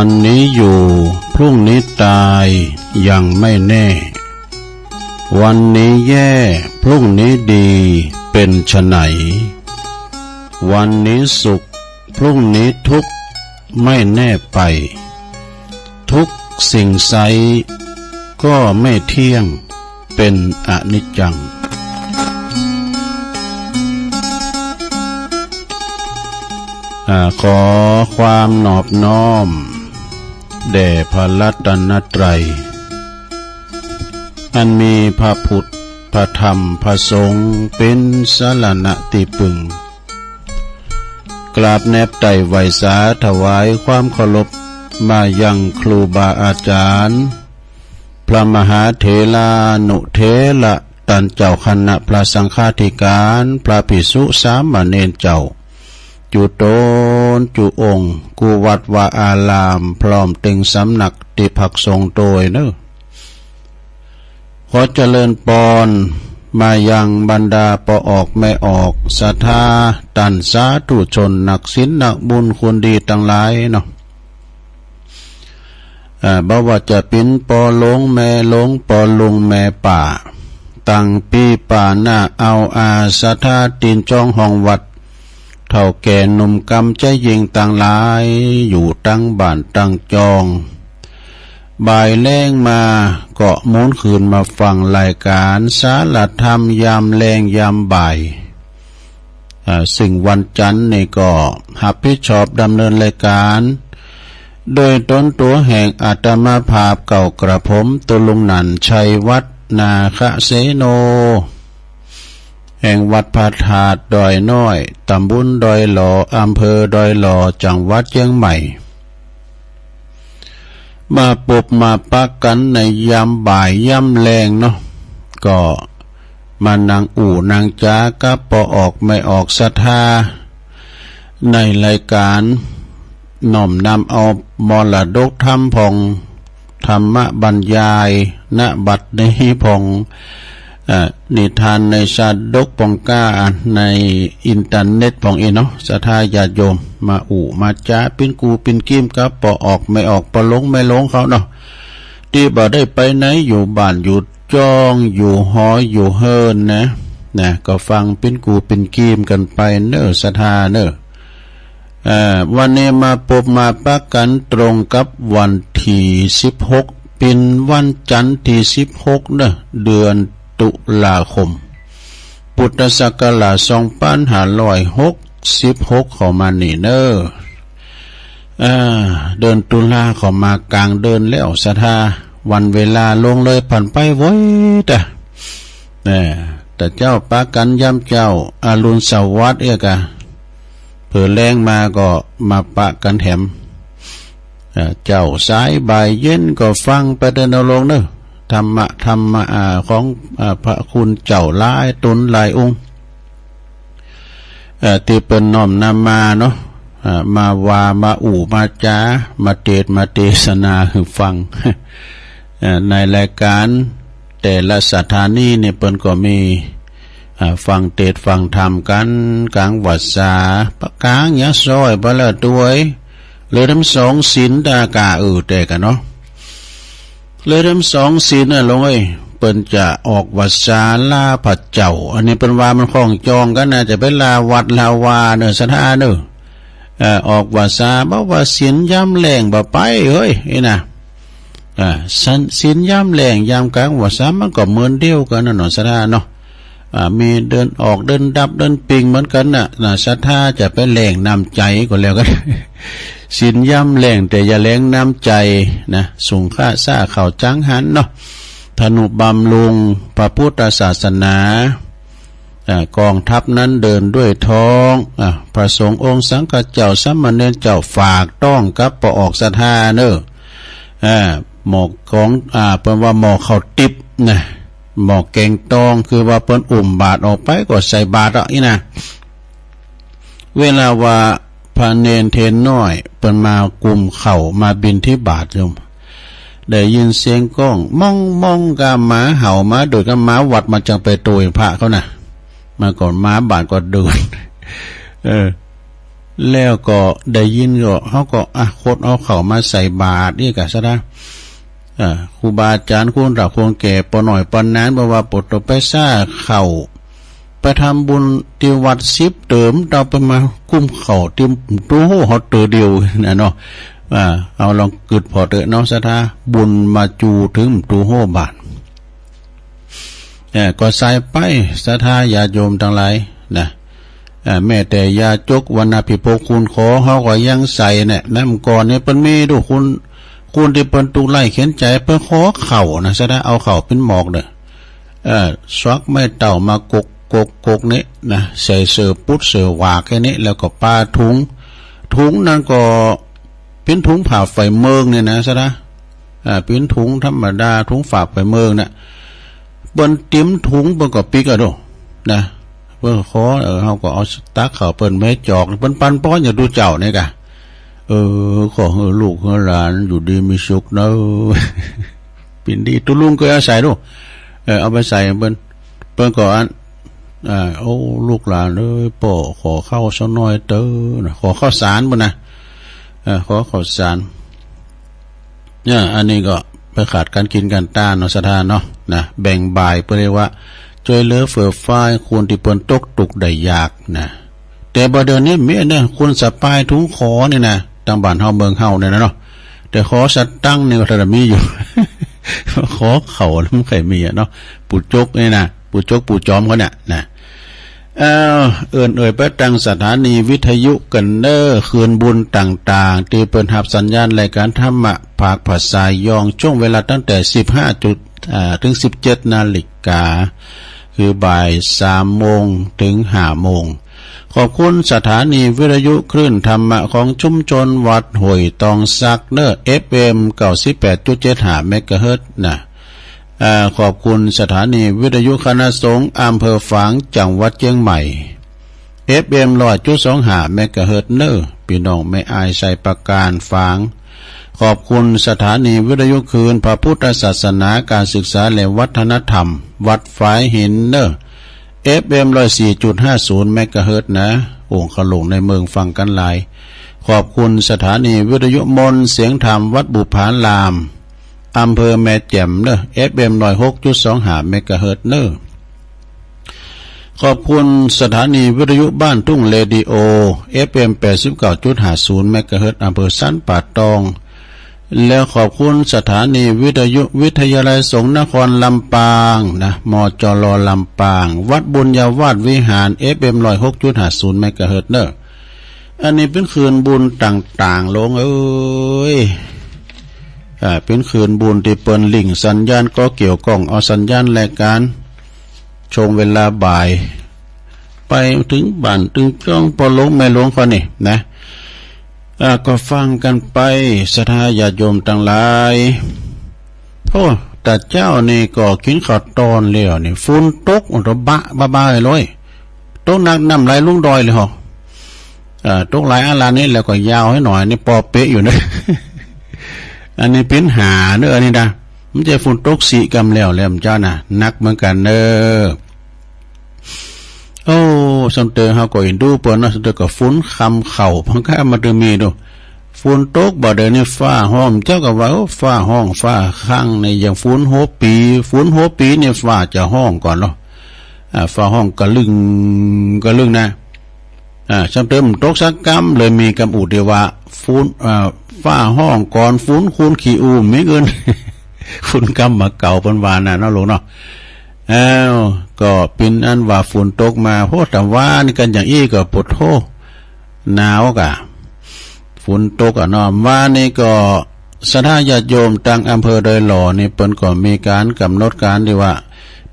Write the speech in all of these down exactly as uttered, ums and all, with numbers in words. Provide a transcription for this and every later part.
วันนี้อยู่ พรุ่งนี้ตาย ยังไม่แน่ วันนี้แย่ พรุ่งนี้ดี เป๋นไฉน วันนี้สุข พรุ่งนี้ทุกข์ ไม่แน่ไป ทุกสิ่งไซร้ ก็ไม่เที่ยง เป๋นอนิจจัง อ่า ขอความนอบน้อม แด่พระรัตนตรัย อันมีพระพุทธ พระธรรม พระสงฆ์ เป๋นสรณะตี้ปึง กราบแนบไต่ไหว้สาถวายความเคารพ มายังครูบาอาจารย์ พระมหาเถรานุเถระ ต้านเจ้าคณะพระสังฆาธิการ พระภิกษุสามเณรเจ้า จุ๊ต๋นจุ๊องค์ กู้วัดวาอาราม พร้อมเต็งสำนักตี้พักสงฆ์โตยเน่อ ขอเจริญปอน มายังบรรดาป้อออกแม่ออก ศรัทธา ต้านสาธุชน นักศีลนักบุญ คนดีตังหลายเนาะ อ่า บ่ว่าจะเป๋นป้อหลวงแม่หลวง ป้อลุงแม่ป้า ตังปี้ป้าน้า อ่าวอา ศรัทธา ตี๋นจองห้องวัด เฒ่าแก่หนุ่มกำใจ๊ยิ่งตังหลาย อยู่ตังบ้านตังจอง บ่ายแลงมาก็หมุนคืนมาฟังรายก๋านสารธรรมยามแลงยามบ่าย อ่า ซึ่งวันจันทร์นี่ก็ฮับผิดชอบดำเนินรายก๋าน โดยต๋นตั๋วแห่งอาตมาภาพเก่ากระผม ตุ๊ลุงหนั่น ชัยวัฒน์นาคเสโน แห่งวัดพระธาตุดอยน้อย ต๋ำบลดอยหล่อ อำเภอดอยหล่อ จังหวัดเจียงใหม่ มาปบมาปะกั๋นในยามบ่ายยามแลงเนาะ ก็มานั่งอู้นั่งจ๋ากับป้อออกแม่ออกศรัทธา ในรายก๋านน้อมนำเอามรดกธรรมพ่อง ธรรมบรรยาย ณ บัดนี้พ่อง เอ่อ นิทานในชาดกพ่องก้า ในอินเทอร์เน็ตพ่องอี้เนาะ ศรัทธาญาติโยม มาอู้มาจ๋า เป๋นกู้เป๋นกีมกับป้อออกแม่ออก ป้อหลวงแม่หลวงเขาเนาะ ตี้บ่ได้ไปไหน อยู่บ้านอยู่จ้อง อยู่หออยู่เฮือนนะ นะ ก็ฟังเป๋นกู้เป๋นกีมกั๋นไปเน่อ ศรัทธาเน่อ เอ่อ วันนี้มาปบมาปะกั๋นตรงกับวันตี้สิบหก เป๋นวันจันทร์ตี้สิบหกเน่อ เดือนตุลาคม พุทธศักราชสองปันห้าร้อยหกสิบหก เข้ามานี่เน่อ เอ่อ เดือนตุลาเข้ามากลางเดือนแล้ว ศรัทธา วันเวลาล่วงเลยผ่านไปไวแต๊ เอ่อ แต่เจ้าปะกั๋นยามเจ๊า อรุณสวัสดิ์เอียกะ เผื่อแลงมาก็มาปะกั๋นแถม เอ่อ เจ๊าสายบ่ายเย็นก็ฟังไปเน่อ เน่อโยมเน่อ ธรรมะ ธรรมะ อ่า ของ อ่า พระคุณเจ้าหลายต๋นหลายองค์ เอ่อ ตี้เปิ้นน้อมนำมาเนาะ เอ่อ มาว่ามาอู้มาจ๋า มาเตศน์มาเตศนาหื้อฟัง เอ่อ ในรายก๋านแต่ละสถานีนี่เปิ้นก็มี อ่า ฟังเตศน์ฟังธรรมกั๋นก๋างวรรษา ปะก๋างยะซ้อยไปแล้วตวย เลยทำสองศีลตากา เออ แต่กั๋นเนาะ เลยทำสองศีลน่ะโยมเอ้ย เปิ้นจะออกวรรษาลาพระเจ้า อันนี้เปิ้นว่ามันข้องจองกั๋นนะ จะไปลาวัดลาวาเน่อ ศรัทธาเน่อ เอ่อ ออกวรรษา บ่ว่าศีลยามแล้งบ่ไปเฮ้ย อี้นะ อ่า ศีล ศีลยามแล้งยามก๋างวรรษา มันก็เหมือนเดียวกั๋นน่ะเนาะ ศรัทธาเนาะ อ่า มีเดือนออกเดือนดับเดือนปิงเหมือนกั๋นน่ะ น่ะ ศรัทธาจะไปแล้งน้ำใจ๋ก็แล้วกั๋น ศีลยามแล้งแต่อย่าแล้งน้ำใจ๋นะ สูงค่าซ่าข้าวจังหันเนาะ ทนุบำรุงพระพุทธศาสนา อ่า กองทัพนั้นเดินด้วยท้อง อ่า พระสงฆ์องค์สังฆเจ้าสามเณรเจ้าฝากต้องกับป้อออกศรัทธาเน่อ อ่า หม้อของ อ่า เปิ้นว่าหม้อข้าวติ๊บนะ หม้อแกงตอง คือว่าเปิ้นอุ้มบาตรออกไปก็ใส่บาตรอ่ะ อี้นะ เวลาว่าพระเณรเณรน้อยเปิ้นมากุมข้าวมาบิณฑบาตโยม ได้ยินเสียงก้อง ม้อง ม้อง กาหมาเห่าหมาโดด กาหมาวัดมาจังไปโตยพระเขานะ มาก่อนหมาบาตรก็โดด เออ แล้วก็ได้ยินก็ เฮาก็ อ่ะ ขนเอาข้าวมาใส่บาตรอี้ก่ะ ศรัทธา อ่า ครูบาอาจ๋ารย์ คนเฒ่าคนแก่ ป้อน้อยป้อหนาน บ่ว่า ปะโตไปซ่าข้าว ไปทำบุญตี้วัดสิบเติม เต้าไปมากุมข้าวตี้ โอ้โห เฮาเตอเดียวนะเนาะ อ่า เอาลองกึ๊ดผ่อเต๊อะเนาะ ศรัทธา บุญมาจู๋เถิง โอ้โห บาตร เอ่อ ก็ใส่ไป ศรัทธาญาติโยมตังหลายนะ เอ่อ แม้แต่ยาจกวรรณาภิพกคูณขอ เฮาก็ยังใส่เนี่ยนะ เมื่อก่อนเนี่ยเปิ้นมีดู คน คนตี้เปิ้นตุ๊กข์ไร้เข็ญใจ๋ เปิ้นขอข้าวนะ ศรัทธา เอาข้าวเป๋นหมอกเน่อ เอ่อ สวักไม้เต้ามาโกก โกก โกกเนี่ยนะ ใส่เสื่อปุ๊ดเสื่อหวากแค่นี้ แล้วก็ปาถุง ถุงนั้นก็เป๋นถุงผ้าไฟเมิงเนี่ยนะ ศรัทธา อ่า เป๋นถุงธรรมดา ถุงฝากไปเมืองน่ะ เปิ้นเตรียมถุง เปิ้นก็ปิ๊กเอาดู นะ เปิ้นขอ เออ เฮาก็เอาตักข้าวเปิ้นมาจอก เปิ้นปันป้อนอย่างตุ๊เจ้าเนี่ยก่ะ เออ ขอหื้อลูกหื้อหลานอยู่ดีมีสุขเน่อ เป๋นดี ตุ๊ลุงก็เอาใส่ดู เออ เอาไปใส่เปิ้น เปิ้นก็อัน อ่า โอ้ ลูกหลานเอ้ย ป้อขอข้าวสักหน้อยเต๊อะนะ ขอข้าวสารเปิ้นนะ เออ ขอข้าวสาร เนี่ย อันนี้ก็ไปขาดก๋านกิ๋นก๋านตานเนาะ ศรัทธาเนาะ นะ แบ่งบ่าย เปิ้นเรียกว่าจ้วยเหลือเฟือฟ้าคนตี้เปิ้นตกตุ๊กข์ได้ยากนะ แต่บ่าเดี๋ยวนี้มีเนี่ย คนสะปายถุงขอนี่นะ ตางบ้านเฮาเมืองเฮาเนี่ยนะเนาะ แต่ขอสตังค์นี่ก็ถ้ามีอยู่ ขอข้าวแล้วมันใค่มีอะเนาะ ปู่จกนี่นะ ปู่จกปู่จอมเขาเนี่ยนะ เอ่อ เอิ้นเอ่ยไปตางสถานีวิทยุกั๋นเน่อ คืนบุญต่างๆ ตี้เปิ้นฮับสัญญาณรายก๋านธรรมะภาคภาษายอง ช่วงเวลาตั้งแต่สิบห้าจุด อ่า เถิงสิบเจ็ดนาฬิกา คือบ่ายสามโมงเถิงห้าโมง ขอบคุณสถานีวิทยุคลื่นธรรมะของชุมชนวัดห้วยตองสักเน่อ เอฟเอ็ม เก้าสิบแปดจุดเจ็ดห้าเมกะเฮิรตซ์นะ อ่า ขอบคุณสถานีวิทยุคณะสงฆ์อำเภอฝางจังหวัดเจียงใหม่ เอฟเอ็ม ร้อยจุดสองห้าเมกะเฮิรตซ์เน่อ ปี้น้องแม่อายไชยประการฝาง ขอบคุณสถานีวิทยุคลื่นพระพุทธศาสนา การศึกษาและวัฒนธรรม วัดฝายหินเน่อ เอฟเอ็ม ร้อยสี่จุดห้าศูนย์เมกะเฮิรตซ์นะ โอ่งขะโหลงในเมืองฟังกั๋นหลาย ขอบคุณสถานีวิทยุมนต์เสียงธรรมวัดบุพาราม อำเภอแม่แจ่มเน่อ เอฟเอ็ม ร้อยหกจุดสองห้าเมกะเฮิรตซ์เน่อ ขอบคุณสถานีวิทยุบ้านทุ่งเรดิโอ เอฟเอ็ม แปดสิบเก้าจุดห้าศูนย์เมกะเฮิรตซ์ อำเภอสันป่าตอง แล้วขอบคุณสถานีวิทยุวิทยาลัยสงฆ์นครลำปางนะ มจร ลำปาง วัดบุญญาวาสวิหาร เอฟเอ็ม ร้อยหกจุดห้าศูนย์เมกะเฮิรตซ์เน่อ อันนี้เป๋นคืนบุญต่างๆ โลงเอ้ย อ่า เป๋นคืนบุญตี้เปิ้นลิงก์สัญญาณ ก็เกี่ยวก้องเอาสัญญาณรายก๋าน ช่วงเวลาบ่าย ไปเถิงบ้านเถิงจ้องป้อหลวงแม่หลวงเขานี่นะ อ่า ก็ฟังกั๋นไป ศรัทธาญาติโยมตังหลาย โอ้ ตะเจ๊านี่ก็กิ๋นข้าวตอนแล้วนี่ ฝนตก โอ้ ตะบะบ้าๆ เลย ตกหนักน้ำไหลลงดอยเลยเหรอ อ่า ตกหลายอารานี่แล้วก็ยาวหื้อหน่อยนี่ ปอเปะอยู่นะ อันนี้เป๋นหาเน่อ อันนี้นะ บ่ใจ้ฝนตกสิก้ำแล้วแหละ เจ้านะ หนักเหมือนกั๋นเน่อ โอ้ ส่ำเต๋อเฮาก็เอ็นดูเปิ้นเนาะ ส่ำเต๋อก็ฝนคำเข้า พังก้ามาเต๋อมีดู ฝนตกบ่าเดี๋ยวนี้ฟ้าฮ้อง เจ้าก็ว่า โอ้ ฟ้าฮ้อง ฟ้าคั่งนี่ อย่างฝนหัวปี๋ ฝนหัวปี๋นี่ฟ้าจะฮ้องก่อนเนาะ อ่า ฟ้าฮ้องกะลึ่ง กะลึ่งนะ อ่า ส่ำเต๋อบ่ตกสักก้ำ เลยมีกำอู่ตี้ว่า ฝน อ่า ฟ้าฮ้องก่อนฝน คนขี้อู้มีเงิน คนกำบ่าเก่า เปิ้นว่าน่ะเนาะ หลวงเนาะ อ้าว ก็เป๋นอันว่าฝนตกมา โห ตะวานี่กั๋นอย่างอี้ก็ปวดโฮ หนาวก่ะ ฝนตกอะเนาะ วานี้ก็ศรัทธาญาติโยมตางอำเภอดอยหล่อนี่ เปิ้นก็มีก๋านก๋ำหนดก๋านตี้ว่า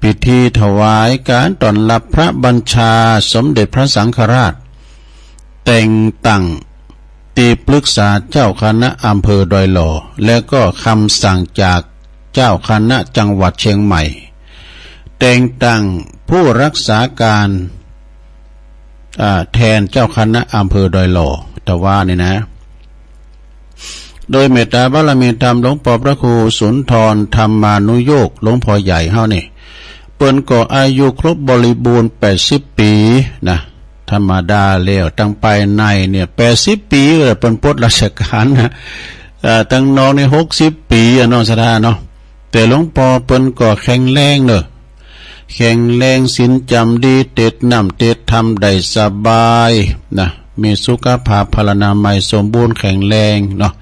พิธีถวายก๋านต้อนฮับพระบัญชาสมเด็จพระสังฆราช แต่งตั้งตี้ปรึกษาเจ้าคณะอำเภอดอยหล่อ และก็กำสั่งจากเจ้าคณะจังหวัดเจียงใหม่ แต่งตั้งผู้รักษาก๋าน อ่า แตนเจ้าคณะอำเภอดอยหล่อ ตะวานี่นะ โดยเมตตาบารมีธรรมหลวงป้อพระครูสุนทรธรรมานุโยค หลวงป้อใหญ่เฮานี่ เปิ้นก็อายุครบบริบูรณ์แปดสิบปี๋นะ ธรรมดาแล้ว ตังภายในเนี่ย แปดสิบปี๋ เปิ้นปลดราชก๋านนะ เอ่อ ตังนอกนี่ หกสิบปี๋ อะเนาะ ศรัทธาเนาะ แต่หลวงป้อเปิ้นก็แข็งแรงเนาะ แข็งแรง ศีลจ๋ำดี เตศน้ำเตศธรรมได้สบายนะ มีสุขภาพพลานามัยสมบูรณ์แข็งแรงเนาะ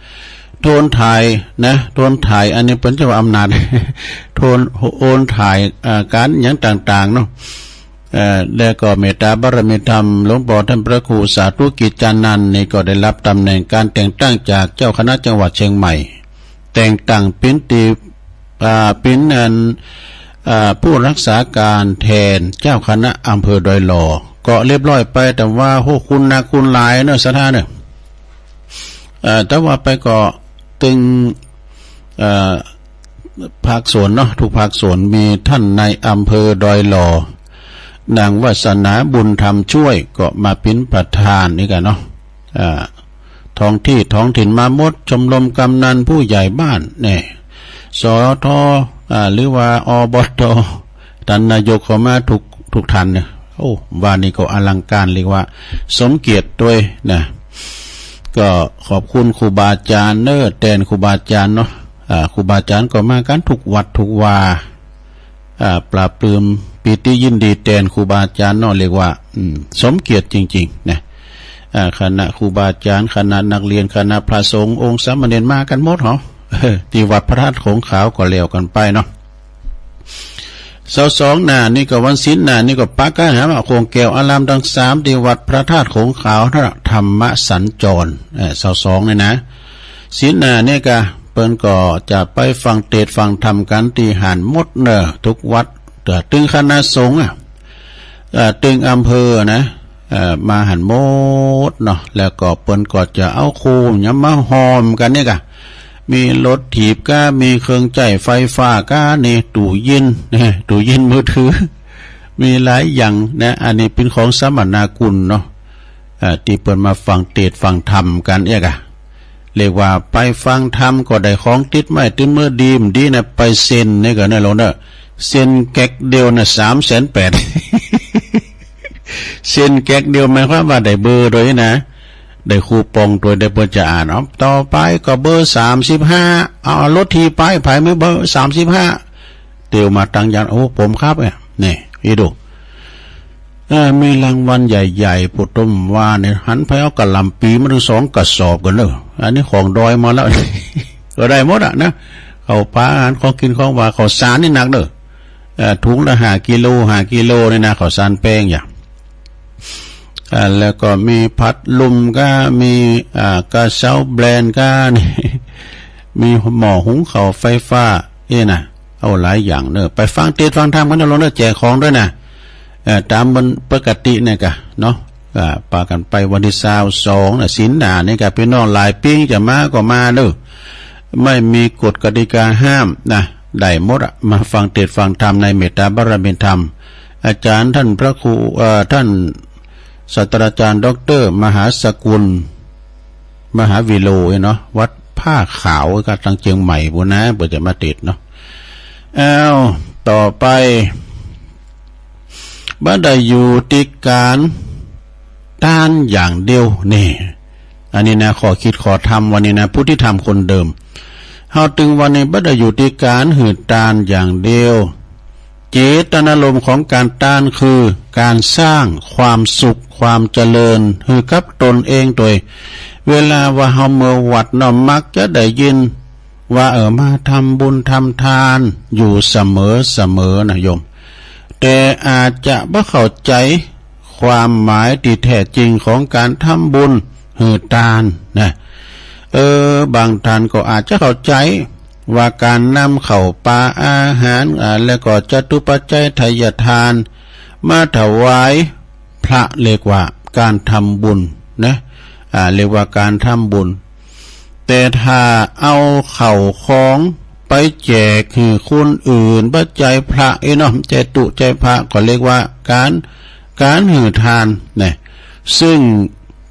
โอนถ่ายนะ โอนถ่าย อันนี้เปิ้นจะว่าอำนาจ โอน โอนถ่าย อ่า ก๋านหยังต่างๆ เนาะ เอ่อ แล้วก็เมตตาบารมีธรรม หลวงป้อต้านพระครูสาธุกิจจานันท์นี่ก็ได้ฮับต๋ำแหน่งก๋านแต่งตั้งจากเจ้าคณะจังหวัดเชียงใหม่ แต่งตั้งเป๋นตี้ อ่า เป๋นอัน อ่า ผู้รักษาก๋านแตนเจ้าคณะอำเภอดอยหล่อ ก็เรียบร้อยไป แต่ว่า โห คุณหนักคุณหลายเนาะ ศรัทธาเนาะ เอ่อ แต่ว่าไปก็ตึง เอ่อ ภาคส่วนเนาะ ทุกภาคส่วน มีต้านนายอำเภอดอยหล่อ นางวาสนาบุญธรรมช่วย ก็มาเป๋นประธานนี่กั๋นเนาะ อ่า ท้องตี้ท้องถิ่นมาหมด ชมรมกำนันผู้ใหญ่บ้าน แน่ สท อ่า หรือว่า อบต ต้านนายกก็มาทุก ทุกต้านเนี่ย โอ้ ว่านี่ก็อลังก๋าน เรียกว่าสมเกียรติตวยนะ ก็ขอบคุณครูบาอาจ๋ารย์เนาะ แตนครูบาอาจ๋ารย์เนาะ อ่า ครูบาอาจ๋ารย์ก็มากั๋นทุกวัดทุกวา อ่า ปลาบปลื้มปีติยินดีแตนครูบาอาจ๋ารย์เนาะ เรียกว่า อืม สมเกียรติจริงๆ นะ อ่า คณะครูบาอาจ๋ารย์ คณะนักเรียน คณะพระสงฆ์ องค์สามเณร มากั๋นหมดเหรอ ตี้วัดพระธาตุโขงขาวก็แล้วกั๋นไปเนาะ ซาวสองหน้านี่ก็วันศีลหน้านี่ก็ปักกั๋นหาว่าโขงแก้วอารามตังสามตี้วัดพระธาตุโขงขาวนะ ธรรมสัญจร เอ่อ ซาวสองนี่นะ ศีลหน้านี่ก็เปิ้นก็จะไปฟังเตสน์ฟังธรรมกั๋นตี้หั้นหมดเนาะ ทุกวัด เอ่อ ตึงคณะสงฆ์อะ เอ่อ ตึงอำเภอนะ เอ่อ มาหั้นหมดเนาะ แล้วก็เปิ้นก็จะเอาโคมหยังมาห้อมกั๋นนี่ก่ะ มีรถถีบก้า มีเครื่องใจ๊ไฟฟ้าก้า นี่ ตู้เย็น ตู้เย็นมือถือ มีหลายอย่างนะ อันนี้เป๋นของสัมมนาคุณเนาะ เอ่อ ตี้เปิ้นมาฟังเตสน์ฟังธรรมกั๋นเอี้ยก่ะ เรียกว่าไปฟังธรรมก็ได้ของติดไม้ติดมือดี บ่ดีนะ ไปเซ็นนี่ก่ะนะ ลองเนาะ เซ็นแก๊กเดียวนะ สามแสนแปด เซ็นแก๊กเดียวหมายความว่าได้เบอร์ตวยนะ ได้คูปองตวย ได้เปิ้นจะอ่าน เอา ต่อไปก็เบอร์สามสิบห้า เอา เอารถถีบไป ใผมีเบอร์สามสิบห้า เตียวมาตังยัน โอ้ ผมครับ เนี่ย นี่ อีดู เออ มีรางวัลใหญ่ๆ ผู้ต้มว่าเนี่ย หันไปเอากะหล่ำปี๋มาตึงสองกระสอบกั๋นเนาะ อันนี้ของดอยมาแล้ว ก็ได้หมดอะนะ ข้าวป๋าอาหาร ของกิ๋นของหวาน ข้าวสารนี่หนักเนาะ เอ่อ ถุงละห้ากิโล ห้ากิโลนี่นะ ข้าวสารแป้งอย่าง อ่า แล้วก็มีพัดลมก้า มี อ่า กระเช้าแบรนด์ก้า นี่ มีหม้อหุงข้าวไฟฟ้า เอ้ยนะ เอาหลายอย่างเนาะ ไปฟังเตสน์ฟังธรรมกั๋นเนาะ ลองเนาะ แจกของตวยนะ เอ่อ ต๋ามวันปกติเนี่ยก่ะเนาะ อ่า ปากั๋นไปวันตี้ซาวสองนะ ศีลหน้านี่ก่ะ ปี้น้องหลายปิ๊งจะมาก็มาเนาะ ไม่มีกฎกติกาห้ามนะ ได้หมดอะ มาฟังเตสน์ฟังธรรมในเมตตาบารมีธรรม อาจ๋ารย์ต้านพระครู เอ่อ ต้านศาสตราจ๋ารย์ด็อกเตอร์มหาสกุล มหาวิโรจน์เนาะ วัดผ้าขาวก็ตังเจียงใหม่ปู้นนะ เปิ้นจะมาเตสน์เนาะ อ้าว ต่อไป บ่ได้อยู่ตี้ก๋านต้านอย่างเดียว นี่ อันนี้นะ ข้อคิดข้อธรรมวันนี้นะ ผู้ตี้ทำคนเดิม เฮาตึงวันนี้บ่ได้อยู่ตี้ก๋านหื้อตานอย่างเดียว เจตนารมณ์ของก๋านตานคือก๋านสร้างความสุข ความเจริญ หื้อกับตนเองตวย เวลาว่าเฮาเมือวัดเนาะ มักจะได้ยินว่า เออ มาทำบุญทำตานอยู่เสมอเสมอนะโยม แต่อาจจะบ่เข้าใจ๋ ความหมายตี้แท้จริงของก๋านทำบุญหื้อตานนะ เออ บางต้านก็อาจจะเข้าใจ๋ว่าก๋านนำข้าวป๋าอาหาร อ่า แล้วก็จตุปัจจัยทายทานมาถวายพระ เรียกว่าก๋านทำบุญนะ อ่า เรียกว่าก๋านทำบุญ แต่ถ้าเอาข้าวของไปแจกหื้อคนอื่น ปัจจัยพระ เอ้ยเนาะ ปัจจัยตุ๊ปัจจัยพระ ก็เรียกว่าก๋าน ก๋านหื้อตานนะ ซึ่ง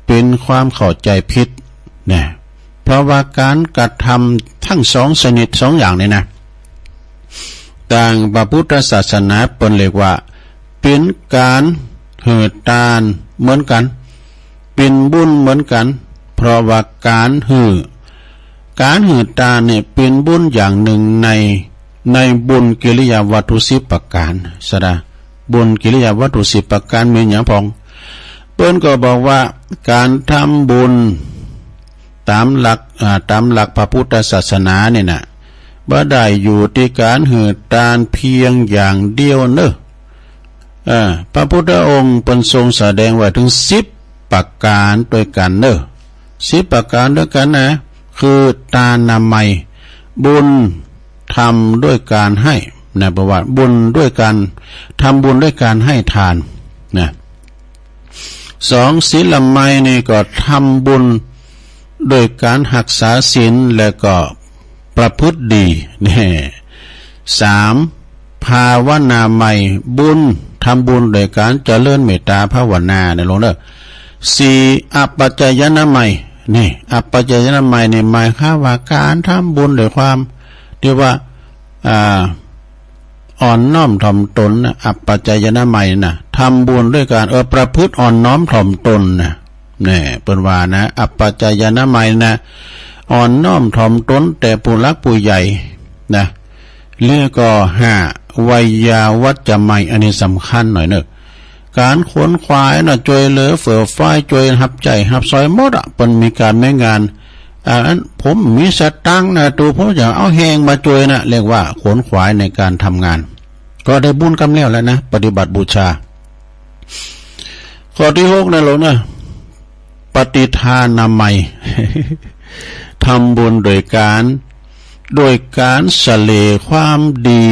เป๋นความเข้าใจ๋ผิดนะ เพราะว่าก๋านกระทำตึงสองชนิดสองอย่างนี้นะ ตางพระพุทธศาสนาเปิ้นเรียกว่าเป๋นก๋าน หื้อตานเหมือนกั๋น เป๋นบุญเหมือนกั๋น เพราะว่าก๋านหื้อ ก๋านหื้อตานนี่เป๋นบุญอย่างนึ่งใน ในบุญกิริยาวัตถุสิบประก๋าน สะดา บุญกิริยาวัตถุสิบประก๋านมีหยังพ่อง เปิ้นก็บอกว่าก๋านทำบุญต๋ามหลัก อ่า ต๋ามหลักพระพุทธศาสนานี่นะ บ่ได้อยู่ตี้ก๋านหื้อตานเพียงอย่างเดียวเน่อ เออ พระพุทธองค์เปิ้นทรงแสดงไว้เถิงสิบประก๋านตวยกั๋นเน่อ สิบประก๋านตวยกั๋นนะ คือตานามัย บุญทำด้วยการให้นะ ประวัติบุญด้วยการ ทำบุญด้วยการให้ทานนะ สอง ศีลามัยนี่ก็ทำบุญด้วยการฮักษาศีลและก็ประพฤติดี แน่ สาม ภาวนามัย บุญ ทำบุญด้วยการเจริญเมตตาภาวนานะโลมเน่อ สี่ อัปปจายนามัย นี่ อัปปจายนามัยนี่หมายความว่าก๋านทำบุญด้วยความตี้ว่า อ่า อ่อนน้อมถ่อมตนนะ อัปปจายนามัยนะ ทำบุญด้วยการ เออ ประพฤติอ่อนน้อมถ่อมตนนะ แน่ เปิ้นว่านะ อัปปจายนามัยนะ อ่อนน้อมถ่อมตนแด่ผู้หลักผู้ใหญ่นะ แล้วก็ห้า ไวยาวัจจะมัย อันนี้สำคัญหน่อยเน่อ ก๋านขวนขวายนะ จ้วยเหลือเฟื่อฟาย จ้วยฮับใจ๊ฮับสอยหมดอะ เปิ้นมีก๋านมีงาน อ่า อันผมมีสตางค์นะ ตั๋วผมจะเอาแฮงมาจ้วยนะ เรียกว่าขวนขวายในก๋านทำงาน ก็ได้บุญกำแล้วแหละนะ ปฏิบัติบูชา ข้อตี้หกนะโลมเน่อ ปฏิทานามัย ทำบุญโดยก๋าน โดยก๋านสะเลความดี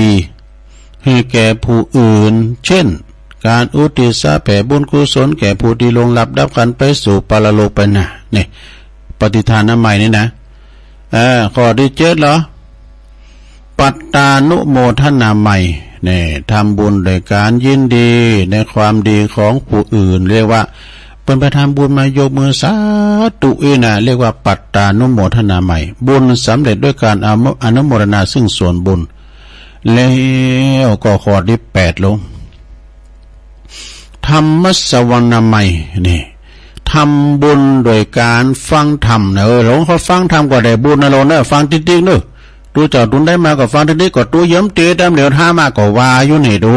หื้อแก่ผู้อื่น เช่น ก๋านอุทิศแผ่บุญกุศลแก่ผู้ตี้ล่วงลับดับขันธ์ไปสู่ปรโลกไปนะ นี่ ปฏิทานามัยนี่นะ เออ ข้อตี้เจ็ดเหรอ ปัตตานุโมทนามัย นี่ ทำบุญโดยก๋านยินดีในความดีของผู้อื่น เรียกว่า เปิ้นไปทำบุญมายกมือสาธุอี้นะ เรียกว่าปัตตานุโมทนามัย บุญสำเร็จด้วยการอนุ อนุโมทนาซึ่งส่วนบุญ แล้วก็ข้อตี้แปดโลม ธรรมสวนามัย นี่ ทำบุญโดยก๋านฟังธรรมนะ เออ โลม เขาฟังธรรมก็ได้บุญนะโลมเน่อ ฟังติ๊กๆ เน่อ ตุ๊เจ้าตุนใดมาก็ฟังติ๊กๆ ก็ตุ๊เยียมเตรียมต๋ามเดี๋ยวธรรมะก็ว่าอยู่นี่ดู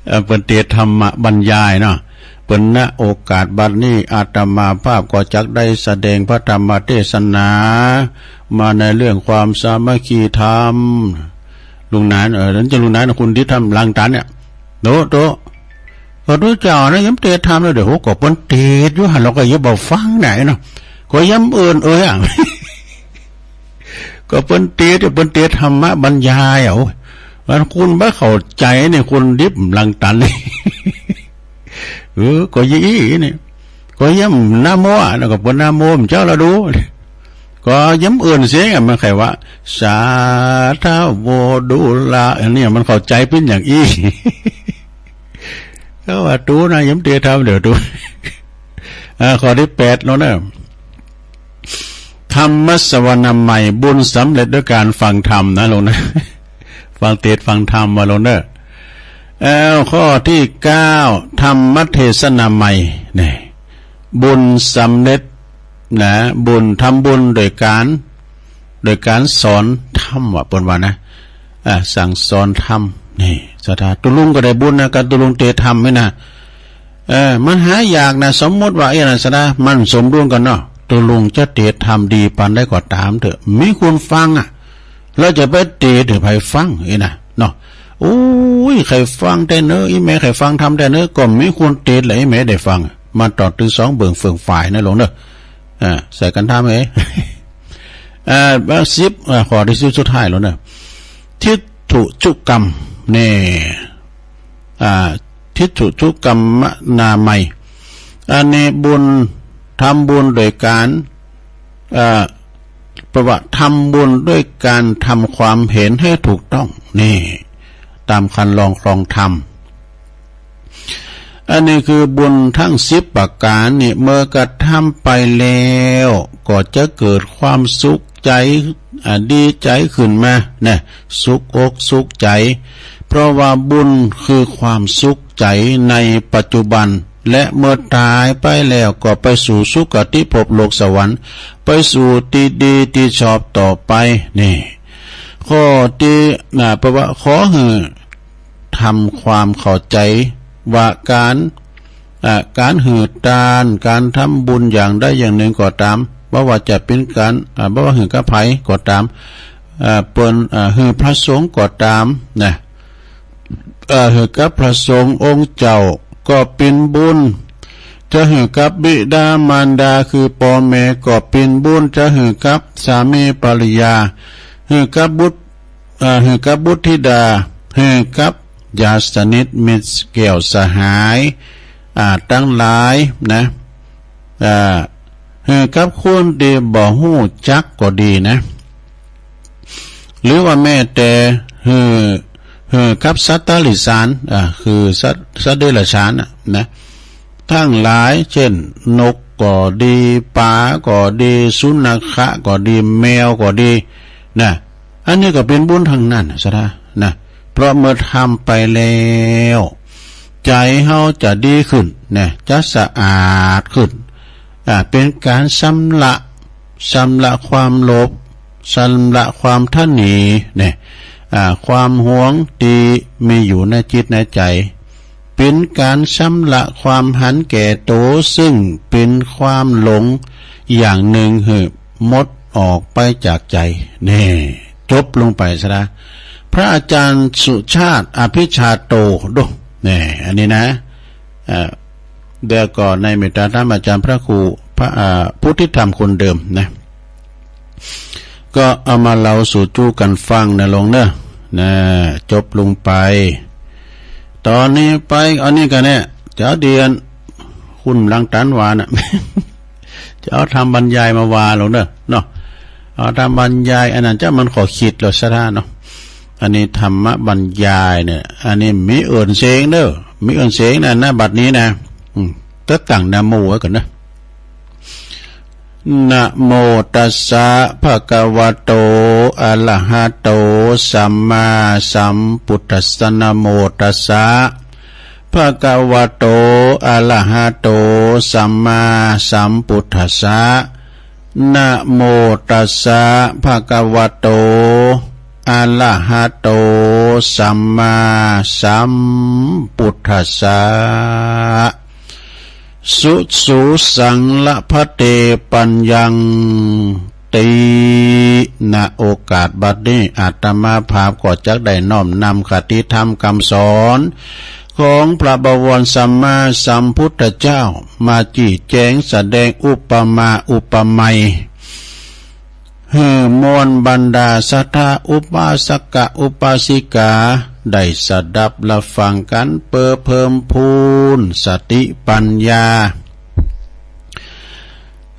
เอ่อ เปิ้นเตรียมธรรมบรรยายเนาะ เปิ้น ณ โอกาสบัดนี้ อาตมาภาพก็จักได้แสดงพระธรรมเทศนา มาในเรื่องความสามัคคีธรรม ลุงหนาน เออ นั่นจะลุงหนาน คุณดิษฐำลังตันเนี่ย โตะ โตะ ก็ตุ๊เจ้านะ เยียมเตรียมธรรมแล้ว เดี๋ยว โห ก็เปิ้นเตรียมอยู่หั้น เฮาก็เยียมบ่ฟังไหนเนาะ ก็เยียมเอิ้น เอ้ยอะ ก็เปิ้นเตรียม เปิ้นเตรียมธรรมบรรยาย เอ้า มันคุณบ่เข้าใจ๋นี่ คุณดิษฐำลังตันนี่ เออ ก็อย่างอี้นี่ ก็เยียมนะโมอะ แล้วก็เปิ้นนะโมเจ้าละดู ก็เยียมเอิ้นเสียงอะ มันใค่ว่า สาธะโวดูละ อันนี้มันเข้าใจ๋เป๋นอย่างอี้ ก็ว่าตุ๊นะ เยียมเตรียมธรรมเดี๋ยวตุ๊ อ่า ข้อตี้แปดโลมเน่อ ธรรมสวนามัย บุญสำเร็จด้วยการฟังธรรมนะโลมนะ ฟังเตศน์ฟังธรรมว่าโลมเน่อ แล้วข้อตี้เก้า ธรรมเทศนามัย นี่ บุญสำเร็จนะ บุญ ทำบุญโดยก๋าน โดยก๋านสอนธรรมว่า เปิ้นว่านะ อ่า สั่งสอนธรรม นี่ ศรัทธา ตุ๊ลุงก็ได้บุญนะ ก๋านตุ๊ลุงเตรียมธรรมนี่นะ เออ มันหายากนะ สมมุติว่า เอ้ยนะ ศรัทธา มันสมดุลกั๋นเนาะ ตุ๊ลุงจะเตรียมธรรมดีปานใดก็ต๋ามเต๊อะ มีคนฟังอะ แล้วจะไปเตรียมหื้อใผฟัง เอ้ยนะ เนาะ โอ้ย ใค่ฟังแต๊เน้อ อี่แม่ใค่ฟังธรรมแต๊เน้อ ก็มีคนเตรียมแหละ อี่แม่ได้ฟัง มาต๋อดตึงสองเบิ่งเฟืองฝ่ายนะโลมเน่อ อ่า ใส่กั๋นทำเอ้ย อ่า สิบ อ่า ข้อตี้สิบสุดท้ายแล้วเน่อ ทิฏฐุจุกรรม นี่ อ่า ทิฏฐุจุกรรมนามัย อันนี้บุญ ทำบุญโดยก๋าน อ่า แปลว่าทำบุญด้วยการทำความเห็นให้ถูกต้อง นี่ ต๋ามคันลองครองธรรม อันนี้คือบุญทั้งสิบประก๋านนี่ เมื่อกระทำไปแล้ว ก็จะเกิดความสุขใจ๋ อ่า ดีใจ๋ขึ้นมานะ สุขอกสุขใจ๋ เพราะว่าบุญคือความสุขใจ๋ในปัจจุบัน และเมื่อต๋ายไปแล้วก็ไปสู่สุคติภพโลกสวรรค์ ไปสู่ตี้ดีตี้ชอบต่อไป นี่ ข้อตี้ อ่า แปลว่าขอหื้อทำความเข้าใจ๋ว่าก๋าน อ่า ก๋านหื้อตาน ก๋านทำบุญอย่างใดอย่างนึ่งก็ต๋าม บ่ว่าจะเป๋นก๋าน อ่า บ่ว่าหื้อกับใผก็ต๋าม อ่า เปิ้น อ่า หื้อพระสงฆ์ก็ต๋ามนะ เอ่อ หื้อกับพระสงฆ์องค์เจ้าก็เป๋นบุญ จะหื้อกับบิดามารดาคือป้อแม่ก็เป๋นบุญ จะหื้อกับสามีภรรยา หื้อกับบุตร เอ่อ หื้อกับบุตรธิดา หื้อกับญาติสนิทมิตรแก้วสหาย อ่า ตังหลายนะ อ่า หื้อกับคนตี้บ่ฮู้จักก็ดีนะ หรือว่าแม้แต่หื้อ หื้อกับสัตว์เดรัจฉาน อ่า คือสัตว์ สัตว์เดรัจฉานน่ะนะ ตังหลาย เจ้น นกก็ดี ป๋าก็ดี สุนัขก็ดี แมวก็ดี นะ อันนี้ก็เป๋นบุญตังนั้นน่ะ ศรัทธา นะ เพราะเมื่อทำไปแล้ว ใจ๋เฮาจะดีขึ้นนะ จะสะอาดขึ้น อ่า เป๋นก๋านชำระ ชำระความโลภ ชำระความตระหนี่เนี่ย อ่า ความหวงตี้มีอยู่ในจิตในใจ๋ เป๋นก๋านชำระความหันแก่ตั๋ว ซึ่งเป๋นความหลงอย่างนึ่งหื้อหมดออกไปจากใจ๋ แน่ จบลงไปซะละ พระอาจารย์สุชาติ อภิชาโต ดู แน่ อันนี้นะ เอ่อ เดี๋ยวก่อน ในเมตตาธรรมอาจารย์พระครู พระ อ่า พุทธิธรรมคนเดิมนะ ก็เอามาเล่าสู่จู้กั๋นฟังนะโยมเนอะ นะ จบลงไป ต๋อนนี้ไป อันนี้กั๋นเนี่ย จะเอาเดียน คุณหลังตันวาน่ะ จะเอาธรรมบรรยายมาว่าโยมเนอะ เนาะ เอาธรรมบรรยาย อันนั้นจะมันขอคิดแล้วศรัทธาเนาะ อันนี้ธรรมบรรยายเนี่ย อันนี้มีเอิ้นเสียงเด้อ มีเอิ้นเสียงนะ ณ บัดนี้นะ อืม จะตั้งนะโมไว้ก่อนนะ นะโมตัสสะ ภะคะวะโต อะระหะโต สัมมาสัมพุทธัสสะ นะโมตัสสะ ภะคะวะโต อะระหะโต สัมมาสัมพุทธัสสะ นะโมตัสสะ ภะคะวะโต อะระหะโต สัมมาสัมพุทธัสสะ สุ สุ สัง ละพะเต ปัญญัง ติ ณ โอกาสบัดนี้ อาตมาภาพก็จักได้น้อมนำคติธรรมกำสอน ของพระบวรสัมมาสัมพุทธเจ้า มาจี้แจงแสดงอุปมาอุปไมย หื้อมวลบรรดาศรัทธาอุปาสกะอุปาสิกา ได้สดับรับฟังกั๋นเปื้อเพิ่มพูนสติปัญญา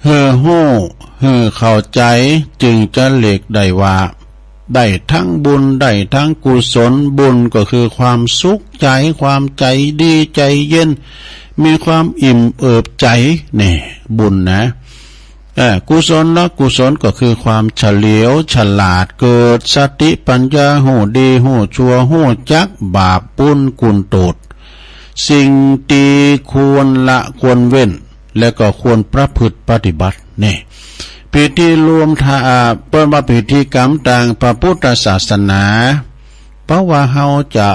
หื้อฮู้ หื้อเข้าใจ๋ จึงจะเรียกได้ว่า ได้ทั้งบุญ ได้ทั้งกุศล บุญก็คือความสุขใจ๋ ความใจ๋ดีใจ๋เย็น มีความอิ่มเอิบใจ๋ นี่ บุญนะ เอ่อ กุศลละกุศลก็คือความเฉลียวฉลาด เกิดสติปัญญา ฮู้ดีฮู้ชั่ว ฮู้จักบาปปุ้นกุณโตษ สิ่งตี้ควรละควรเว้น และก็ควรประพฤติปฏิบัติ นี่ พิธีรวมธา อ่า เปิ้นว่าพิธีกรรมตางพระพุทธศาสนา เพราะว่าเฮาจะ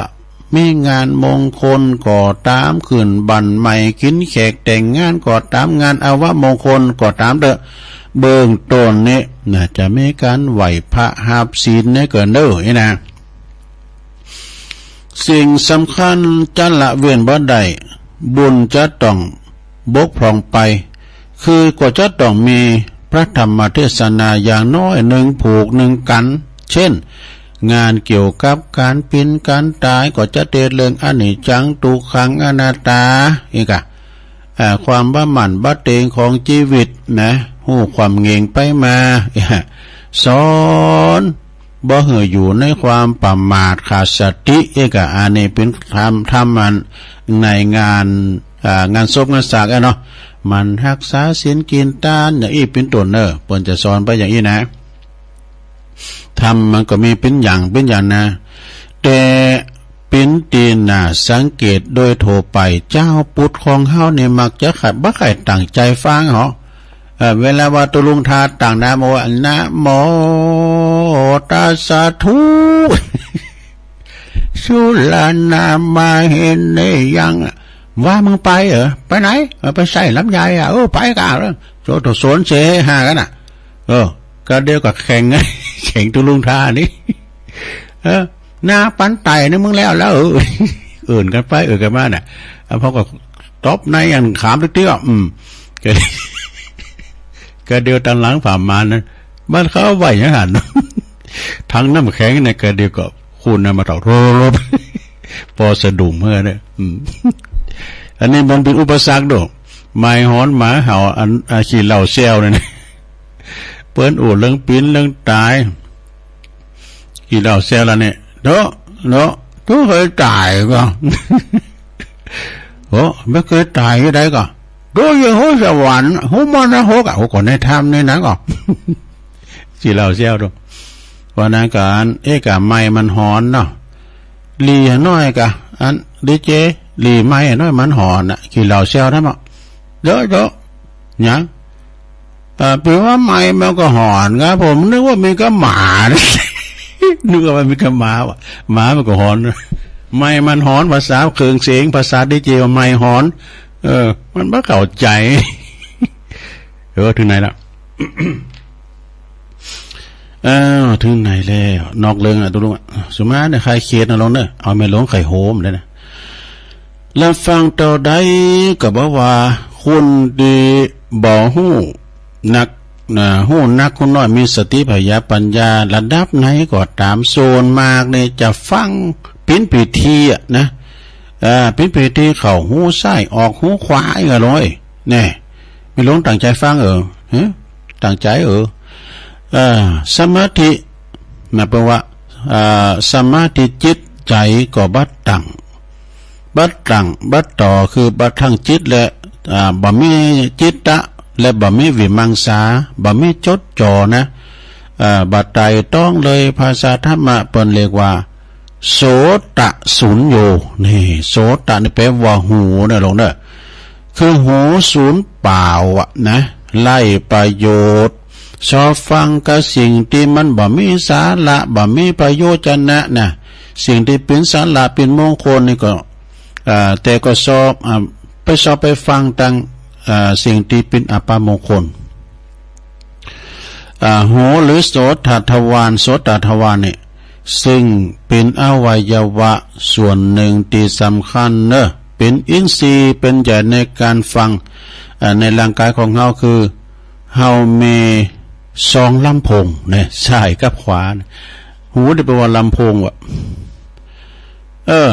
มีงานมงคลก็ต๋าม ขึ้นบ้านใหม่ กิ๋นแขกแต่งงานก็ต๋าม งานอวมงคลก็ต๋ามเต๊อะ เบื้องต้นนี้น่าจะมีก๋านไหว้พระฮับศีลเนี่ยก่อนเต๊อะ นี่นะ สิ่งสำคัญจะละเว้นบ่ได้ บุญจะต้องบกพร่องไป คือก็จะต้องมีพระธรรมเทศนาอย่างน้อยหนึ่งผูกหนึ่งกั๋น เช่น งานเกี่ยวกับก๋านเป๋นก๋านต๋าย ก็จะเทศน์เรื่องอนิจจัง ทุกขัง อนัตตา อีกอะ อ่า ความบ่หมั่นบ่เต็งของจีวิตนะ ฮู้ความเหง่งไปมา สอน บ่หื้ออยู่ในความประมาทขาดสติ เอกะ อันนี้เป๋นธรรม ธรรมอันในงาน อ่า งานศพงานสากอะเนาะ หมั่นฮักษาศีลกิ๋นตาน อย่างอี้เป๋นต้นเน่อ เปิ้นจะสอนไปอย่างอี้นะ ธรรมมันก็มีเป๋นอย่าง เป๋นอย่างนะ แต่ เป ปิ้นตี้น่าสังเกตโดยทั่วไป จาวปุทธของเฮานี่มักจะใค่ บ่ใค่ตั้งใจ๋ฟังหรอก เอ่อ เวลาว่าตุ๊ลุงทาตั้งนะโม นะโมตัสสะ ธุ สุรานามาเฮเนยัง ว่ามึงไปเหรอ ไปไหน เออ ไปใส่ลำไยอ่ะ เออ ไปก่าแล้ว โสตโสนเสหากันน่ะ เออ ก็เดี๋ยวก็แข่ง แข่งตุ๊ลุงทานี่ เออ นาปันไต่นี่มึงแล้วแล้ว เออ เอิ้นกันไปเอิ้นกันมาน่ะ อ่ะ พอก็ตบในอย่างขามเตี้ยๆ อืม ก็ ก็เดี๋ยวตังหลังฝ่ามานะ มันเข้าไหวอย่างหั้น ทั้งน้ำแข็งเนี่ย ก็เดี๋ยวก็คุณน่ะมาเต่าโรบ ปอสะดุ้งเมื่อเนี่ย อืม อันนี้มันเป๋นอุปสรรคดอก ไม้ฮ้อนหมาเห่า อัน อ่า ขี้เหล้าแซวเนี่ยนะ เปิ้นอู้เรื่องปิ้นเรื่องต๋าย ขี้เหล้าแซวละเนี่ย เนาะ เนาะ บ่เกยต๋ายก่อ โอ้ บ่เกยต๋ายจะใดก่อ โตอยู่ฮู้สวรรค์ ฮู้มรรคนรกอ่ะ โอ้ ก็ในธรรมนี่นะก่อ ขี้เหล้าแซวดอก ว่านั้นก็อัน เอ๊ะ ก็ไม้มันฮ้อนเนาะ หลีหน้อยก็ อัน ดีเจ หลีไม้หน้อยมันฮ้อนน่ะ ขี้เหล้าแซวทำไม เดี๋ยว เดี๋ยว หยัง เอ่อ เป๋นว่าไม้มันก็ฮ้อนครับ ผมนึกว่ามีก้าหมา นึกว่ามีก้าหมาว่ะ หมามันก็ฮ้อน ไม้มันฮ้อน ภาษาเครื่องเสียง ภาษาดีเจว่าไม้ฮ้อน เออ มันบ่เข้าใจ๋ เออ เถิงไหนละ อ้าว เถิงไหนแล้ว นอกเรื่องอ่ะ ตุ๊ลุงอ่ะ สุมาเนี่ย ใค่เขตนะลองเน่อ เอาแม่หลวงไข่โหมเลยนะ ละฟังเต้าใดก็บ่ว่า คนตี้บ่ฮู้นัก นะ ฮู้นักฮู้น้อย มีสติปัญญา ปัญญาระดับไหนก็ต๋าม ส่วนมากเนี่ยจะฟังปิ้นพิธีอ่ะนะ อ่า ปิ้นพิธีเข้าหูซ้าย ออกหูขวาอีกอ่ะเลย แน่ แม่หลวงตั้งใจ๋ฟังเออ ฮะ ตั้งใจ๋เออ เอ่อ สมาธิ นะ แปลว่า เอ่อ สมาธิจิตใจ๋ก็บ่ตั้ง บ่ตั้ง บ่ต่อ คือบ่ตั้งจิตและ อ่า บ่มีจิตตะ และบ่มีวิมังสา บ่มีจดจ่อนะ อ่า บ่ไตร่ตรองเลย ภาษาธรรมะเปิ้นเรียกว่า โสตสุญโญ นี่ โสตะนี่แปลว่าหูนะลงเน่อ คือหูสูญเปล่าอะนะ ไร้ประโยชน์ ชอบฟังกับสิ่งตี้มันบ่มีสาระ บ่มีประโยชน์จะนะ สิ่งตี้เป๋นสาระเป๋นมงคลนี่ก็ อ่า แต่ก็ชอบ อ่า ไปชอบไปฟังตัง อ่า สิ่งตี้เป๋นอัปมงคล อ่า หูหรือโสตทวาร โสตทวารเนี่ย ซึ่งเป๋นอวัยวะส่วนนึ่งตี้สำคัญเน่อ เป๋นอินทรีย์ เป๋นใหญ่ในก๋านฟัง อ่า ในร่างก๋ายของเฮา คือเฮามีซองลำโพงเนี่ย ซ้ายกับขวาเนี่ย หูนี่แปลว่าลำโพงว่ะ เออ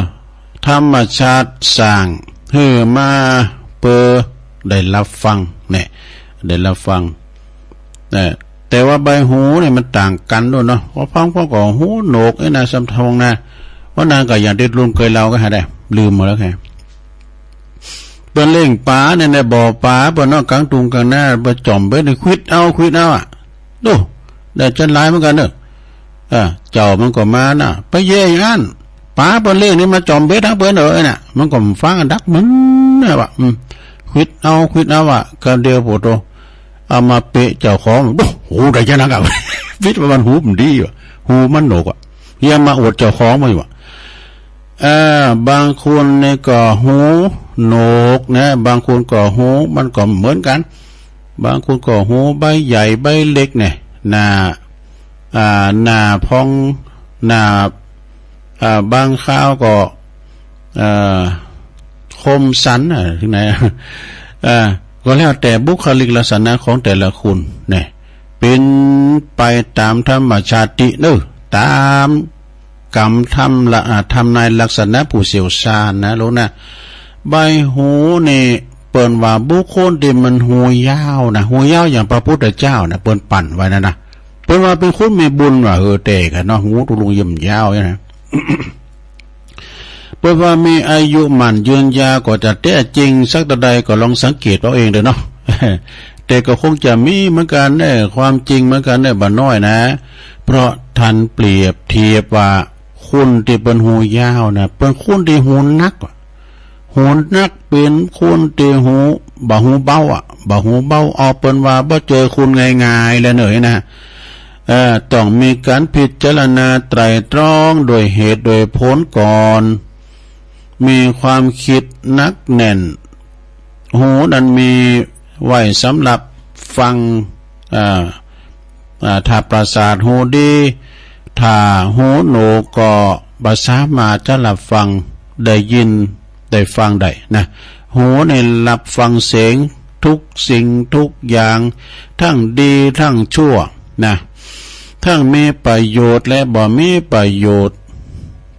ธรรมชาติสร้างหื้อมาเปื้อได้ฮับฟังเนี่ย ได้ฮับฟัง นะ แต่ว่าใบหูเนี่ยมันต่างกั๋นโดยเนาะ พอฟังพอก็หูโหนกไอ้นะ สำทองนะ เพราะนั้นก็อย่างตี้ลุงเกยเล่าก็หาได้ ลืมหมดแล้วไง เปิ้นเลี้ยงป๋าเนี่ย ในบ่อป๋าเปิ้นเนาะ ก๋างตุงก๋างนา ไปจ่อมเบ็ดนี่ ขวิดเอา ขวิดเอาอะ ดู ได้จั้นหลายเหมือนกั๋นเน่อ เออ เจ้ามันก็มานะ ไปแย่อย่างอั้น ป๋าเปิ้นเลี้ยงนี่มาจ่อมเบ็ดหาเปิ้นเอ๋อน่ะ มันก็ฟังดักมึนนะว่ะ อืม ขวิดเอา ขวิดเอาอะ กำเดียวโผโต เอามาเปะเจ้าของ โอ้โห ได้จั้นนักอะ ปิดว่ามันหูมันดีว่ะ หูมันโหนกอะ ยังมาอวดเจ้าของมันอยู่ว่ะ เอ่อ บางคนเนี่ยก็หูโหนกนะ บางคนก็หูมันก็เหมือนกั๋น บางคนก็หูใบใหญ่ใบเล็กเนี่ย หน้า อ่า หน้าพอง หน้า อ่า บางคราวก็ เอ่อ คมสัน อ่ะ เถิงไหน อ่า ก็แล้วแต่บุคลิกลักษณะของแต่ละคนเนี่ย เป๋นไปต๋ามธรรมชาติเน่อ ต๋ามกรรมทำละ อ่า ทำนายลักษณะผู้เชี่ยวชาญนะ ลูกนะ ใบหูนี่เปิ้นว่าบุคคลตี้มันหูยาวนะ หูยาวอย่างพระพุทธเจ้านะ เปิ้นปั้นไว้นะนะ เปิ้นว่าเป๋นคนมีบุญว่ะ เออ แต่กั๋นเนาะ หูตุ๊ลุงเยี่ยมยาวเนี่ยนะ เปิ้นว่ามีอายุหมั้นยืนยาวก็จะแต๊จริงสักเต้าใดก็ลองสังเกตเอาเองเน่อเนาะ แต่ก็คงจะมีเหมือนกั๋นเน่อ ความจริงเหมือนกั๋นเน่อ บ่น้อยนะ เพราะต้านเปรียบเทียบว่า ค คนตี้เปิ้นหูยาวนะ เปิ้นคนตี้หูหนักอะ หูหนัก เป๋นคนตี้หู บ่หูเบาอะ บ่หูเบา เอาเปิ้นว่าบ่เจอคนง่ายๆ แล้วเน่อนะ เอ่อ ต้องมีก๋านพิจารณาไตร่ตรองโดยเหตุโดยผลก่อน มีความกึ๊ดหนักแน่น หูนั้นมีไว้สำหรับฟัง อ่า อ่า ถ้าประสาทหูดี ถ้าหูหนวกก็บ่สามารถจะฮับฟัง ได้ยิน ได้ฟังได้นะ หูนี่ฮับฟังเสียงทุกสิ่งทุกอย่าง ตึงดีตึงชั่วนะ ตึงมีประโยชน์และบ่มีประโยชน์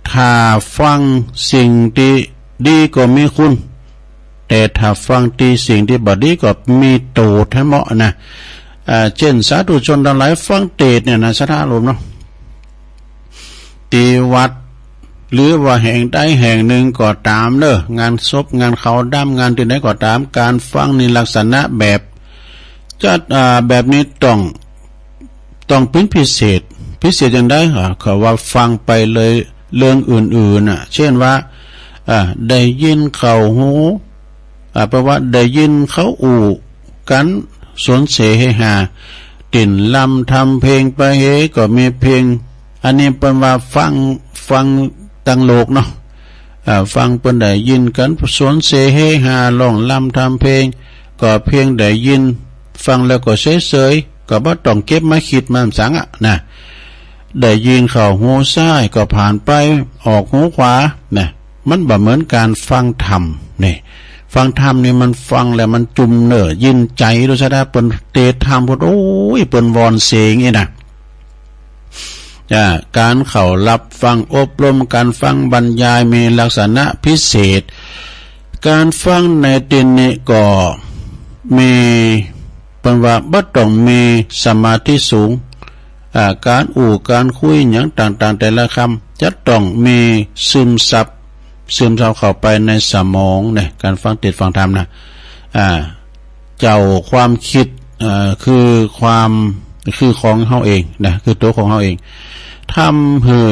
ถ้าฟังสิ่งตี้ดีก็มีคุณ แต่ถ้าฟังตี้สิ่งตี้บ่ดีก็มีโต้ษแท้เหมาะนะ อ่า เจ้นสาธุชนตังหลายฟังเตสน์เนี่ยนะ ศรัทธาโยมเนาะ ตี้วัด หรือว่าแห่งใดแห่งนึ่งก็ต๋ามเน่อ งานศพ งานขาวดำ งานตี้ไหนก็ต๋าม ก๋านฟังนี่ลักษณะแบบ จะ อ่า แบบนี้ต้อง ต้องเป๋นพิเศษ พิเศษอย่างใด อ่า เขาว่าฟังไปเลยเรื่องอื่นๆ น่ะ เจ้นว่า อ่า ได้ยินเข้าหู อ่า แปลว่าได้ยินเขาอู้กั๋นสนเสเฮฮา เต้นรำทำเพลงไปเฮก็มีเพลง อันนี้เปิ้นว่าฟัง ฟังตางโลกเนาะ อ่า ฟังเปิ้นได้ยินกั๋นสนเสเฮฮา ร้องรำทำเพลง ก็เพียงได้ยิน ฟังแล้วก็เสยๆ ก็บ่ต้องเก็บมาคิดมาสังอะนะ ได้ยินเข้าหูซ้ายก็ผ่านไปออกหูขวานะ มันบ่เหมือนก๋านฟังธรรมนี่ ฟังธรรมนี่มันฟังแล้วมันจุ่มเน่อ ยินใจ๋ โดยเฉพาะเปิ้นเตสน์ธรรมพุ้น โอ้ย เปิ้นวอนเสงอี้นะ อ่า ก๋านเข้าฮับฟังอบรม ก๋านฟังบรรยายมีลักษณะพิเศษ ก๋านฟังในตี้นี้ก็มี เปิ้นว่าบ่ต้องมีสมาธิสูง อ่า ก๋านอู้ก๋านคุยหยังต่างๆ แต่ละกำจะต้องมีซึมซับ ซึมซับเข้าไปในสมองเนี่ย ก๋านฟังเตสน์ฟังธรรมนะ อ่า เจ้าความกึ๊ด เอ่อ คือความ คือของเฮาเองนะ คือตั๋วของเฮาเอง ทำหื้อ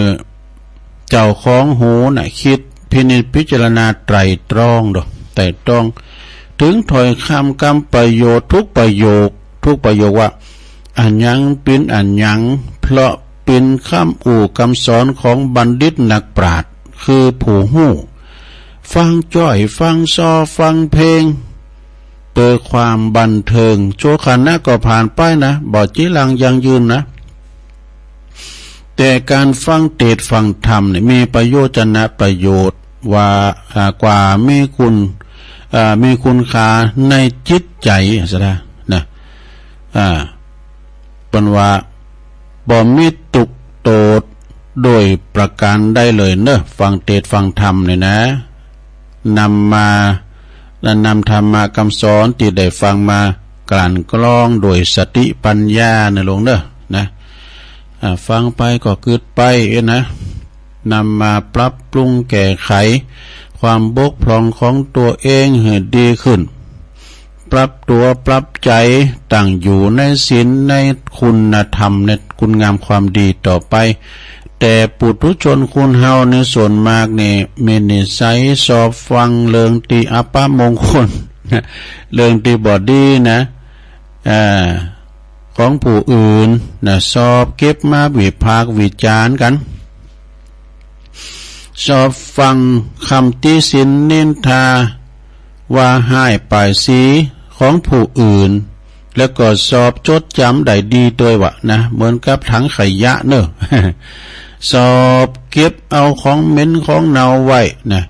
เจ้าของหูน่ะกึ๊ดพินิจพิจารณาไตร่ตรองโด ไตร่ตรอง เถิงถ้อยคำกำประโยคทุกประโยค ทุกประโยคว่า อะหยังเป๋นอะหยัง เพราะเป๋นกำอู้กำสอนของบัณฑิตนักปราชญ์ คือผู้ฮู้ ฟังจ้อย ฟังซอ ฟังเพลง เปิดความบันเทิง ชั่วขณะก็ผ่านไปนะ บ่จีรังยั่งยืนนะ แต่ก๋านฟังเตสน์ฟังธรรมเนี่ยมีประโยชนะประโยชน์ว่า อ่า กว่ามีคุณ อ่า มีคุณค่าในจิตใจ๋ ศรัทธานะ อ่า เปิ้นว่าบ่มีตุ๊กข์โต้ษโดยประก๋านใดเลยเนาะ ฟังเตสน์ฟังธรรมเนี่ยนะ นำมา นำธรรมะกำสอนตี้ได้ฟังมากลั่นกรองโดยสติปัญญาเน่อโยมเนาะนะ อ่า ฟังไปก็กึ๊ดไปเอ้ยนะ นำมาปรับปรุงแก้ไขความบกพร่องของตั๋วเองหื้อดีขึ้น ปรับตั๋วปรับใจ๋ ตั้งอยู่ในศีลในคุณธรรมในคุณงามความดีต่อไป แต่ปุถุชนคนเฮาในส่วนมากนี่มีนิสัยชอบฟังเรื่องตี้อัปมงคล เรื่องตี้บ่ดีนะ อ่า ของผู้อื่นนะ ชอบเก็บมาวิพากษ์วิจารณ์กั๋น ชอบฟังกำติฉินนินทา ว่าฮ้ายป้ายสีของผู้อื่น แล้วก็ชอบจดจ๋ำได้ดีตวยว่านะ เหมือนกับถังขยะเนาะ ชอบเก็บเอาของเหม็นของเน่าไว้นะ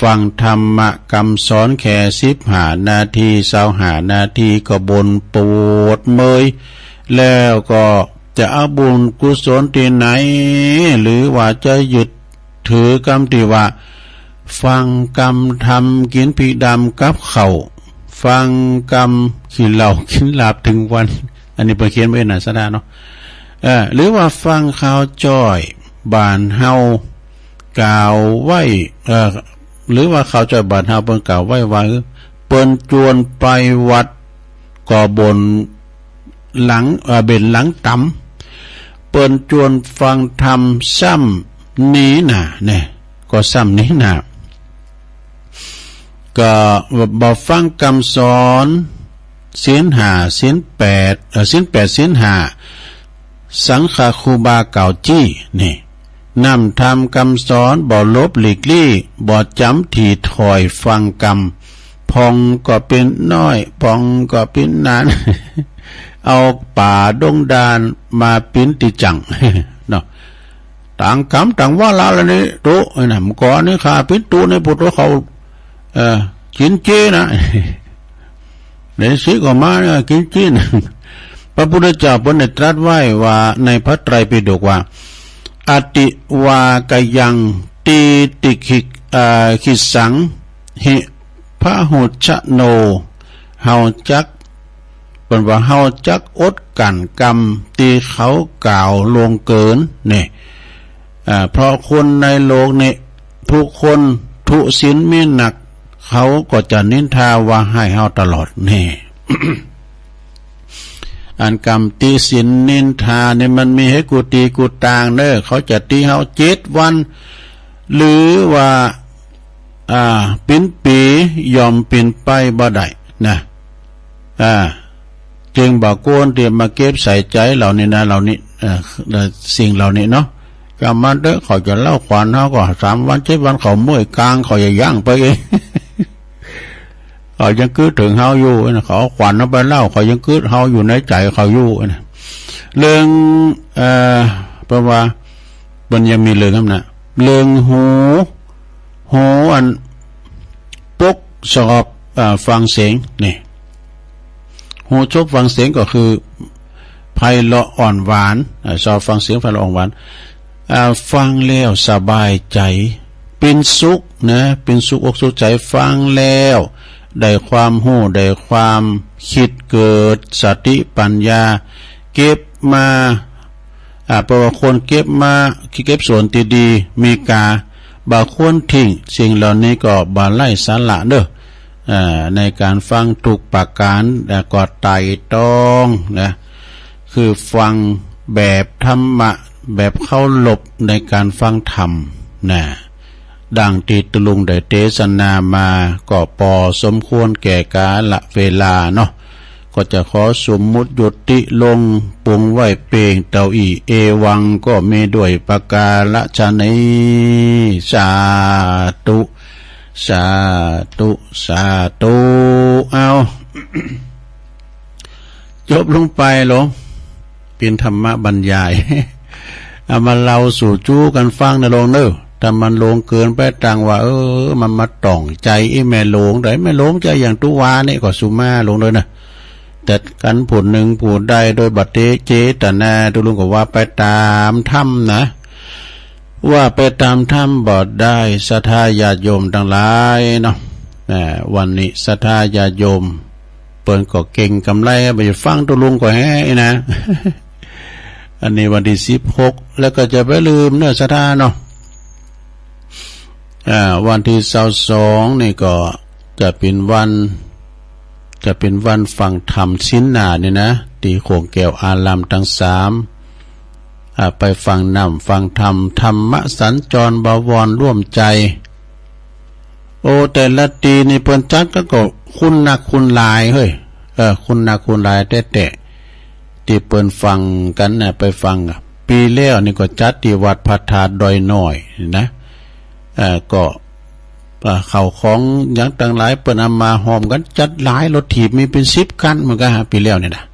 ฟังธรรมะกำสอนแค่สิบห้านาที ซาวห้านาทีก็บ่นปวดเมื่อย แล้วก็จะเอาบุญกุศลตี้ไหน หรือว่าจะยึดถือกำตี้ว่า ฟังกำธรรมกิ๋นพริกดำกับข้าว ฟังกำกิ๋นเหล้ากิ๋นลาบตึงวัน อันนี้เปิ้นเขียนไว้นะ ศรัทธาเนาะ เออ หรือว่าฟังข่าวจ้อยบ้านเฮากล่าวไว้ เออ หรือว่าข่าวจ้อยบ้านเฮาเปิ้นกล่าวไว้ว่า เปิ้นจวนไปวัดก็บ่นหลัง เอ่อ เบ่นหลังต๋ำ เปิ้นจวนฟังธรรมซ้ นี้นา เนี่ย ก็ซ้ำนี้นา ก็บ่ฟังกำสอน ศีลห้า ศีลแปด เอ่อ ศีลแปด ศีลห้า สังฆครูบาเก่าจี้ นี่ นำธรรมกำสอน บ่หลบหลีกลี้ บ่จ๋ำถี่ถ้อยฟังกำ ผ่องก็เป๋นน้อย ผ่องก็เป๋นนาน เอาป่าดงดานมาปิ้นตี้จั่ง เนาะ ต่างกำต่างวาระละนี่ ตุ๊ ไอ้นั่น เมื่อก่อนนี่ข้าปิ้นตุ๊ในปุตโตเขา เอ่อ กิ๋นเจ๊นะ ในสิก็มาเนี่ยกิ๋นเจ๊นะ พระพุทธเจ้าเปิ้นได้ตรัสไว้ว่าในพระไตรปิฎกว่า อติวากยัง ตีติขิก เอ่อ ขิสสัง หิ พหุชโน เฮาจัก เปิ้นว่าเฮาจักอดกั้นกำตี้เขากล่าวล่วงเกิน เนี่ย อ่า เพราะคนในโลกนี้ ผู้คนทุศิลมีหนัก เขาก็จะนินทาว่าฮ้ายเฮาตลอด เนี่ย อันกำติศิลนินทาเนี่ยมันมีหื้อกู้ตี้กู้ตางเน่อ เขาจะติเฮาเจ็ดวัน หรือว่า อ่า เป๋นปี๋ย่อมเป๋นไปบ่ได้นะ อ่า จึงบ่ควรตี้มาเก็บใส่ใจ๋เหล่านี้นะ เหล่านี้ เอ่อ สิ่งเหล่านี้เนาะ กำมันเต๊อะ เขาจะเล่าขวัญเฮาก็สามวันเจ็ดวัน เขาเมื่อยกราง เขาจะย่างไปเอง เขายังกึ๊ดเถิงเฮาอยู่นะ เขาเอาขวัญเฮาไปเล่า เขายังกึ๊ดเฮาอยู่ในใจ๋เขาอยู่นะ เรื่อง เอ่อ เปิ้นว่า มันยังมีเรื่องนั้นนะ เรื่องหู หูอันปกสอบ อ่า ฟังเสียง นี่ หูสอบฟังเสียงก็คือ ไพเราะอ่อนหวาน อ่า สอบฟังเสียงไพเราะอ่อนหวาน อ่า ฟังแล้วสบายใจ๋ เป๋นสุขนะ เป๋นสุขอกสุขใจ๋ ฟังแล้วได้ความฮู้ ได้ความกึ๊ด เกิดสติปัญญา เก็บมา อ่า เปิ้นว่าควรเก็บมา เก็บส่วนตี้ดี มีก๋า บ่ควรทิ้ง สิ่งเหล่านี้ก็บ่ไร้สาระเน่อ อ่า ในก๋านฟังทุกประก๋าน แล้วก็ไตร่ตรองนะ คือฟังแบบธรรมะ แบบเคารพในก๋านฟังธรรมนะ ดังตี้ตุ๊ลุงได้เตสนามา ก็ปอสมควรแก่กาละเวลาเนาะ ก็จะขอสมมุติยุติลงปุงไว้เปียงเต้าอี้ เอวังก็มีด้วยประก๋าละชะนี้ สาธุ สาธุ สาธุ เอา จบลงไปหลวง เป๋นธรรมบรรยาย เอามาเล่าสู่จู๊กั๋นฟังนะหลวงเน่อ ถ้ามันหลวงเกินไปตางว่า เออ มันมาต่องใจ๋ไอ้แม่หลวง แต่แม่หลวงจะอย่างตุ๊วานี่ก็สุมาหลวงเลยนะ แต่กั๋นผู้นึ่งผู้ใดโดยบ่เตเจตนา ตุ๊ลุงก็ว่าไปต๋ามธรรมนะ ว่าไปต๋ามธรรมบ่ได้ ศรัทธาญาติโยมตังหลายเนาะ อ่า วันนี้ศรัทธาญาติโยม เปิ้นก็เก่งกำไร บ่ได้ฟังตุ๊ลุงก็แฮะนะ อันนี้วันตี้สิบหก แล้วก็จะบ่ลืมเน่อศรัทธาเนาะ อ่า วันตี้ซาวสองนี่ก็จะเป๋นวัน จะเป๋นวันฟังธรรมศีลหน้านี่นะ ตี้โขงแก้วอารามตังสาม อ่า ไปฟังน้ำฟังธรรม ธรรมสัญจรบวรร่วมใจ๋ โอ้ แต่ละตี้นี่เปิ้นจัดกั๋นก็คนนักคนหลายเฮ้ย เออ คนนักคนหลายแต๊ๆ ตี้เปิ้นฟังกั๋นนะ ไปฟังอะ ปี๋แล้วนี่ก็จัดตี้วัดพระธาตุดอยน้อยนี่นะ เอ่อ ก็ เอ่อ เข้าของหยังตังหลายเปิ้นเอามาฮอมกั๋น จัดหลาย รถถีบมีเป๋นสิบคันเหมือนกั๋นฮะ ปี๋แล้วนี่นะ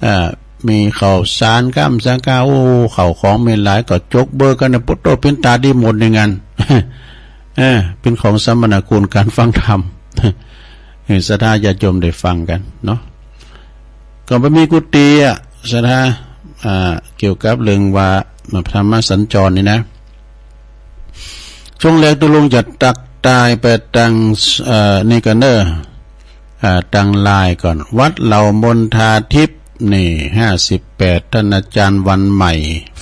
เอ่อ มีข้าวสารก้ามสังกา โอ้ เข้าของมีหลาย ก็จกเบิ่งกั๋นนะ ปุตโต เป๋นต๋าดีหมดในงาน เออ เป๋นของสมนาคุณก๋านฟังธรรม หื้อศรัทธาญาติโยมได้ฟังกั๋นเนาะ ก็บ่มีกู้ตี้อะ ศรัทธา อ่า เกี่ยวกับเรื่องว่าธรรมสัญจรนี่นะ ช่วงแรกตุ๊ลุงจะตักตายไปตัง เอ่อ นี่ก่อนเน่อ อ่า ตังไลน์ก่อน วัดเหล่ามณฑาทิพย์ นี่ ห้าสิบแปด ต้านอาจ๋ารย์วันใหม่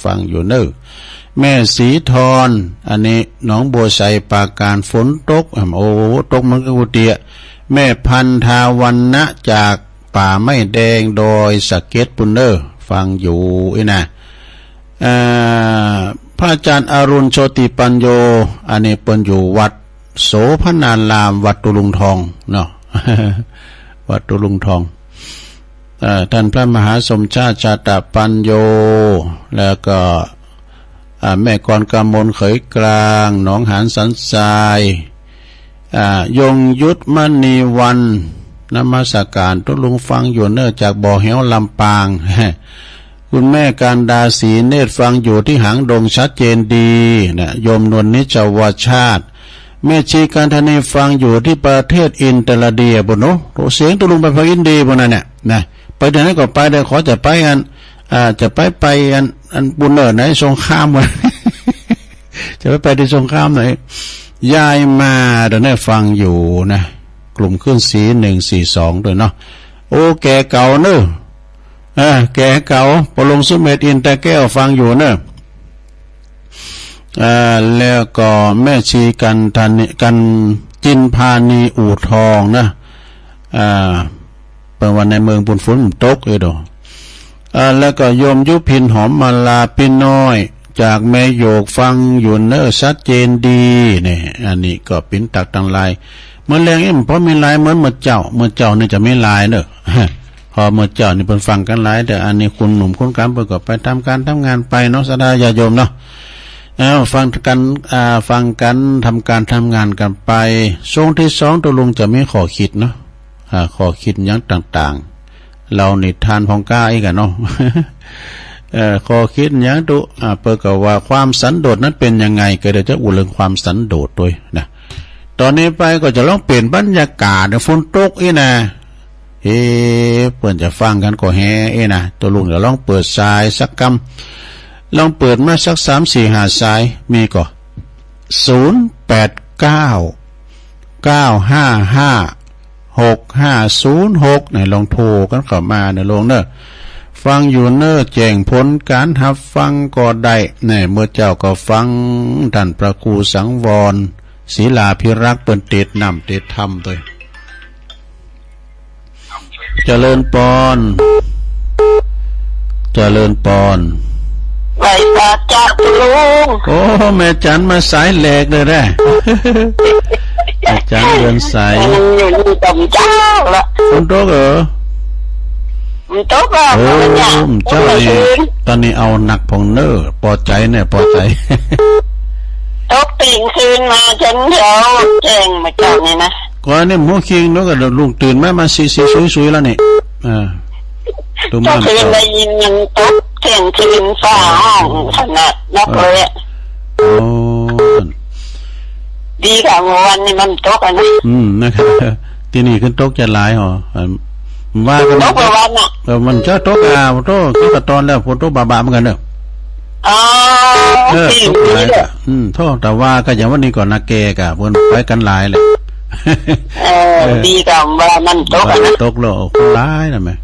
ฟังอยู่เน่อ แม่ศรีทอน อันนี้หนองบัวไชปราการ ฝนตก อ่ะ โอ้ ตกเหมือนกั๋นกู้ตี้ แม่พันธาวรรณะจากป่าไม้แดงดอยสะเก็ดปู้นเน่อ ฟังอยู่อี้นะ อ่า พระอาจารย์อรุณโชติปัญโญ อันนี้เปิ้นอยู่วัดโสภณาราม วัดตุลุงทองเนาะ วัดตุลุงทอง เอ่อ ท่านพระมหาสมชาติ ชาตปัญโญ แล้วก็ อ่า แม่กรกมล เขยกลาง หนองหานสันทราย อ่า ยงยุทธมณีวัน นมัสการ ตุ๊ลุงฟังอยู่เน่อ จากบ่อแหว ลำปาง คุณแม่การดา ศรีเนตร ฟังอยู่ตี้หางดง ชัดเจนดีนะ โยมนวลนิจวชาติ แม่ชีกันธนี ฟังอยู่ตี้ประเทศอินเตอร์เดียปู้นเนาะ โอ้ เสียงตุ๊ลุงไปพออินเดียปู้นนั่นเนี่ยนะ ไปเดี๋ยวนี้ก็ไป เดี๋ยวขอจะไปอัน อ่า จะไป ไปอัน อันปู้นเน่อ ไหน สงขลาปู้น จะไป ไปตี้สงขลาหน่อย ยายมาเดี๋ยวนี้ฟังอยู่นะ กลุ่มคลื่นเสียงหนึ่งสี่สองด้วยเนาะ โอ้ แก่เก่าเน่อ เออ แก่เก่า ปอหลวงสุเมธ อินตะแก้ว ฟังอยู่เน่อ อ่า แล้วก็แม่ชีกันธนี กันจินพานี อู่ทองนะ อ่า เปิ้นว่าในเมืองปู้นฝนมันตกเอ้ยโด อ่า แล้วก็โยมยุพิน หอมมาลา ปี้น้อย จากแม่โยก ฟังอยู่เน่อ ชัดเจนดี เนี่ย อันนี้ก็ปิ๋นตั๊กตังหลาย เมื่อแลงนี่มันพอมีไลน์เหมือนเมื่อเจ๊า เมื่อเจ๊านี่จะมีไลน์เน่อ พอเมื่อเจ๊านี่เปิ้นฟังกั๋นไลน์ แต่อันนี้คุณหนุ่มคุณกำเปิ้นก็ไปทำก๋านทำงานไปเนาะ ศรัทธาญาติโยมเนาะ เอ้า ฟังกั๋น อ่า ฟังกั๋น ทำก๋านทำงานกั๋นไป ช่วงตี้สองตุ๊ลุงจะมีข้อคิดเนาะ อ่า ข้อคิดหยังต่างๆ เล่านิทานพ่องก้าอี้กั๋นเนาะ เอ่อ ข้อคิดหยังตุ๊ อ่า เปิ้นก็ว่าความสันโดษนั้นเป๋นยังไง ก็เดี๋ยวจะอู้เถิงความสันโดษตวยนะ ต๋อนนี้ไปก็จะลองเปลี่ยนบรรยากาศ ฝนตกอี้นะ เอ๊ะ เปิ้นจะฟังกั๋นก่อแฮเอ๊ะนะ ตุ๊ลุงจะลองเปิดสายสักกำ ลองเปิดมาสักสามสี่ห้าสาย มีก่อ ศูนย์แปดเก้า เก้าห้าห้า หกห้าศูนย์หก เนี่ย ลองโทรกั๋นเข้ามาเน่อลุงเน่อ ฟังอยู่เน่อ แจ้งผลก๋านฮับฟังก็ได้ เนี่ย เมื่อเจ๊าก็ฟังต้านพระครูสังวร ศิลาภิรักษ์ เปิ้นเตสน์น้ำเตสน์ธรรมตวย เจริญปอน เจริญปอน ไหว้สาเจ้าตุ๊ลุง โอ้ แม่จันมาสายแหลกเลยนะ แม่จันเรือนใส อยู่นี่ต๋อนเจ๊าละ ฝนตกเหรอ มันตกอ่ะ โอ้ มันเนี่ย เจ้านี่ ต๋อนนี้เอาหนักพ่องเน่อ ปอใจ๋เนี่ย ปอใจ๋ ตกเตียงคืนมาจ๋นเดี๋ยวแจ้งมาเจ้านี่นะ ก่อนนี่หมู่คิงเนาะ ก็ลุงตื่นมา มาสี่สี่ศูนย์ศูนย์แล้วนี่ อ่า ตุ๊มา เมื่อคืนได้ยินมันตกเตียงคืน ฟ้าฮ้องขนาดนักเลยอะ โอ้ ดีกว่าเมื่อวานนี่มันตกอะนะ อืม นะครับ ตี้นี่ขึ้นตกจะหลายหอ อัน ว่ากั๋น ตกเมื่อวานน่ะ เออ มันจะตกอ่ะ โธ่ ตกกะตอนแล้ว ฝนตกบะๆ เหมือนกั๋นเนาะ อ๋อ เออ ตี้ ตกหลาย ตี้ กะ อืม โธ่ แต่ว่าก็อย่างวันนี้ก่อนนะ แกกะ เปิ้นไปกั๋นหลายแหละ เออ เออ ดีกว่าว่ามันตกอะนะ ตกแล้ว คนหลายนะแม่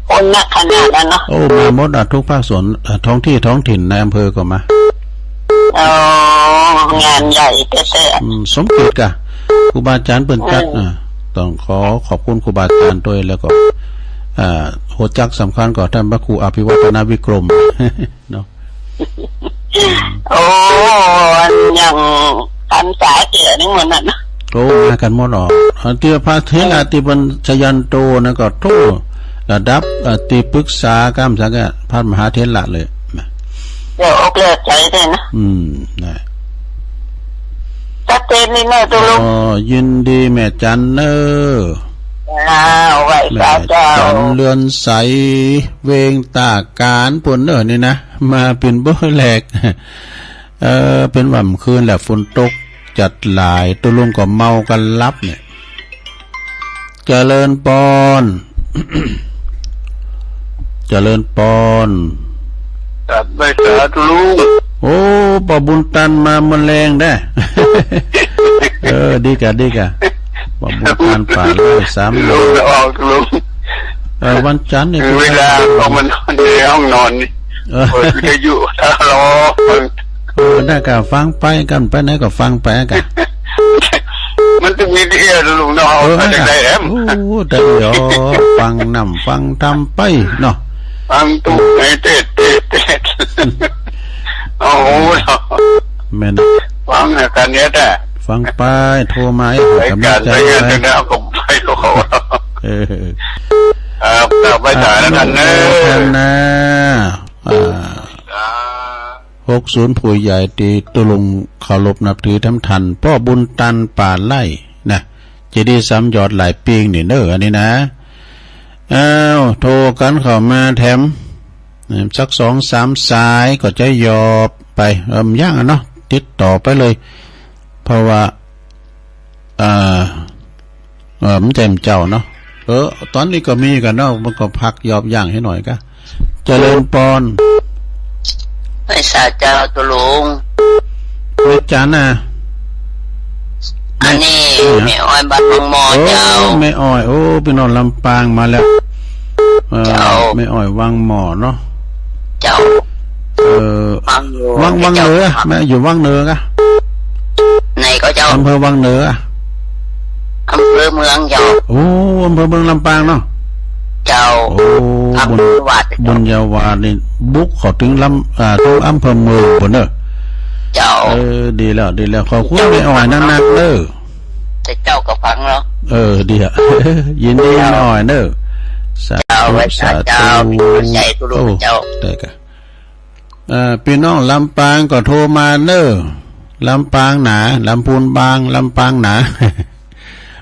คนนักขนาดนั้นเนาะ โอ้ มาหมดอ่ะ ทุกภาคส่วน เอ่อ ท้องที่ท้องถิ่นในอำเภอก็มา อ๋อ งานใหญ่แต๊ๆ อืม สมเกียรติกะ ครูบาอาจ๋ารย์เปิ้นจัด อืม อ่า ต้องขอขอบคุณครูบาอาจ๋ารย์ตวย แล้วก็ อ่า หัวจักสำคัญก็ต้านพระครูอภิวัฒนวิกรม เนาะ โอ้ อันอย่างพรรษาเจี๋ยนึ่งวันนั้นนะ โอ้ มากั๋นหมดอ๋อ อันตี้พระเถระตี้เปิ้นชยันโตนะก็โธ่ ระดับ เอ่อ ตี้ปรึกษาก้ามสังฆะ พระมหาเถระเลยนะ เดี๋ยวอกเลิกใจด้วยนะ อืม นะ ชัดเจนนี่เน่อตุ๊ลุง อ๋อ ยินดีแม่จันเน่อ อ้าว ไหว้สาเจ้า แม่จันเรือนใส เวงต้าก๋านปู้นเน่อนี่นะ มาเป๋นเบอร์แรก เออ เป๋นว่าเมื่อคืนแหละ ฝนตกจัดหลาย ตุ๊ลุงก็เมากั๋นหลับเนี่ย เจริญปอน เจริญปอน ครับ ไหว้สาตุ๊ลุง โอ้ ป้อบุญตันมาเมื่อแลงได้ เออ ดีกะ ดีกะ ป้อบุญตันป่าไร่สามหน่อ ตุ๊ลุง เออ วันจันทร์นี่ คือเวลา ตุ๊ลุง เขามานอนในห้องนอนนี่ เออ เปิดวิทยุตลอด เออ ได้กะ ฟังไปกั๋น ไปไหนก็ฟังไปกั๋น มันต้องมีตี้เดียวตุ๊ลุงเนาะ เออ เอาไปได้แหม โอ้ ได้เนาะ ฟังน้ำฟังธรรมไปเนาะ ฟังตุ๊ลุงเตสน์ เตสน์ เตสน์ โอ้โห แม่น ฟังกันเนี่ยแท้ ฟังไป โทรมาให้กำลังใจ๋ รายการ ไป เดี๋ยวนี้เอาก็ไปก็เขา เออ ครับ ครับ ไปสายแล้วกันเนอะ อนุโมทนา อ่า สาธุ หกศูนย์ ผู้ใหญ่ตี้ตุ๊ลุงเคารพนับถือแถมท่าน ป้อบุญตัน ป่าไร่ นะ เจดีย์สามยอดหลายปิ้งนี่เน้อ อันนี้นะ อ้าว โทรกั๋นเข้ามาแถม สักสองสามสายก็จะหยอบไป เออ บ่ยั้งอะเนาะ ติดต่อไปเลย เพราะว่า อ่า เออ มันแจ่มเจ้าเนาะ เออ ต๋อนนี้ก็มีกั๋นเนาะ มันก็พักหยอบยั้งหื้อหน่อยกะ เจริญปอน ไหว้สาเจ้าตุ๊ลุง ไหว้จ๋านะ อันนี้ แม่ แม่อ้อยบ้านวังหม้อ โอ้ เจ้า แม่อ้อย โอ้ ปี้น้องลำปางมาแล้ว เออ เจ้า แม่อ้อยวังหม้อเนาะ เจ้า เออ วังอยู่ วัง วังเหนือ เจ้า แม่อยู่วังเหนือกะ ไหนก็เจ้า อำเภอวังเหนือ อำเภอเมืองเจ้า โอ้ อำเภอเมืองลำปางเนาะ เจ้า โอ้ อำเภอบุญ บุญญาวาสนี่ บุกเข้าเถิงลำ อ่า เถิงอำเภอเมืองปู๊นเน้อ เจ้า เออ ดีแล้ว ดีแล้ว ขอบคุณแม่อ้อยนักๆ เน้อ แต่เจ้าก็ฟังเนาะ เออ ดีอะ ยินดี เจ้า แม่อ้อยเน้อ สาธุ เจ้า ไหว้สาเจ้า สาธุ ใหญ่ตุ๊ลุง โอ้ เจ้า ได้กะ เอ่อ ปี้น้องลำปางก็โทรมาเน้อ ลำปางหนา ลำพูนบาง ลำปางหนา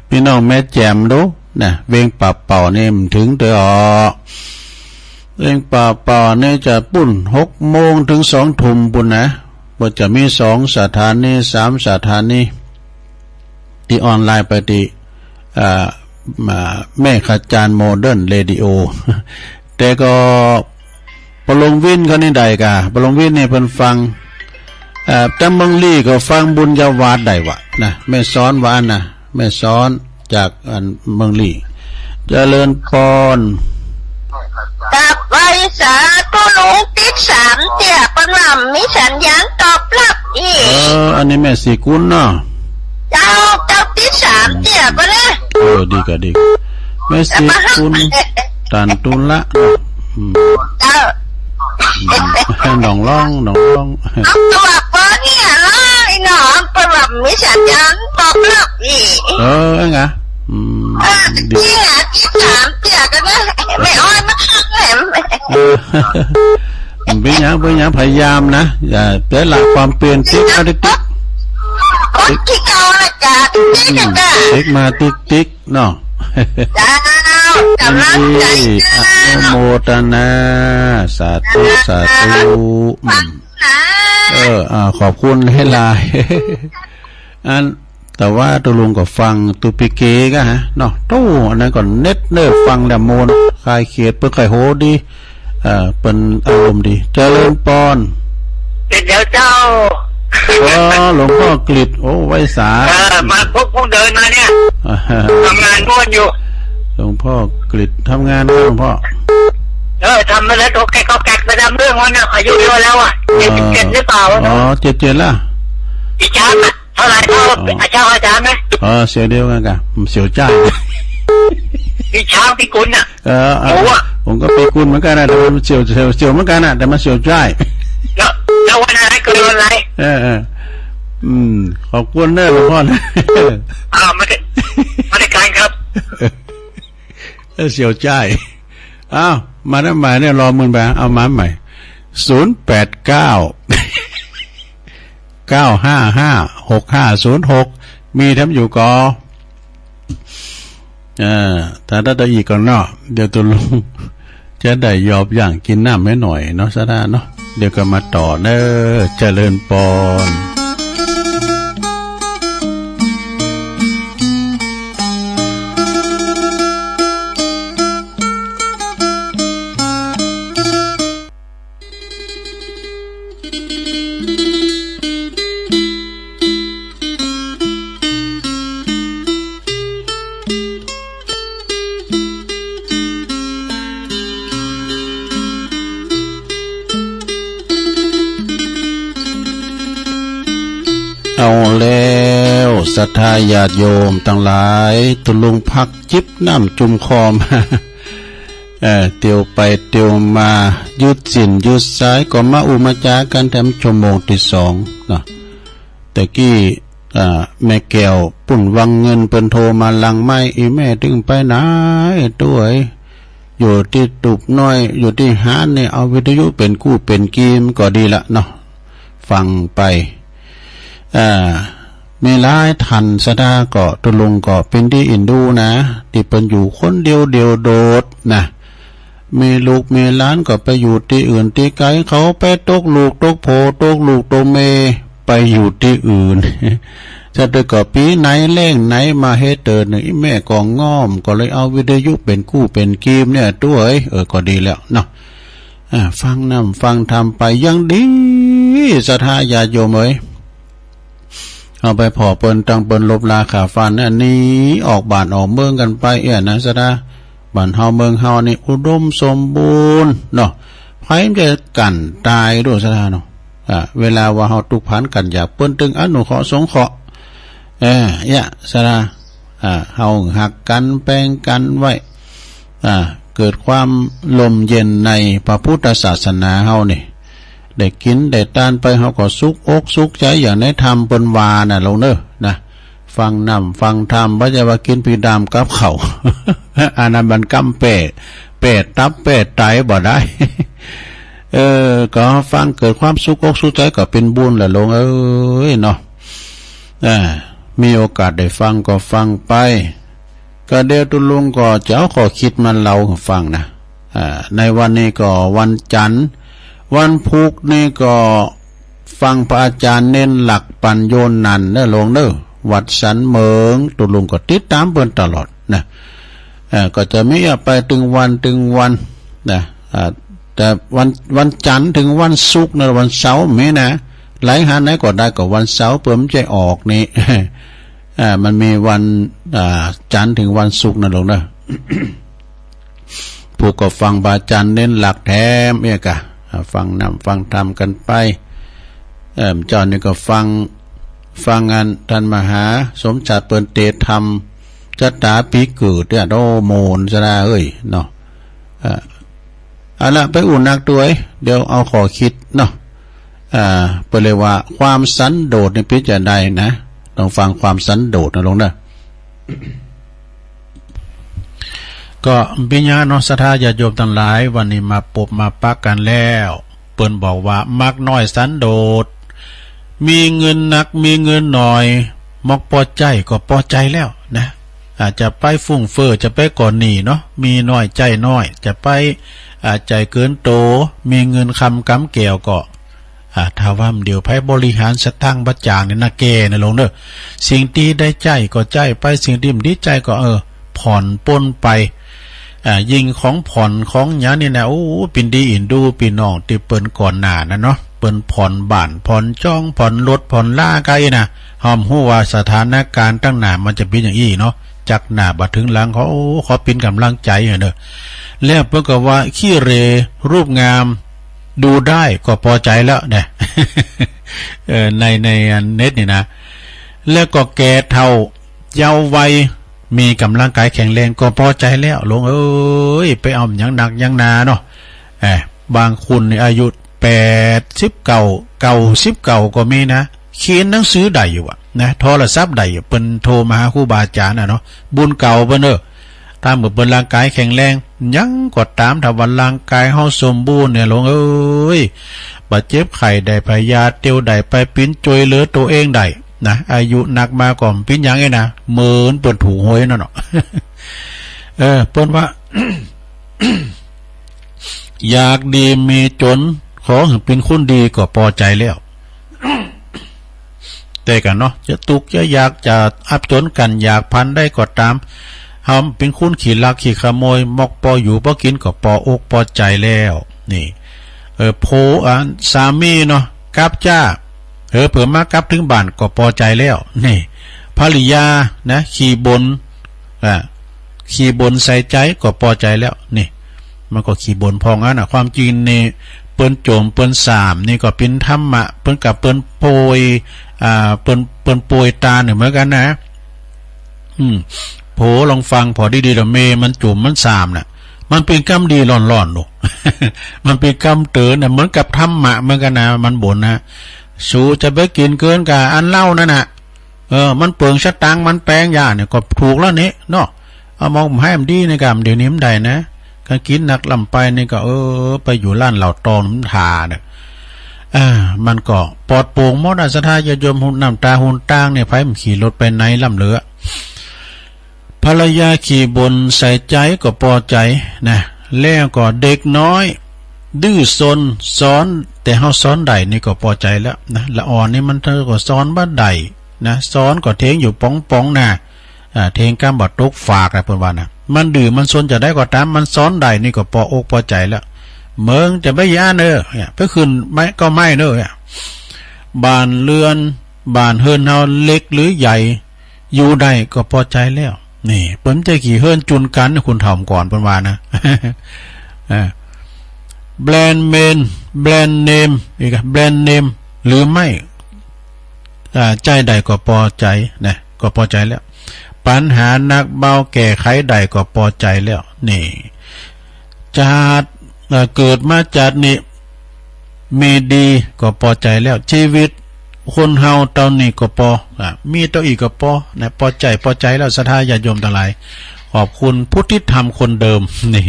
ปี้น้องแม่แจ่มดูนะ เวียงป่าเป่านี่มันเถิงเตื้ออ่อ เวียงป่าเป่านี่จะปู๊นหกโมงเถิงสองทุ่มปู๊นนะ ก็จะมีสองสถานี สามสถานี ตี้ออนไลน์ไปตี้ อ่า อ่า แม่ขจารย์โมเดิร์นเรดิโอ แต่ก็ ป้อหลวงวินเขานี่ได้กะ ป้อหลวงวินนี่เปิ้นฟัง เอ่อ ตางเมืองลี้ก็ฟังบุญญาวาสได้วะนะ แม่สอนว่าอั้นนะ แม่สอนจากอันเมืองลี้ เจริญปอน กับไหว้สาตุ๊ลุง ติดสามเตื้อ เปิ้นว่ามีสัญญาณตอบรับอี้ เออ อันนี้แม่ศรีกุลเนาะ เจ้า เจ้า ติดสามเตื้อก่อนะ เออ ดีกะ ดีกะ แม่ศรีกุล ตันตุละ อืม เจ้า อืม หนองล่อง หนองล่อง เอาตั๋วเปิ้นเนี่ยเนาะ ไอ้หนอ เปิ้นว่ามีสัญญาณตอบรับอี้ เออ ไง อืม เออ ดี นี่ไง ติดสามเตื้อก่อนะ แม่อ้อยมาทักแหม เออ บ่เป๋นหยัง บ่เป๋นหยัง พยายามนะ อย่าเสียละความเพียร ติ๊กมาติ๊กติ๊ก ติ๊ก ติ๊กเอาละจ้ะ ติ๊กติ๊ก อืม จ้ะ ติ๊กมาติ๊กติ๊กเนาะ เจ้า กำลังใจ๋ ยินดี เจ้า อนุโมทนา สาธุ สาธุ อืม นะ เออ อ่า ขอบคุณหลายๆ อัน แต่ว่าตุ๊ลุงก็ฟังตุ๊ปีเก๋กะฮะ เนาะ โต้ อันนั้นก็เน็ตเนอร์ ฟังแล้วม่วน คลายเขต เปิ้นค่อยโหดี เอ่อ เปิ้นอารมณ์ดี เจริญปอน เดี๋ยวเจ้า อ๋อ หลวงพ่อกฤษ โอ้ ไหว้สา เออ มาพวก พวกเดินมาเนี่ย อ่า ทำงานม่วนอยู่ หลวงพ่อกฤษ ทำงานนะหลวงพ่อ เออ ทำมาแล้ว ก็แก๊กก็แก๊กไปตามเรื่องมันน่ะ อายุเยอะแล้วอ่ะ เออ เจ็ดสิบเจ็ดหรือเปล่า อ๋อ เจ็ดเจ็ดละ อีกช้างอ่ะ เท่าไหร่ เท่า อ๋อ อาจารย์ อาจารย์ไหม เออ เสี่ยวเดียวกั๋นกะ อืม เสี่ยวจ้าย ปี้ช้างปี้กุลน่ะ เออ เออ หมูอ่ะ ผมก็ปี้กุลเหมือนกั๋นนะ แต่มันเสี่ยว เสี่ยว เสี่ยวเหมือนกั๋นนะ แต่มันเสี่ยวจ้าย แล้ว แล้ววันอะไร เกิดวันอะไร เออ เออ อืม ขอบคุณเนอะหลวงพ่อนะ อ่า ไม่ได้ ไม่ได้การครับ เออ เสี่ยวจ้าย อ้าว มาทางใหม่เนี่ย รอมึนไป เอามาใหม่ ศูนย์แปดเก้า เก้าห้าห้า หกห้าศูนย์หก มีแถมอยู่ก่อ เอ่อ ถ้าได้อีกก่อนเนาะ เดี๋ยวตุ๊ลุงจะได้หยอบย่างกิ๋นน้ำหื้อหน่อยเนาะ สาธุเนาะ เดี๋ยวก็มาต่อเนอะ เจริญปอน เอาแล้ว ศรัทธาญาติโยมตังหลาย ตุ๊ลุงพักจิบน้ำจุ่มคอมา เอ่อ เตียวไปเตียวมา ยึดศีลยึดสาย ก็มาอู้มาจ๋ากั๋นแถมชั่วโมงตี้สองเนาะ แต่กี้ อ่า แม่แก้วปุ้นวังเงินเปิ้นโทรมาหลังไมค์ อี่แม่ตึงไปไหน ตุ๊เอ๋ย อยู่ตี้ตูบน้อย อยู่ตี้ฮานนี่ เอาวิทยุเป๋นกู้เป๋นกี๋มันก็ดีละเนาะ ฟังไป อ่า มีหลายท่านศรัทธาก็ ตุ๊ลุงก็เป๋นตี้เอ็นดูนะ ตี้เปิ้นอยู่คนเดียวเดี่ยวโดดนะ มีลูกมีหลานก็ไปอยู่ตี้อื่นตี้ไก๋ เขาไปตกลูกตกผัว ตกลูกตกเมีย ไปอยู่ตี้อื่น จะได้ก็ปี๋ไหนแล้งไหนมาเฮเติ่น อี่แม่ก็ง่อม ก็เลยเอาวิทยุเป๋นกู้เป๋นกี๋เนี่ย ตุ๊เอ๋ย เออ ก็ดีแล้วเนาะ อ่า ฟังนำฟังธรรมไป ยังดี ศรัทธาญาติโยมเอ๋ย เอาไปผ่อเปิ้นตังเปิ้นลบลาขาฟันเนี่ย หนีออกบ้านออกเมืองกั๋นไป เอี้ยนะศรัทธา บ้านเฮาเมืองเฮานี่อุดมสมบูรณ์เนาะ ใผมันจะกั๋นต๋ายดูศรัทธาเนาะ อ่า เวลาว่าเฮาตุ๊กข์ภันกั๋นอยาก เปิ้นตึงอนุเคราะห์สงเคราะห์ เออ เอี้ยศรัทธา อ่า เฮาฮักกั๋นแปงกั๋นไว้ อ่า เกิดความร่มเย็นในพระพุทธศาสนาเฮานี่ ได้กิ๋นได้ตานไป เฮาก็สุขอกสุขใจ๋ อย่างในธรรมเปิ้นว่าน่ะ ลุงเน่อ นะ ฟังนำฟังธรรม บ่ใจ้ว่ากิ๋นผีดำกับข้าว อันนั้นมันก้ำแป้ แป้ตับแป้ไตบ่ได้ เออ ก็ฟังเกิดความสุขอกสุขใจ๋ก็เป๋นบุญแหละ ลุงเอ๋ยเนาะ อ่า มีโอกาสได้ฟังก็ฟังไป ก็เดี๋ยวตุ๊ลุงก็จะเอาข้อคิดมาเล่าหื้อฟังนะ อ่า ในวันนี้ก็วันจั๋นทร์ วันพูกนี่ก็ฟังพระอาจ๋ารย์เณรหลัก ปัญโญนันท์เน่อ ลุงเน่อ วัดสันเหมิง ตุ๊ลุงก็ติดต๋ามเปิ้นตลอดนะ เอ่อ ก็จะมีไปตึงวันตึงวันนะ อ่า แต่วัน วันจั๋นทร์เถิงวันศุกร์นะ วันเสาร์มีนะ ไหลหาไหนก็ได้ ก็วันเสาร์เปิ้นมันจะออกนี่ อ่า มันมีวัน อ่า จั๋นทร์เถิงวันศุกร์นะ ลุงเน่อ ผู้ก็ฟังพระอาจ๋ารย์เณรหลักแถมเอี้ยกะ อ่า ฟังนำฟังธรรมกั๋นไป เอ่อ เจ้านี่ก็ฟัง ฟังอันต้านมหาสมศักดิ์เปิ้นเตธรรม จะต๋าปี๋เกิดเนี่ย โอ้ โมนซะนะเอ้ยเนาะ อ่า เอาละ ไปอู้นักตวย เดี๋ยวเอาข้อคิดเนาะ อ่า เปิ้นเรียกว่าความสันโดษนี่เป๋นจาใดนะ ต้องฟังความสันโดษนะ ลุงเน่อ ก็เป๋นหยังเนาะ ศรัทธาญาติโยมตังหลาย วันนี้มาปบมาปะกั๋นแล้ว เปิ้นบอกว่ามักน้อยสันโดษ มีเงินนักมีเงินน้อย มอกปอใจ๊ก็ปอใจ๋แล้วนะ อาจจะไปฟุ่มเฟือย จะไปก่อหนี้เนาะ มีน้อยใจ๊น้อย จะไป อ่า ใจ๊เกินโต มีเงินคำกำแก้วก็ อ่า ถ้าว่าเดี๋ยวไผบริหารสตางค์บ่จ๋างนี่นะ แก่นะ ลุงเน่อ สิ่งตี้ได้ใจ๊ก็ใจ๊ไป สิ่งตี้บ่ดีใจ๊ก็ เออ ผ่อนปลนไป อ่า ยิ่งของผ่อนของหยังนี่นะ โอ้ เป๋นตี้เอ็นดูปี้น้องตี้เปิ้นก่อนหน้านั้นเนาะ เปิ้นผ่อนบ้าน ผ่อนจอง ผ่อนรถ ผ่อนลาไกลนะ เฮาบ่ฮู้ว่าสถานการณ์ตังหน้ามันจะเป๋นอย่างอี้เนาะ จากหน้าบ่เถิงหลัง ขอ โอ้ ขอเป๋นก๋ำลังใจ๋เน่อ แล้วเปิ้นก็ว่าขี้เหร่รูปงาม ดูได้ก็ปอใจ๋แล้วนะ เออ ใน ในอันเน็ตนี่นะ แล้วก็แก่เฒ่าเยาว์วัย มีก๋ำลังกายแข็งแรงก็ปอใจ๋แล้ว ลุงเอ๋ย ไปเอาหยังนักหยังหนาเนาะ เออ บางคนนี่อายุแปดสิบเก้า เก้าสิบเก้าก็มีนะ เขียนหนังสือได้อยู่อะนะ โทรศัพท์ได้อยู่ เปิ้นโทรมาหาครูบาอาจ๋ารย์น่ะเนาะ บุญเก่าเปิ้นเน่อ ถ้าเมื่อเปิ้นร่างกายแข็งแรง ยังก็ต๋าม ถ้าว่าร่างกายเฮาสมบูรณ์เนี่ย ลุงเอ๋ย บ่เจ็บไข้ได้พยาธิ เตียวได้ไปปิ๊นจ้วยเหลือตั๋วเองได้นะ อายุนักมาก็บ่เป๋นหยังอี้นะ เหมือนเปิ้นถูกหวยนั่นเนาะ เออ เปิ้นว่า อยากดีมีจ๋น ขอหื้อเป๋นคนดีก็ปอใจ๋แล้ว แต่กั๋นเนาะ จะตุ๊กข์จะยาก จะอับจ๋นกั๋นอยากปานใดก็ต๋าม เฮาบ่เป๋นคนขี้ลักขี้ขโมย มอกปออยู่ปอกิ๋นก็ปออกปอใจ๋แล้ว นี่ เออ ผัว อ่า สามีเนาะ กลับจ้า เออ เผื่อมากลับเถิงบ้านก็ปอใจ๋แล้ว นี่ ภริยานะ ขี้บ่น อ่า ขี้บ่นใส่ใจ๋ก็ปอใจ๋แล้ว นี่ มันก็ขี้บ่นพ่องอั้นน่ะ ความจริงนี่ เปิ้นโจ๋มเปิ้นสามนี่ก็เป๋นธรรมะ เปิ้นกับเปิ้นโปรย อ่า เปิ้น เปิ้นโปรยตานอยู่เหมือนกั๋นนะ อืม โผลองฟังผ่อดีๆ เด้อ เมย์มันโจ๋มมันสามน่ะ มันเป๋นกำดีล่อนๆ ลูก มันเป๋นกำเต๋อนะ เหมือนกับธรรมะเหมือนกั๋นนะ มันบ่นนะ สูจะไปกิ๋นเกินกับอันเหล้านั่นน่ะ เออ มันเปลืองสตางค์ มันแปงยาเนี่ย ก็ถูกแล้วนี่เนาะ เอามองหื้มมันดีนี่กำ เดี๋ยวนี้มันได้นะ การกิ๋นนักล้ำไปนี่ก็ เออ ไปอยู่ร้านเหล้าตองมันถ่าเนี่ย อ่า มันก็ปลอดโปร่งหมดอะ ศรัทธาญาติโยม น้ำต๋าหนตางเนี่ย ใผมันขี่รถไปไหนล้ำเหลือ ภรรยาขี้บ่นใส่ใจ๋ก็ปอใจ๋นะ แล้วก็เด็กน้อยดื้อซน สอน แต่เฮาสอนได้นี่ก็ปอใจ๋แล้วนะ ละอ่อนนี่มันก็สอนบ่ได้นะ สอนก็เทงอยู่ป๋องๆ น่ะ อ่า เทงกำบ่ตกฟากนะ เปิ้นว่านะ มันดื้อมันซนจะใดก็ต๋าม มันสอนได้นี่ก็ปออกปอใจ๋แล้ว มึงจะไปย้านเออ เนี่ย ไปขึ้นไม้ก็ไม้เนอะ เนี่ย บ้านเฮือน บ้านเฮือนเฮาเล็กหรือใหญ่ อยู่ได้ก็ปอใจ๋แล้ว นี่ เปิ้นจะขี้เฮือนจุนกั๋น คนเฒ่าก่อนเปิ้นว่านะ อ่า แบรนด์เมน แบรนด์เนม อีกอะ แบรนด์เนม หรือไม่ อ่า ใจ๊ได้ก็ปอใจ๋นะ ก็ปอใจ๋แล้ว ปัญหาหนักเบาแก้ไขได้ก็ปอใจ๋แล้ว นี่ จาติ เอ่อ เกิดมาจาตินี้ มีดีก็ปอใจ๋แล้ว ชีวิตคนเฮาเต้านี้ก็ปอ อ่ะ มีเต้าอี้ก็ปอ นะ ปอใจ๋ ปอใจ๋แล้ว ศรัทธาญาติโยมตังหลาย ขอบคุณผู้ที่ทำคนเดิม นี่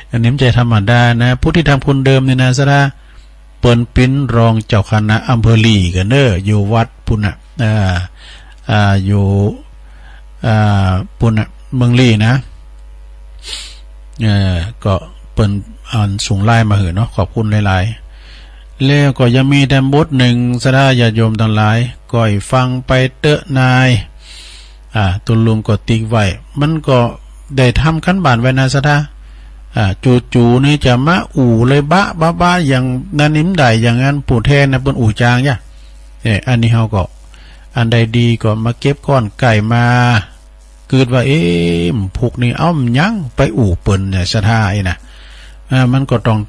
อันนี้มันจะธรรมดานะ ผู้ที่ทำคนเดิมนี่นะ ศรัทธา เปิ้นเป๋นรองเจ้าคณะอำเภอลีกั๋นเน้อ อยู่วัดปุ้นน่ะ อ่า อ่า อยู่ อ่า ปุ้นน่ะ เมืองลีนะ เอ่อ ก็เปิ้นอันส่งไลน์มาหื้อเนาะ ขอบคุณหลายๆ แล้วก็ยังมีแถมบทนึ่ง ศรัทธาญาติโยมตังหลาย ก้อยฟังไปเต๊อะนาย อ่า ตุ๊ลุงก็ติ๊กไว้ มันก็ได้ทำกั๋นบ้านไว้นะ ศรัทธา อ่า จู่ๆ นี่จะมาอู้เลยบะบะบะ อย่างนั้นนี่มันได้ อย่างนั้น ผู้แทนนะ เปิ้นอู้จ๋างยะ เอ้อ อันนี้เฮาก็ อันใดดีก็มาเก็บก้อนไก่มา กึ๊ดว่า เอ๊ะ พวกนี้ เอ้า มันยังไปอู้เปิ้นเนี่ย ศรัทธาไอ้นะ อ่า มันก็ต้อง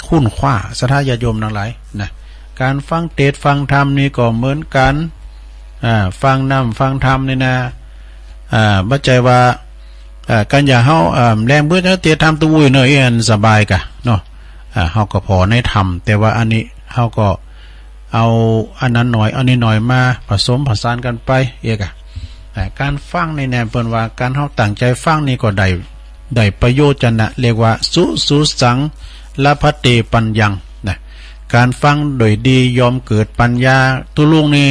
คุ้นคว้า ศรัทธาญาติโยมตังหลายนะ ก๋านฟังเตสน์ฟังธรรมนี่ก็เหมือนกั๋น อ่า ฟังน้ำฟังธรรมนี่นะ อ่า บ่ใจ้ว่า อ่า ก๋านอย่าเฮา อ่า แลงเปื้อเตสน์ธรรมตุ๊อุ้ยเนาะ เอี้ยอันสบายก่ะเนาะ อ่า เฮาก็ผ่อในธรรม แต่ว่าอันนี้เฮาก็ เอาอันนั้นหน่อย เอานี้หน่อยมาผสมผสานกั๋นไปเอี้ยก่ะ อ่า ก๋านฟังนี่แน่ เปิ้นว่าก๋านเฮาตั้งใจ๋ฟังนี่ก็ได้ ได้ประโยชน์จะนะ เรียกว่า สุ สุสัง ละภัตเต ปัญญัง นะ ก๋านฟังโดยดีย่อมเกิดปัญญา ตุ๊ลุงนี่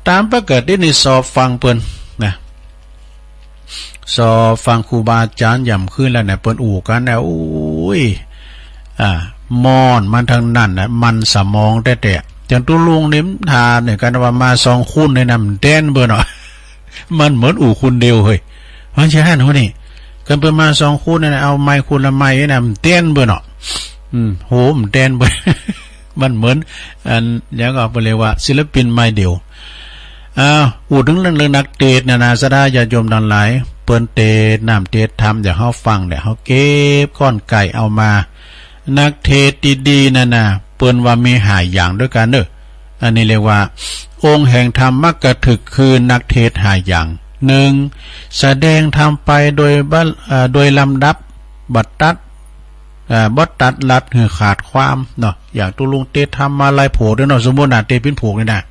ต๋ามปกตินี่สอบฟังเปิ้นนะ สอบฟังครูบาอาจ๋ารย์ย่ำคืนแล้วเนี่ย เปิ้นอู้กั๋นนะ โอ้ย อ่า ม่อนมันตังนั้นนะ มันสมองแต๊ๆ จ๋ารย์ตุ๊ลุงนี่มันถามเนี่ย กั๋นว่ามาสองคนเนี่ยนะ มันแตนเปิ้นเนาะ มันเหมือนอู้คนเดียวเฮ้ย มันใจ้หั้นหัวนี่ กั๋นเปิ้นมาสองคนเนี่ยนะ เอาไมค์คนละไมค์นะ มันแตนเปิ้นเนาะ อืม โห มันแตนเปิ้น มันเหมือน อัน หยังก็เปิ้นเรียกว่าศิลปินไมค์เดียว อ้าว อู้เถิงเรื่อง เรื่องนักเตสน์นะนะ ศรัทธาญาติโยมตังหลาย เปิ้นเตสน์น้ำเตสน์ธรรม อย่างเฮาฟังเนี่ย เฮาเก็บก้อนไก่เอามา นักเตสน์ดีๆ นั่นนะ เปิ้นว่ามีห้าอย่างด้วยกั๋นเน้อ อันนี้เรียกว่า องค์แห่งธรรมะกถึกคือนักเตสน์ห้าอย่าง หนึ่ง แสดงธรรมไปโดยบัด เอ่อ โดยลำดับ บ่ตัด เอ่อ บ่ตัดลัดหื้อขาดความเนาะ อย่างตุ๊ลุงเตสน์ธรรมาลัยโผกด้วยเนาะ สมมุตินะ เตสน์ปิ่นโผกนี่นะ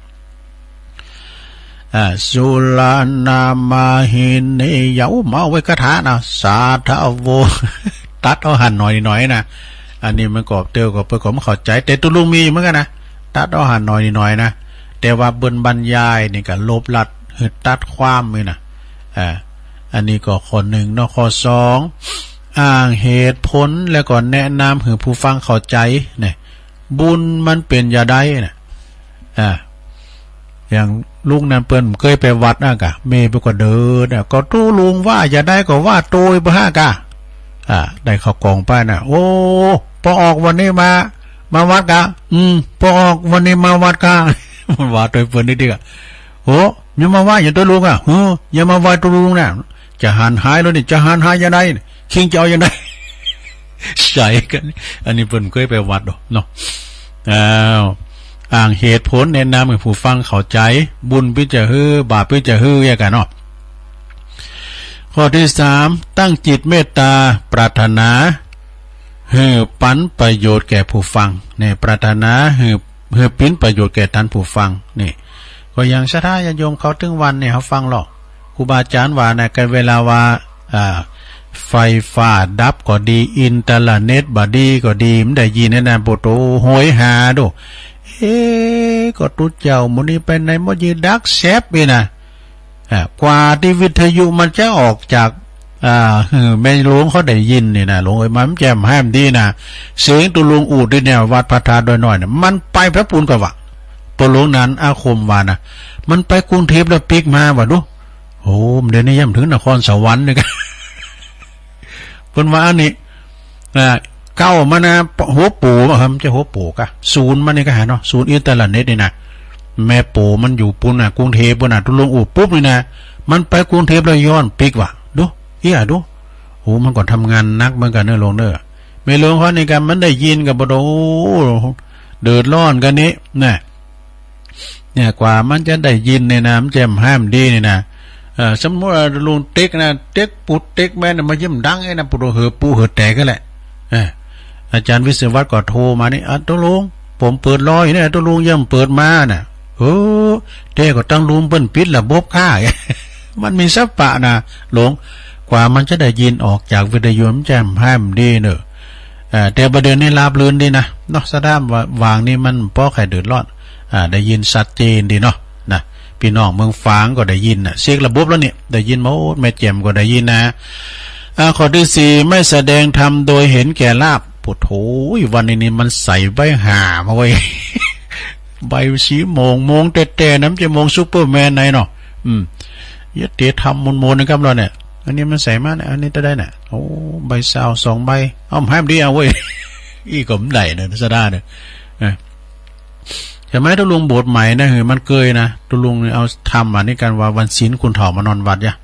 อ่า สุรานามาหินียา โอ้ มาเอาไว้คาถานะ สาทะโว ตัดเอาหั้นหน่อยนี่หน่อยนะ อันนี้มันก็เตียวก็เปิ้นก็บ่เข้าใจ๋ แต่ตุ๊ลุงมีเหมือนกั๋นนะ ตัดเอาหั้นหน่อยนี่หน่อยนะ แต่ว่าเปิ้นบรรยายนี่ก็ลบลัดหื้อตัดความนี่นะ อ่า อันนี้ก็ข้อหนึ่งเนาะ ข้อสอง อ้างเหตุผลแล้วก็แนะนำหื้อผู้ฟังเข้าใจ๋เนี่ย บุญมันเป๋นจาใดน่ะ อ่า อย่างลุงนั้นเปิ้นเกยไปวัดอะก่ะ แม่เปิ้นก็เดินอะ ก็ตุ๊ลุงว่าจาใดก็ว่าโตยไปฮะก่ะ อ่า ได้เข้ากล่องไปน่ะ โอ้ ป้อออกวันนี้มา มาวัดก่ะ อืม ป้อออกวันนี้มาวัดก่ะ มันว่าโตยเปิ้นนิดเดียวอะ โห ยังมาว่าอย่างตุ๊ลุงอะ เฮ้อ ยังมาว่าตุ๊ลุงน่ะ จะหันหายแล้วนี่ จะหันหายจาใด คิงจะเอาจาใด ใส่กั๋น อันนี้เปิ้นเกยไปวัดดอกเนาะ อ้าว อ้างเหตุผลแนะนำหื้อผู้ฟังเข้าใจ๋ บุญเปิ้นจะหื้อ บาปเปิ้นจะหื้อ อย่างกั๋นเนาะ ข ข้อตี้สาม ตั้งจิตเมตตา ปรารถนาหื้อปันประโยชน์แก่ผู้ฟัง นี่ ปรารถนาหื้อ หื้อปิ๋นประโยชน์แก่ต้านผู้ฟัง นี่ ก็อย่างศรัทธาญาติโยมเขาตึงวันนี่ เขาฟังหรอก ครูบาอาจ๋ารย์ว่านะ กันเวลาว่า อ่า ไฟฟ้าดับก็ดี อินเทอร์เน็ตบ่ดีก็ดี มันได้ยินเนี่ยนะ โอ้โห โหยหาดู เอ๊ะ ก็ตุ๊เจ้าหมู่นี้ไปไหนหมด ยีดักแซบนี่นะ อ่า กว่าตี้วิทยุมันจะออกจาก อ่า หื้อแม่หลวงเขาได้ยินนี่นะ หลวงเอ้ย มันแจ่มแฮมดีนะ เสียงตุ๊ลุงอู้ตี้เนี่ย วัดพระธาตุดอยน้อยเนี่ย มันไปแผบปูนกะวะ ปอหลวงนันอาคมว่านะ มันไปกรุงเทพฯแล้วปิ๊กมาว่ะดู โอ้ เดี๋ยวนี้ย่ำเถิงนครสวรรค์นี่กะ เปิ้นว่าอันนี้ อ่า เก้ามานะ หัวโป๋ บ่ มันจะหัวโป๋กะ ศูนย์มานี่กะหาเนาะ ศูนย์อินเทอร์เน็ตนี่นะ แม่โป๋มันอยู่ปูนน่ะ กรุงเทพฯปูนน่ะ ตุ๊ลุงอู้ปุ๊บนี่นะ มันไปกรุงเทพฯแล้วย้อนปิ๊กว่ะ ดู เอี้ย ดู โอ้ มันก็ทำงานหนักเหมือนกั๋นเนาะหลวงเนาะ แม่หลวงเขานี่กะ มันได้ยินกะบ่โด โอ้ เดือดร้อนกั๋นนี่นะ เนี่ย กว่ามันจะได้ยินเนี่ยนะ มันแจ่มแฮมดีนี่นะ เอ่อ สมมุติว่าตุ๊ลุงเต๊กนะ เต๊กปูดเต๊กแม่นน่ะ มันย่ำดังไอ้นะ ปูดหือปูหือแตกกั๋นแหละ เออ อาจ๋ารย์วิศวัตรก็โทรมานี่ อ่ะ ตุ๊ลุง ผมเปิดรออยู่เนี่ย ตุ๊ลุงยังบ่เปิดมาน่ะ เออ แต่ก็ตังลุงเปิ้นปิดระบบก่า มันมีสะปะนะ หลวง กว่ามันจะได้ยินออกจากวิทยุ มันแจ่มแฮมดีเนาะ เอ่อ แต่บ่าเดี่ยวนี้ราบรื่นดีนะ เนาะ สะด้ามว่า วางนี่มันป้อใค่เดือดร้อน อ่า ได้ยินชัดเจนดีเนาะ นะ ปี้น้องเมืองฝางก็ได้ยินน่ะ เช็คระบบแล้วเนี่ย ได้ยินหมด แม่แจ่มก็ได้ยินนะ อ่า ข้อตี้สี่ ไม่แสดงธรรมโดยเห็นแก่ลาภ โอ้โธ่ วันนี้นี่มันใส่ใบห้ามาเว้ย ใบสี่โมง โมงแต๊ๆ นะ มันจะโมงซูเปอร์แมนไหนเนาะ อืม เยียะเตรียมธรรมมนๆ นะครับเราเนี่ย อันนี้มันใส่มาเนี่ย อันนี้เต้าใดเนี่ย โอ้ ใบซาวสองใบ เอ้า แฮมดีเอาเว้ย อี้ก็บ่ได้เนาะ สะด้าเนี่ย นะ สมัยตุ๊ลุงบวชใหม่นะ หือมันเกยนะ ตุ๊ลุงนี่เอาธรรมอันนี้กั๋นว่าวันศีลคนเฒ่ามานอนวัดยะ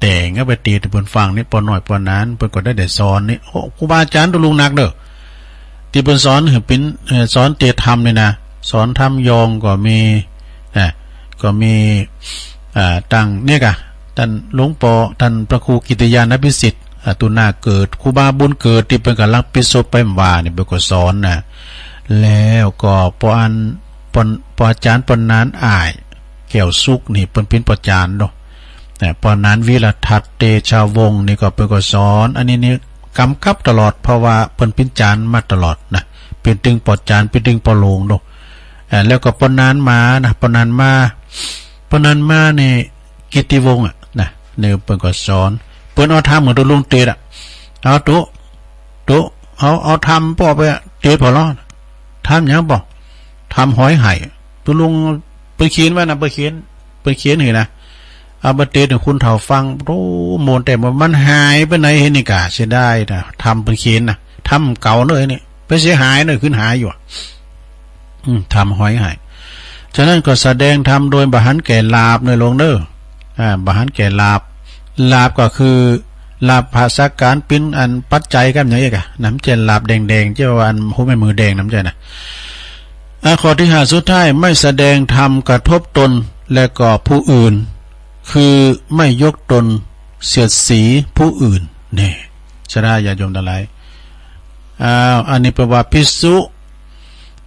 แต่งเอาไปเตรียมเปิ้นฟังนี่ ป้อน้อยป้อหนาน เปิ้นก็ได้ได้สอนนี่ โอ้ ครูบาอาจ๋ารย์ตุ๊ลุงนักเนาะ ตี้เปิ้นสอนหื้อปิ๋น เอ่อ สอนเตรียมธรรมนี่นะ สอนธรรมยองก็มี นะ ก็มี อ่า ตังเนี่ยกะ ต้านหลวงป้อ ต้านพระครูกิตติยานัพิสิทธิ์ อ่า ตุ๊หน้าเกิด ครูบาบุญเกิด ตี้เปิ้นก่ำลังปิดศพไปเมื่อวานนี่ เปิ้นก็สอนนะ แล้วก็ป้ออัน ป้อ ป้ออาจ๋ารย์ป้อหนานอ้าย แก้วสุขนี่ เปิ้นเป๋นป้ออาจ๋ารย์เนาะ นะ ป้อหนานวีรทัศน์ เตชะวงศ์นี่ก็เปิ้นก็สอน อันนี้นี่กำกับตลอด เพราะว่าเปิ้นเป๋นอาจ๋ารย์มาตลอดนะ เป๋นตึงป้ออาจ๋ารย์ เป๋นตึงป้อหลวงเนาะ อ่า แล้วก็ป้อหนานมานะ ป้อหนานมา ป้อหนานมานี่ กิตติวงศ์อะนะ เนี่ยเปิ้นก็สอน เปิ้นเอาธรรมของตุ๊ลุงเตรียมอะ เอาตุ๊ ตุ๊ เอา เอาธรรมป้อไปอะ เตรียมผ่อลอ ธรรมหยังป้อ ธรรมหอยไห ตุ๊ลุงเปิ้นเขียนไว้นะ เปิ้นเขียน เปิ้นเขียนหื้อนะ เอาไปเตรียมหื้อคนเฒ่าฟัง โอ้ ม่วนแต๊ มันหายไปไหนเห็นนี่กา เสียดายนะ ธรรมเปิ้นเขียนนะ ธรรมเก่าเนาะนี่ ไปเสียหายเนาะ ขึ้นหายอยู่อะ อืม ธรรมหอยไห ฉะนั้นก็แสดงธรรมโดยบ่หันแก่ลาภเนาะหลวงเนาะ อ่า บ่หันแก่ลาภ ลาภก็คือ ลาภะสักก๋าน เป๋นอันปัจจัยกับหยังอี้กะ นะ มันจะลาภแดงๆ เจ้าว่าอันหัวแม่มือแดงนะ มันจะนะ อ่า ข้อตี้ห้าสุดท้าย ไม่แสดงธรรมกระทบตนและก็ผู้อื่น คือไม่ยกตนเสียดสีผู้อื่น นี่ ศรัทธาญาติโยมตังหลาย อ้าว อันนี้แปลว่าภิกษุ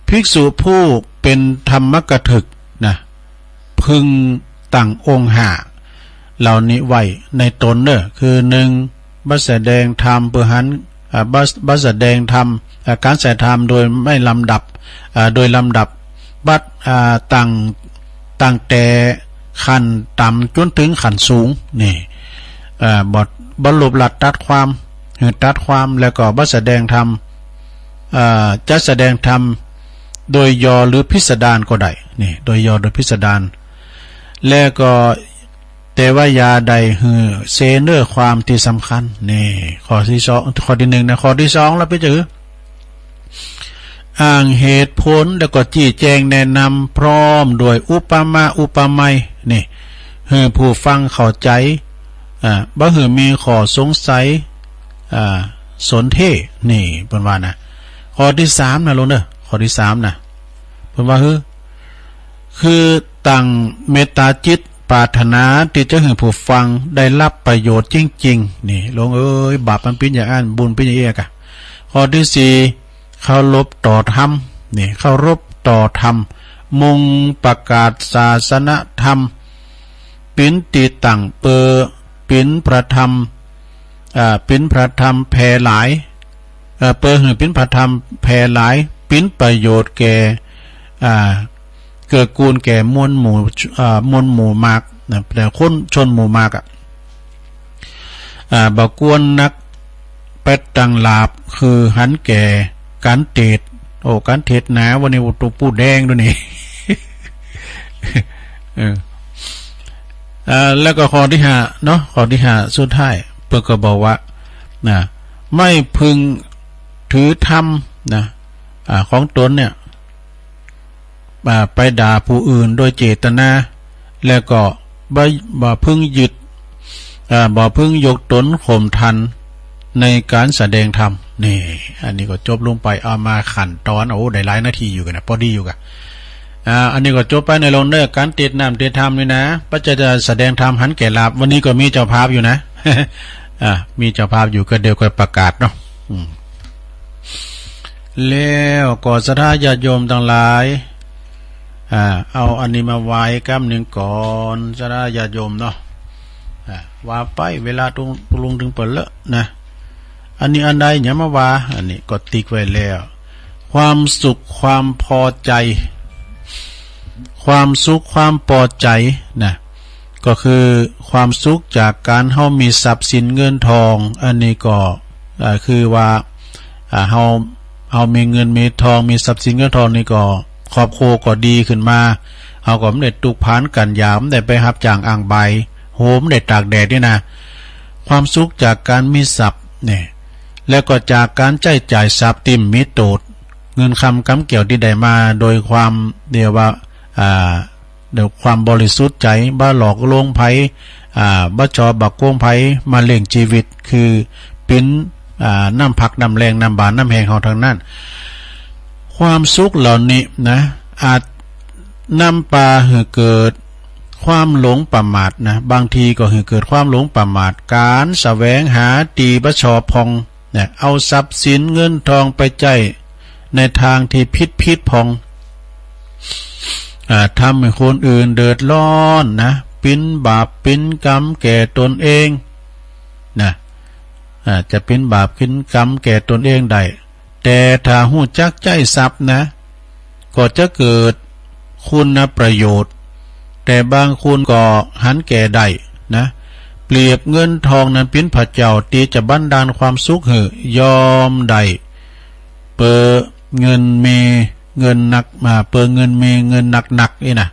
ภิกษุผู้เป๋นธรรมกถึกนะ พึงตั้งองค์ห้าเหล่านี้ไว้ในตนเนาะ คือ หนึ่ง บ่แสดงธรรมเปื้อหัน อ่า บ่ บ่แสดงธรรม อ่า ก๋านแสดงธรรมโดยไม่ลำดับ อ่า โดยลำดับ บ่ อ่า ตั้ง ตั้งแต่ขั้นต่ำจ๋นเถิงขั้นสูง นี่ เอ่อ บ่ บ่ลบลัดตัดความ หื้อตัดความ แล้วก็บ่แสดงธรรม เอ่อ จะแสดงธรรมโดยย่อหรือพิสดารก็ได้ นี่ โดยย่อโดยพิสดาร แล้วก็ แต่ว่าอย่าได้หื้อเสนอความตี้สำคัญ นี่ ข้อตี้สอง ข้อตี้หนึ่งนะ ข้อตี้สอง แล้วเป๋นจะหื้อ อ้างเหตุผลแล้วก็จี้แจงแนะนำพร้อมด้วยอุปมาอุปไมย นี่ หื้อผู้ฟังเข้าใจ๋ อ่า บ่หื้อมีข้อสงสัย อ่า สนเท่ นี่ เปิ้นว่านะ ข้อตี้สามนะหลวงเนาะ ข้อตี้สามนะ เปิ้นว่าหื้อ คือตั้งเมตตาจิต ปรารถนาตี้จะหื้อผู้ฟังได้ฮับประโยชน์จริงๆ นี่ โลมเอ๋ย บาปมันเป๋นอย่างอั้น บุญเป๋นอย่างอี้กะ ข้อตี้สี่ เคารพต่อธรรม นี่ เคารพต่อธรรม มุ่งประกาศศาสนธรรม เป๋นตี้ตั้งเป๋อ เป๋นพระธรรม อ่า เป๋นพระธรรมแผ่หลาย เอ่อ เป๋อหื้อเป๋นพระธรรมแผ่หลาย เป๋นประโยชน์แก่ อ่า เกื้อกูลแก่มวลหมู่ อ่า มวลหมู่มากนะ แต่คนชนหมู่มากอะ อ่า บ่ควรนักแป๊ดตังหลาบ คือหันแก่ก๋านเตศน์ โอ้ ก๋านเตศน์หนา วันนี้ โอ้ ตุ๊ปูแดงดูนี่ เออ อ่า แล้วก็ข้อตี้ห้าเนาะ ข้อตี้ห้าสุดท้าย เปิ้นก็บอกว่า นะ ไม่พึงถือธรรมนะ อ่า ของตนเนี่ย อ่า ไปด่าผู้อื่นโดยเจตนา แล้วก็บ่ บ่พึงยึด อ่า บ่พึงยกตนข่มท่านในก๋านแสดงธรรม นี่ อันนี้ก็จบลงไป เอามาขั้นตอน โอ้ ได้หลายนาทีอยู่กั๋นนะ ปอดี๋อยู่กั๋น อ่า อันนี้ก็จบไปในโลมเนาะ ก๋านเตศน์น้ำเตศน์ธรรมนี่นะ ปัจจัยจะแสดงธรรมหันแก่หลาบ วันนี้ก็มีเจ้าภาพอยู่นะ อ่า มีเจ้าภาพอยู่ ก็เดี๋ยวค่อยประกาศเนาะ อืม แล้วก็ศรัทธาญาติโยมตังหลาย อ่า เอาอันนี้มาไหว้กำนึ่งก่อน ศรัทธาญาติโยมเนาะ อ่า ว่าไป เวลาตรง ตรงเถิงเปิ้นเลอะนะ อันนี้อันใดเนี่ยมาว่า อันนี้ก็ติ๊กไว้แล้ว ความสุขความปอใจ๋ ความสุขความปอใจ๋นะ ก็คือความสุขจากก๋านเฮามีทรัพย์สินเงินทอง อันนี้ก็ อ่า คือว่า อ่า เฮา เฮามีเงินมีทอง มีทรัพย์สินเงินทองนี่ก็ ครอบครัวก็ดีขึ้นมา เฮาก็บ่ได้ตุ๊กข์พานกั๋น บ่ได้ไปฮับจ้างอ้างบ่าย โหม บ่ได้ตากแดดนี่นะ ความสุขจากก๋านมีทรัพย์เนี่ย แล้วก็จากก๋านใจ๊จ่ายทรัพย์ตี้บ่มีโตษ เงินคำกำแก้วตี้ได้มาโดยความ เรียกว่า อ่า โดยความบริสุทธิ์ใจ๋ บ่หลอกลวงใผ อ่า บ่จ่อบ่โกงใผ มาเลี้ยงจีวิต คือเป๋น อ่า น้ำพักน้ำแรง น้ำบาน้ำแฮงเฮาตังนั้น ความสุขเหล่านี้นะ อาจนำปาหื้อเกิดความหลงประมาทนะ บางทีก็หื้อเกิดความหลงประมาท ก๋านแสวงหาตี้บ่ชอบผ่อง เนี่ย เอาทรัพย์สินเงินทองไปใจ๊ในตางตี้ผิดผิดผ่อง อ่า ทำหื้อคนอื่นเดือดร้อนนะ เป๋นบาปเป๋นกรรมแก่ตนเองนะ อ่า จะเป๋นบาปเป๋นกรรมแก่ตนเองได้ แต่ถ้าฮู้จักใจ๊ทรัพย์นะ ก็จะเกิดคุณประโยชน์ แต่บางคนก็หันแก่ได้นะ เปรียบเงินทองนั้นเป๋นพระเจ้าตี้จะบันดาลความสุขหื้อ ยอมได้ เป๋อเงินมีเงินนัก มา เป๋อเงินมีเงินนักๆ อี้นะ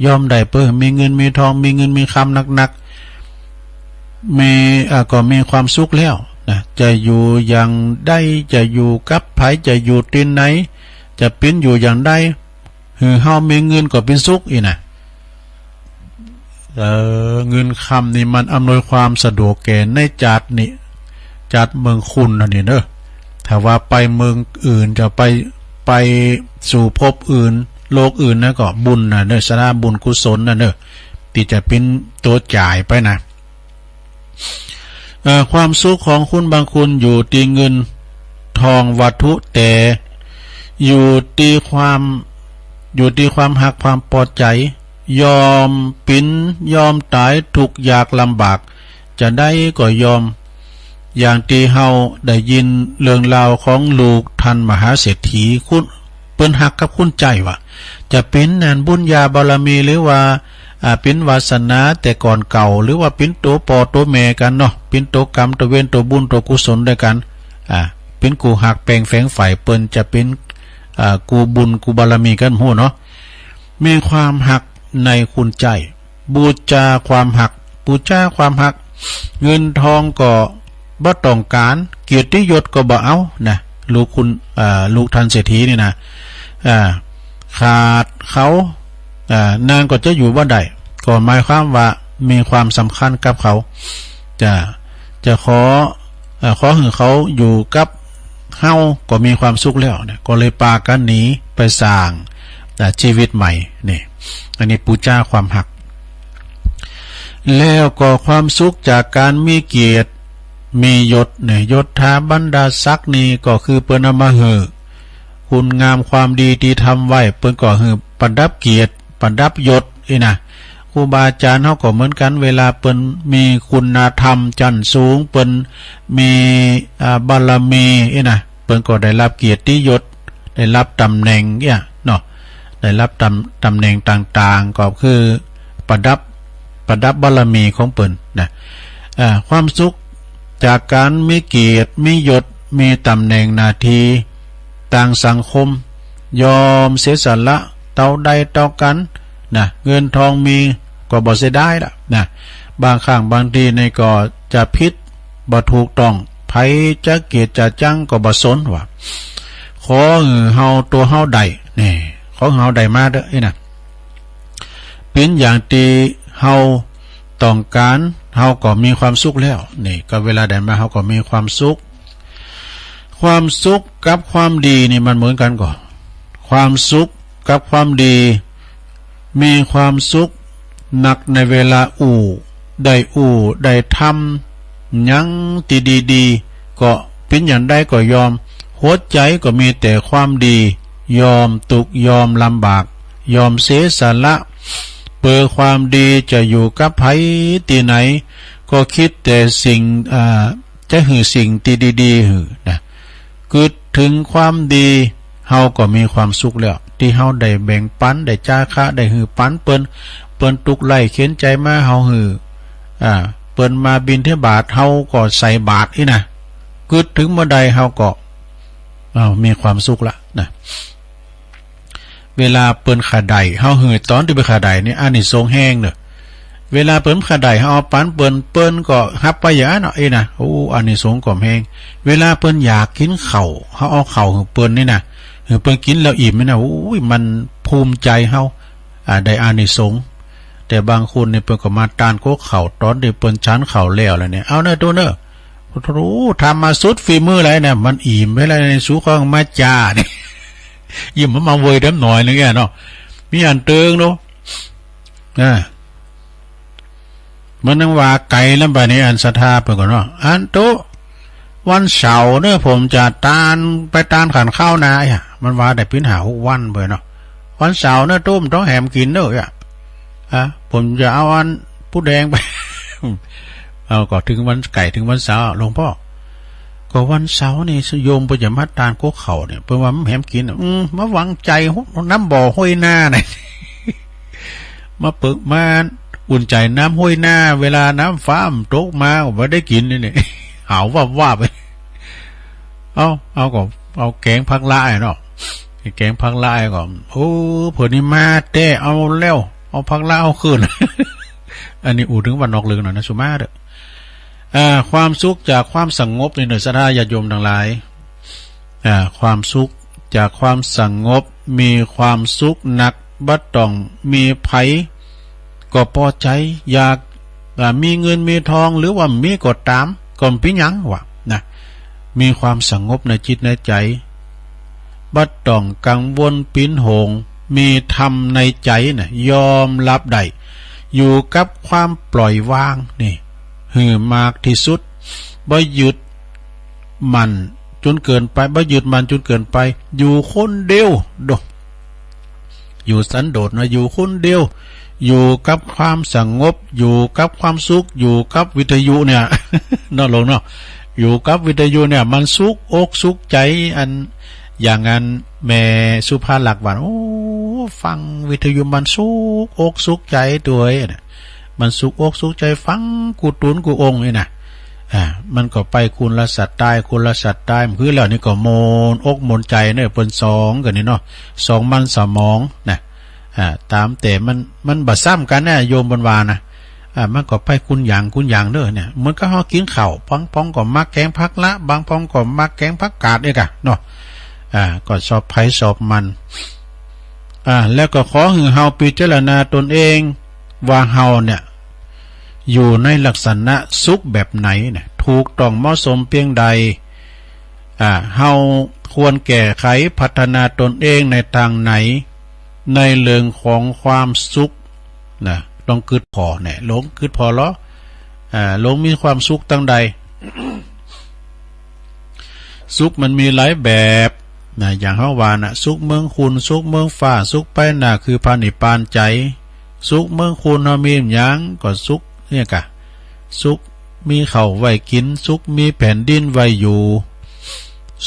ยอมได้ เป๋อมีเงินมีทอง มีเงินมีคำนักๆ มี อ่า ก็มีความสุขแล้วนะ จะอยู่อย่างใด จะอยู่กับใผ จะอยู่ตี้ไหน จะเป๋นอยู่อย่างใด หื้อเฮามีเงินก็เป๋นสุขอี้นะ เออ เงินคำนี่มันอำนวยความสะดวกแก่ในจาตินี้ จาติเมืองคุณอันนี้เนาะ ถ้าว่าไปเมืองอื่น จะไป ไปสู่ภพอื่น โลกอื่นนะ ก็บุญนะเนาะ สร้างบุญกุศลนะเนาะ ตี้จะเป๋นตั๋วจ่ายไปนะ เอ่อ ความสุขของคนบางคนอยู่ตี้เงินทองวัตถุ แต่อยู่ตี้ความ อยู่ตี้ความฮักความปอใจ๋ ยอมเป๋นยอมต๋าย ทุกข์ยากลำบาก จะใดก็ยอม อย่างตี้เฮาได้ยินเรื่องราวของลูกต้านมหาเศรษฐี คุณ เปิ้นฮักกับคุณใจ๋วะ จะเป๋นอันบุญญาบารมี หรือว่า อ่า เป๋นวาสนาแต่ก่อนเก่า หรือว่าเป๋นตั๋วป้อตั๋วแม่กั๋นเนาะ เป๋นตั๋วกรรมตั๋วเวรตั๋วบุญตั๋วกุศลตวยกั๋น อ่า เป๋นกู้ฮักแป๋งแฝงใฝ่ เปิ้นจะเป๋น อ่า กู้บุญกู้บารมีกั๋นบ่ฮู้เนาะ มีความฮักในคุณใจ๋ บูชาความฮัก บูชาความฮัก เงินทองก็บ่ต้องก๋าน เกียรติยศก็บ่เอานะ ลูกคุณ อ่า ลูกต้านเศรษฐีนี่นะ อ่า ขาดเขา อ่า นางก็จะอยู่บ่ได้ ก็หมายความว่ามีความสำคัญกับเขา จะ จะขอ เอ่อ ขอหื้อเขาอยู่กับเฮาก็มีความสุขแล้วนะ ก็เลยปากั๋นหนีไปสร้าง อ่า จีวิตใหม่ นี่ อันนี้ปู๋จาความฮัก แล้วก็ความสุขจากก๋านมีเกียรติ มียศเนี่ย ยศถาบรรดาศักดิ์นี่ก็คือเปิ้นเอามาหื้อ คุณงามความดีตี้ทำไว้ เปิ้นก็หื้อประดับเกียรติ ประดับยศอี้นะ ครูบาอาจ๋ารย์เฮาก็เหมือนกั๋น เวลาเปิ้นมีคุณธรรมจั้นสูง เปิ้นมี อ่า บารมีอี้นะ เปิ้นก็ได้ฮับเกียรติยศ ได้ฮับต๋ำแหน่งเนี่ยเนาะ ได้ฮับต๋ำ ต๋ำแหน่งต่างๆ ก็คือประดับ ประดับบารมีของเปิ้นนะ อ่า ความสุขจากก๋านมีเกียรติ มียศ มีต๋ำแหน่งหน้าตี้ตางสังคม ยอมเสียสละเต้าใดเต้ากั๋นนะ เงินทองมีก็บ่เสียดายละนะ บางครั้งบางทีนี่ก็จะผิด บ่ถูกต้อง ใผจะเกลียดจะจั๊งก็บ่สนว่า ขอหื้อเฮาตั๋วเฮาได้ นี่ ขอหื้อเฮาได้มาเต๊อะ อี้นะ เป๋นอย่างตี้เฮาต้องก๋าน เฮาก็มีความสุขแล้ว นี่ ก็เวลาได้มาเฮาก็มีความสุข ความสุขกับความดีนี่มันเหมือนกั๋นก่อ ความสุขกับความดี มีความสุขนักในเวลาอู้ ได้อู้ ได้ทำหยังตี้ดีๆ ก็เป๋นอย่างใดก็ยอม หัวใจ๋ก็มีแต่ความดี ยอมตุ๊กข์ ยอมลำบาก ยอมเสียสละ เปื้อความดี จะอยู่กับใผตี้ไหน ก็กึ๊ดแต่สิ่ง อ่า จะหื้อสิ่งตี้ดีๆ หื้อนะ กึ๊ดเถิงความดี เฮาก็มีความสุขแล้ว ตี้เฮาได้แบ่งปั๋น ได้จ๋าคะ ได้หื้อปั๋นเปิ้น เปิ้นตุ๊กข์ใร้เข็ญใจ๋มา เฮาหื้อ อ่า เปิ้นมาบิณฑบาต เฮาก็ใส่บาตรอี้นะ กึ๊ดเถิงเมื่อใด เฮาก็ อ้าว มีความสุขละนะ เวลาเปิ้นข้าได้ เฮาหื้อต๋อนตี้เปิ้นข้าได้นี่ อานิสงส์แฮงเน่อ เวลาเปิ้นข้าได้ เฮาเอาปั๋นเปิ้น เปิ้นก็ฮับไปอย่างนั้นเนาะ อี้นะ โอ้ อานิสงส์ก็แฮง เวลาเปิ้นอยากกิ๋นข้าว เฮาเอาข้าวหื้อเปิ้นนี่นะ หื้อเปิ้นกิ๋นแล้วอิ่มนี่นะ โอ้ย มันภูมิใจ๋เฮา อ่า ได้อานิสงส์ แต่บางคนนี่เปิ้นก็มาตานก๊กข้าว ต๋อนตี้เปิ้นฉันข้าวแล้วแล้วเนี่ย เอาเน่อตุ๊เน่อ โอ้โห ทำมาสุดฝีมือแล้วเนี่ย มันอิ่มไปแล้วเนี่ย สูข้อยมาจ้าเนี่ย อิ่มมันมาเวยแต้มหน่อยนึ่งเนี่ยเนาะ มีอันเติงเนาะ อ่า มันยังว่าไก๋ลำไปนี่ อันศรัทธาเปิ้นก่อเนาะ อันตุ๊ วันเสาร์เน่อ ผมจะตาน ไปตานขันข้าวนา อะ มันว่าได้เป๋นห้าหกวันไปเนาะ วันเสาร์เน่อตุ๊ บ่ต้องแหมกิ๋นเน่อ อะ อะ ผมจะเอาอันปูแดงไป เอา ก็เถิงวัน ไก๋เถิงวันเสาร์ หลวงป้อ ก็วันเสาร์นี่โยมเปิ้นจะมาตานก๊กข้าวเนี่ย เปิ้นว่าบ่แหมกิ๋น อืม มาหวังใจ๋น้ำบ่อห้วยนาเนี่ย มาเปิก มาอุ่นใจ๋น้ำห้วยนา เวลาน้ำฟ้ามันตกมา ก็บ่ได้กิ๋นนี่เนี่ย หาววาบๆ ไป เอา เอาก็ เอาแก๋งผักละเนาะ แก๋งผักละก็ โอ้ เปิ้นนี่มาแต๊ เอาแล้ว เอาผักละเอาคืน อันนี้อู้เถิงวันนอกเลิกหน่อยนะ สุมาเต๊อะ อ่า ความสุขจากความสงบนี่เน่อ ศรัทธาญาติโยมตังหลาย อ่า ความสุขจากความสงบ มีความสุขนัก บ่ต้องมีใผ ก็ปอใจ๋ อยาก อ่า มีเงินมีทอง หรือว่าบ่มีก็ต๋าม ก็บ่เป๋นหยังวะนะ มีความสงบในจิตในใจ๋ บ่ต้องกังวลเป๋นห่วง มีธรรมในใจ๋น่ะ ยอมฮับได้ อยู่กับความปล่อยวางนี่ หื้อมากตี้สุด บ่ยึดมั่นจ๋นเกินไป บ่ยึดมั่นจ๋นเกินไป อยู่คนเดียว โด อยู่สันโดษนะ อยู่คนเดียว อยู่กับความสงบ อยู่กับความสุข อยู่กับวิทยุเนี่ย เนาะหลวงเนาะ อยู่กับวิทยุเนี่ย มันสุขอกสุขใจ๋ อัน อย่างอันแม่สุภาลักษณ์ว่า โอ้ ฟังวิทยุมันสุขอกสุขใจ๋ตวยนะ มันสุขอกสุขใจ๋ ฟังกู้ตุ๊นกู้องค์นี่นะ อ่า มันก็ไปคนละสไตล์ คนละสไตล์ มันคือแล้วนี่ก็ม่วนอกม่วนใจ๋เนาะ เปิ้นสองกั๋นนี่เนาะ สองมันสมองนะ อ่า ต๋ามแต่มัน มันบ่ซ้ำกั๋นนะ โยมเปิ้นว่านะ อ่า มันก็ไปคนละอย่าง คนละอย่างเน่อเนี่ย เหมือนกับเฮากิ๋นข้าว บางพ่องก็มักแก๋งผักละ บางพ่องก็มักแก๋งผักกาดเนี่ยกะเนาะ อ่า ก็สอบใผสอบมัน อ่า แล้วก็ขอหื้อเฮาพิจารณาตนเอง ว่าเฮาเนี่ย อยู่ในลักษณะสุขแบบไหนเนี่ย ถูกต้องเหมาะสมเปียงใด อ่า เฮาควรแก้ไขพัฒนาตนเองในตางไหน ในเรื่องของความสุขนะ ลองกึ๊ดผ่อแหน่ ลองกึ๊ดผ่อลอ อ่า ลองมีความสุขตังใด สุขมันมีหลายแบบนะ อย่างเฮาว่านะ สุขเมืองคุณ สุขเมืองฟ้า สุขไปหน้าคือพระนิพพานใจ๋ สุขเมืองคุณเฮามีหยัง ก็สุขเนี่ยกะ สุขมีข้าวไว้กิ๋น สุขมีแผ่นดินไว้อยู่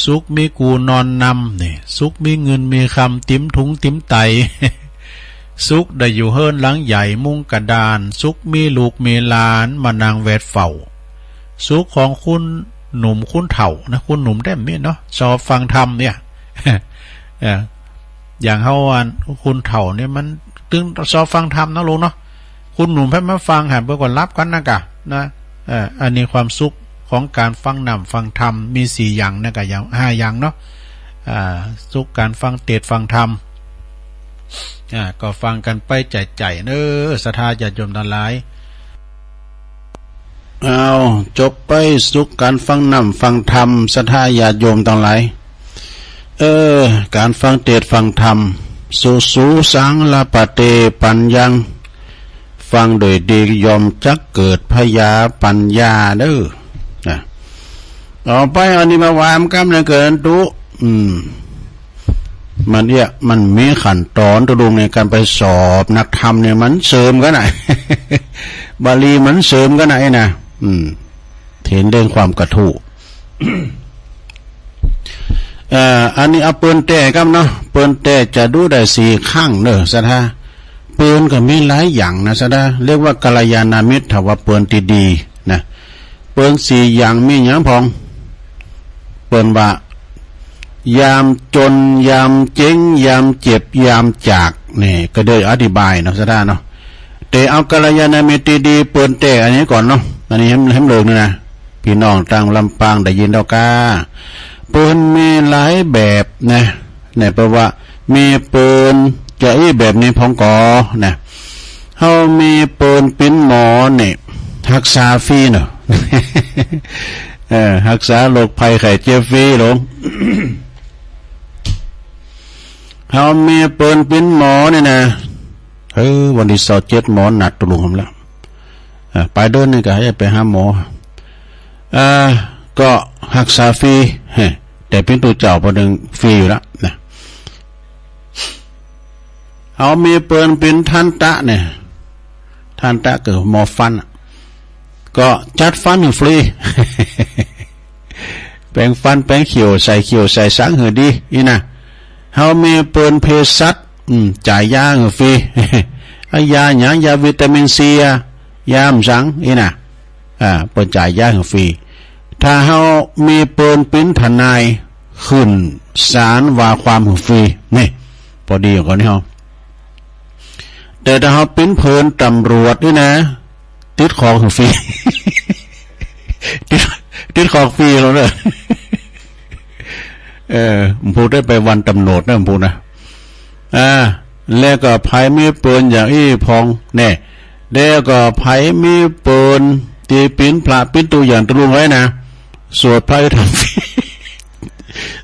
สุขมีกู่นอนนำนี่ สุขมีเงินมีคำเต็มถุงเต็มไต สุขได้อยู่เฮือนหลังใหญ่มุ้งกระดาน สุขมีลูกมีหลานมานั่งแวดเฝ้า สุขของคุณหนุ่มคุณเฒ่านะ คุณหนุ่มได้บ่มีเนาะ ชอบฟังธรรมเนี่ย เออ อย่างเฮาอันคุณเฒ่าเนี่ยมันตึงชอบฟังธรรมนะลุงเนาะ คุณหนุ่มเปิ้นมาฟังหันเปิ้นก็หลับกั๋นนะกะนะ เออ อันนี้ความสุขของก๋านฟังน้ำฟังธรรมมีสี่อย่างนะกะ อย่าง ห้าอย่างเนาะ อ่า สุขก๋านฟังเตสน์ฟังธรรม อ่า ก็ฟังกั๋นไปใจ๋ๆ เน้อ ศรัทธาญาติโยมตังหลาย เอา จบไปสุขก๋านฟังน้ำฟังธรรม ศรัทธาญาติโยมตังหลาย เออ ก๋านฟังเตสน์ฟังธรรม สุ สุ สัง ละปะเต ปัญญัง ฟังโดยดีย่อมจักเกิดผญาปัญญาเน้อ นะ เอาไป เอานี่มาว่าก้ำเน่อ เกินตุ๊ อืม มันเอี้ย มันมีขั้นต๋อนตุ๊ลุง ในก๋านไปสอบนักธรรมเนี่ย มันเสริมกั๋นนะ บาลีมันเสริมกั๋นนะ ไอ้นะ อืม เถิงเรื่องความกระทู้ เอ่อ อันนี้เอาเปิ้นแต๊ก้ำเนาะ เปิ้นแต๊จะดูได้สี่ครั้งเน้อ ศรัทธา เปิ้นก็มีหลายอย่างนะ ศรัทธา เรียกว่ากัลยาณมิตร ถ้าว่าเปิ้นตี้ดีนะ เปิ้นสี่อย่างมีหยังพ่อง เปิ้นว่า ยามจน ยามเจ๊ง ยามเจ็บ ยามจาก นี่ก็ได้อธิบายเนาะ ศรัทธาเนาะ แต่เอากัลยาณมิตรตี้ดีเปิ้นแต๊อันนี้ก่อนเนาะ อันนี้แหม แหมเลิกนี่นะ ปี้น้องตางลำปางได้ยินแล้วก้า เปิ้นมีหลายแบบนะ เนี่ย แปลว่า มีเปิ้นจะอี้แบบนี้พ่องก่อนะ เฮามีเปิ้นเป๋นหมอเนี่ย ฮักษาฟรีเนาะ เออ ฮักษาโรคภัยไข้เจ็บฟรีลง เฮามีเปิ้นเป๋นหมอเนี่ยนะ เออ วันตี้ซาวเจ็ดหมอนัดตุ๊ลุงหำแล้ว อ่า ป๋ายเดือนนี่ก็ให้ไปหาหมอ อ่า ก็ฮักษาฟรี เฮ้ แต่เป๋นตุ๊เจ้าปอนึ่งฟรีอยู่แล้วนะ เฮามีเปิ้นเป๋นทันตะเนี่ย ทันตะก็หมอฟันอะ ก็จัดฟันหื้อฟรี แปรงฟัน แปรงเขี้ยว ใส่เขี้ยว ใส่สังหื้อดี อี้นะ เฮามีเปิ้นเภสัช อืม จ่ายยาหื้อฟรี อะ ยาหยัง ยาวิตามินซีอะ ยาหยังสัง อี้นะ อ่า เปิ้นจ่ายยาหื้อฟรี ถ้าเฮามีเปิ้นเป๋นทนาย ขึ้นศาลว่าความหื้อฟรี นี่ ปอดีก่อเฮา แต่ถ้าเฮาเป๋นเปิ้นตำรวจนี่นะ ติดคุกหื้อฟรี ติด ติดคุกฟรีแล้วเนอะ เออ ผมพูดได้ไปวันตำรวจนะ ผมพูดนะ อ่า แล้วก็ใผมีเปิ้นอย่างอี้พ่องแน่ แล้วก็ใผมีเปิ้นตี้เป๋นพระเป๋นตุ๊อย่างตุ๊ลุงไว้นะ สวดพระอภิธรรมฟรี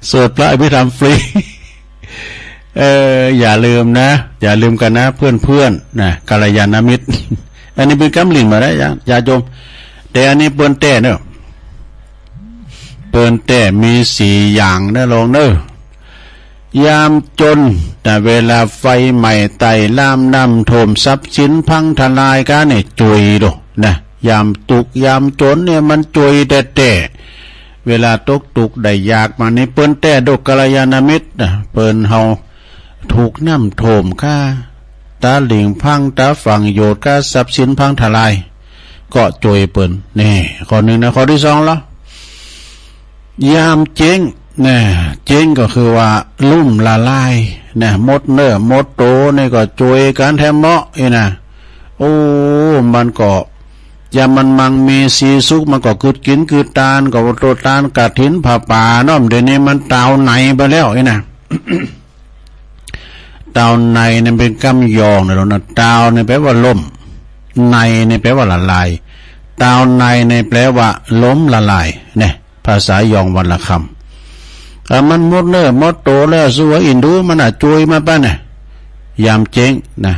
สวดพระอภิธรรมฟรี เออ อย่าลืมนะ อย่าลืมกั๋นนะ เปื้อนๆ นะ กัลยาณมิตร อันนี้เป๋นกำลิ่นมาได้ยัง ญาติโยม แต่อันนี้เปิ้นแต๊เนอะ เปิ้นแต๊มีสี่อย่างเนอะ ลองเนอะ ยามจน แต่เวลาไฟไหม้ไต้ ลามน้ำท่วม ทรัพย์สินพังทลาย ก้าเนี่ย จ่วยโดนะ ยามตุ๊กข์ยามจนเนี่ย มันจ่วยแต๊ๆ เวลาตกตุ๊กข์ได้ยากมานี่ เปิ้นแต๊โดกัลยาณมิตรนะ เปิ้นเฮาถูกน้ำท่วมก้า ตาลิ่งพัง ตาฝั่งโยดก้า ทรัพย์สินพังทลาย ก็จ่วยเปิ้น นี่ ข้อนึ่งนะ ข้อตี้สองละ ยามเจ๊งนะ เจ๊งก็คือว่าลุ่มละลายนะ หมดเนื้อหมดตั๋วนี่ก็จ่วยกั๋นแถมเหมาะอี้นะ โอ้ มันก็ ยามมันมั่งมีสีสุข มันก็กึ๊ดกิ๋นกึ๊ดตาน ก็โตตานกฐินผ้าป่าเนาะ เดี๋ยวนี้มันตาวไหนไปแล้วอี้นะ ตาวไหนเนี่ยเป๋นกำยองนะลูกนะ ตาวเนี่ยแปลว่าล่ม ไหนเนี่ยแปลว่าละลาย ตาวไหนเนี่ยแปลว่าล้มละลายเนี่ย ภาษายองวรรณคำ อ่ะ มันหมดเนื้อหมดตั๋วแล้ว สัวอินดูมันอะจ่วยมาปะเนี่ย ยามเจ๊งนะ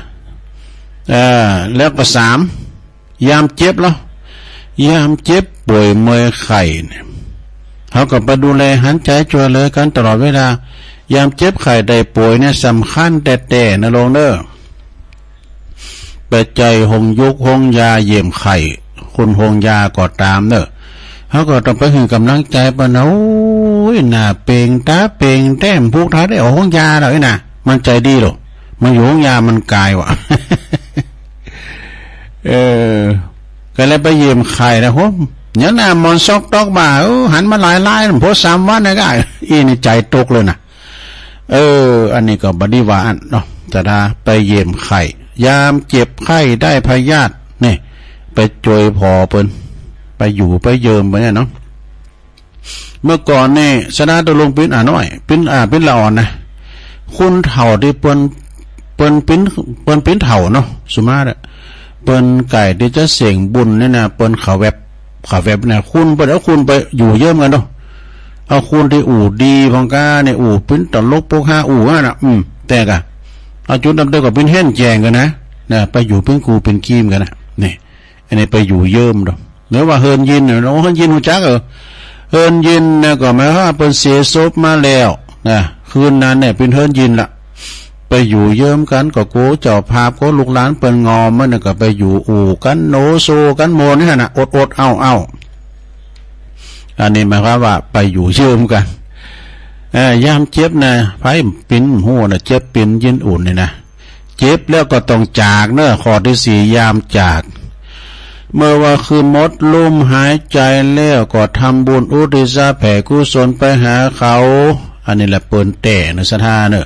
เอ่อ แล้วก็สาม ยามเจ็บลอ ยามเจ็บป่วยเมยไข้เนี่ย เฮาก็ไปดูแลหันใจ๋จ้วยเหลือกั๋นตลอดเวลา ยามเจ็บไข้ได้ป่วยเนี่ยสำคัญแต๊ๆ นะโลงเน่อ ไปใจ๊โฮงยุกโฮงยาเยี่ยมไข้ คุณโฮงยาก็ต๋ามเน่อ เฮาก็ต้องไปหื้อก๋ำลังใจ๋เปิ้นนะ โอ้ย หน้าเป่งต๋าเป่งแต๊ บ่ฮู้ถ้าได้ออกโฮงยาแล้วนี่นะ มันใจ๋ดีโล มันอยู่โฮงยามันก๋ายว่ะ เออ ก็เลยไปเยี่ยมไข้นะ โห เนี่ยหน้าหมองซอกต๊อกบ่า เออ หันมาหลายๆ บ่สามวันนะก็ อี้นี่ใจ๋ตกเลยนะ เออ อันนี้ก็บ่ดีว่าอั้นเนาะ แต่ถ้าไปเยี่ยมไข้ ยามเจ็บไข้ได้พยาธิเนี่ย ไปจ้วยผ่อเปิ้น ไปอยู่ไปเยี่ยมเปิ้นเนี่ยเนาะ เมื่อก่อนนี่ สดา ตุ๊ลุง ปิ้นอ่าน้อย ปิ้นอ่า ปิ้นละอ่อนนะ คนเฒ่าตี้เปิ้น เปิ้นปิ้น เปิ้นปิ้นเฒ่าเนาะ สุมาตรอะ เปิ้นใก้ตี้จะเสี้ยงบุญเนี่ยนะ เปิ้นขะแว็บ ขะแว็บเนี่ย คนเปิ้นเอาคนไปอยู่เยิ้มกั๋นเนาะ เอาคนตี้อู้ดีพ่องก้าเนี่ย อู้ปิ้นตลกปกฮาอู้อั้นน่ะ อืม แต่กะ เอาจุดดำเดิมก็ปิ้นเฮี้ยนแจ้งกั๋นนะ นะ ไปอยู่ปิ้นกู้ปิ้นกีมกั๋นนะ นี่ อันนี้ไปอยู่เยิ้มดอก หรือว่าเฮิรนยินน่ะ โอ้ เฮิรนยินฮู้จัก เออ เฮิรนยินน่ะ ก็หมายความว่าเปิ้นเสียศพมาแล้วนะ คืนนั้นเนี่ยเป๋นเฮิรนยินละ ไปอยู่เยิ้มกั๋น ก็โกเจ้าภาพ โกลูกหลานเปิ้นงอมมันน่ะ ก็ไปอยู่อู้กั๋น โนโซกั๋นหมดนี่หั่นน่ะ อดๆ เอ้าๆ อันนี้หมายความว่าไปอยู่เยิ้มกั๋น เอ่อ ยามเจ็บน่ะ ใผเป๋นฮู้น่ะ เจ็บเป๋นยินอุ่นนี่นะ เจ็บแล้วก็ต้องจากเน่อ ข้อตี้สี่ ยามจาก เมื่อว่าคือหมดลมหายใจ๋แล้วก็ทำบุญอุทิศแผ่กุศลไปหาเขา อันนี้แหละเปิ้นแต๊เน่อ ศรัทธาเน่อ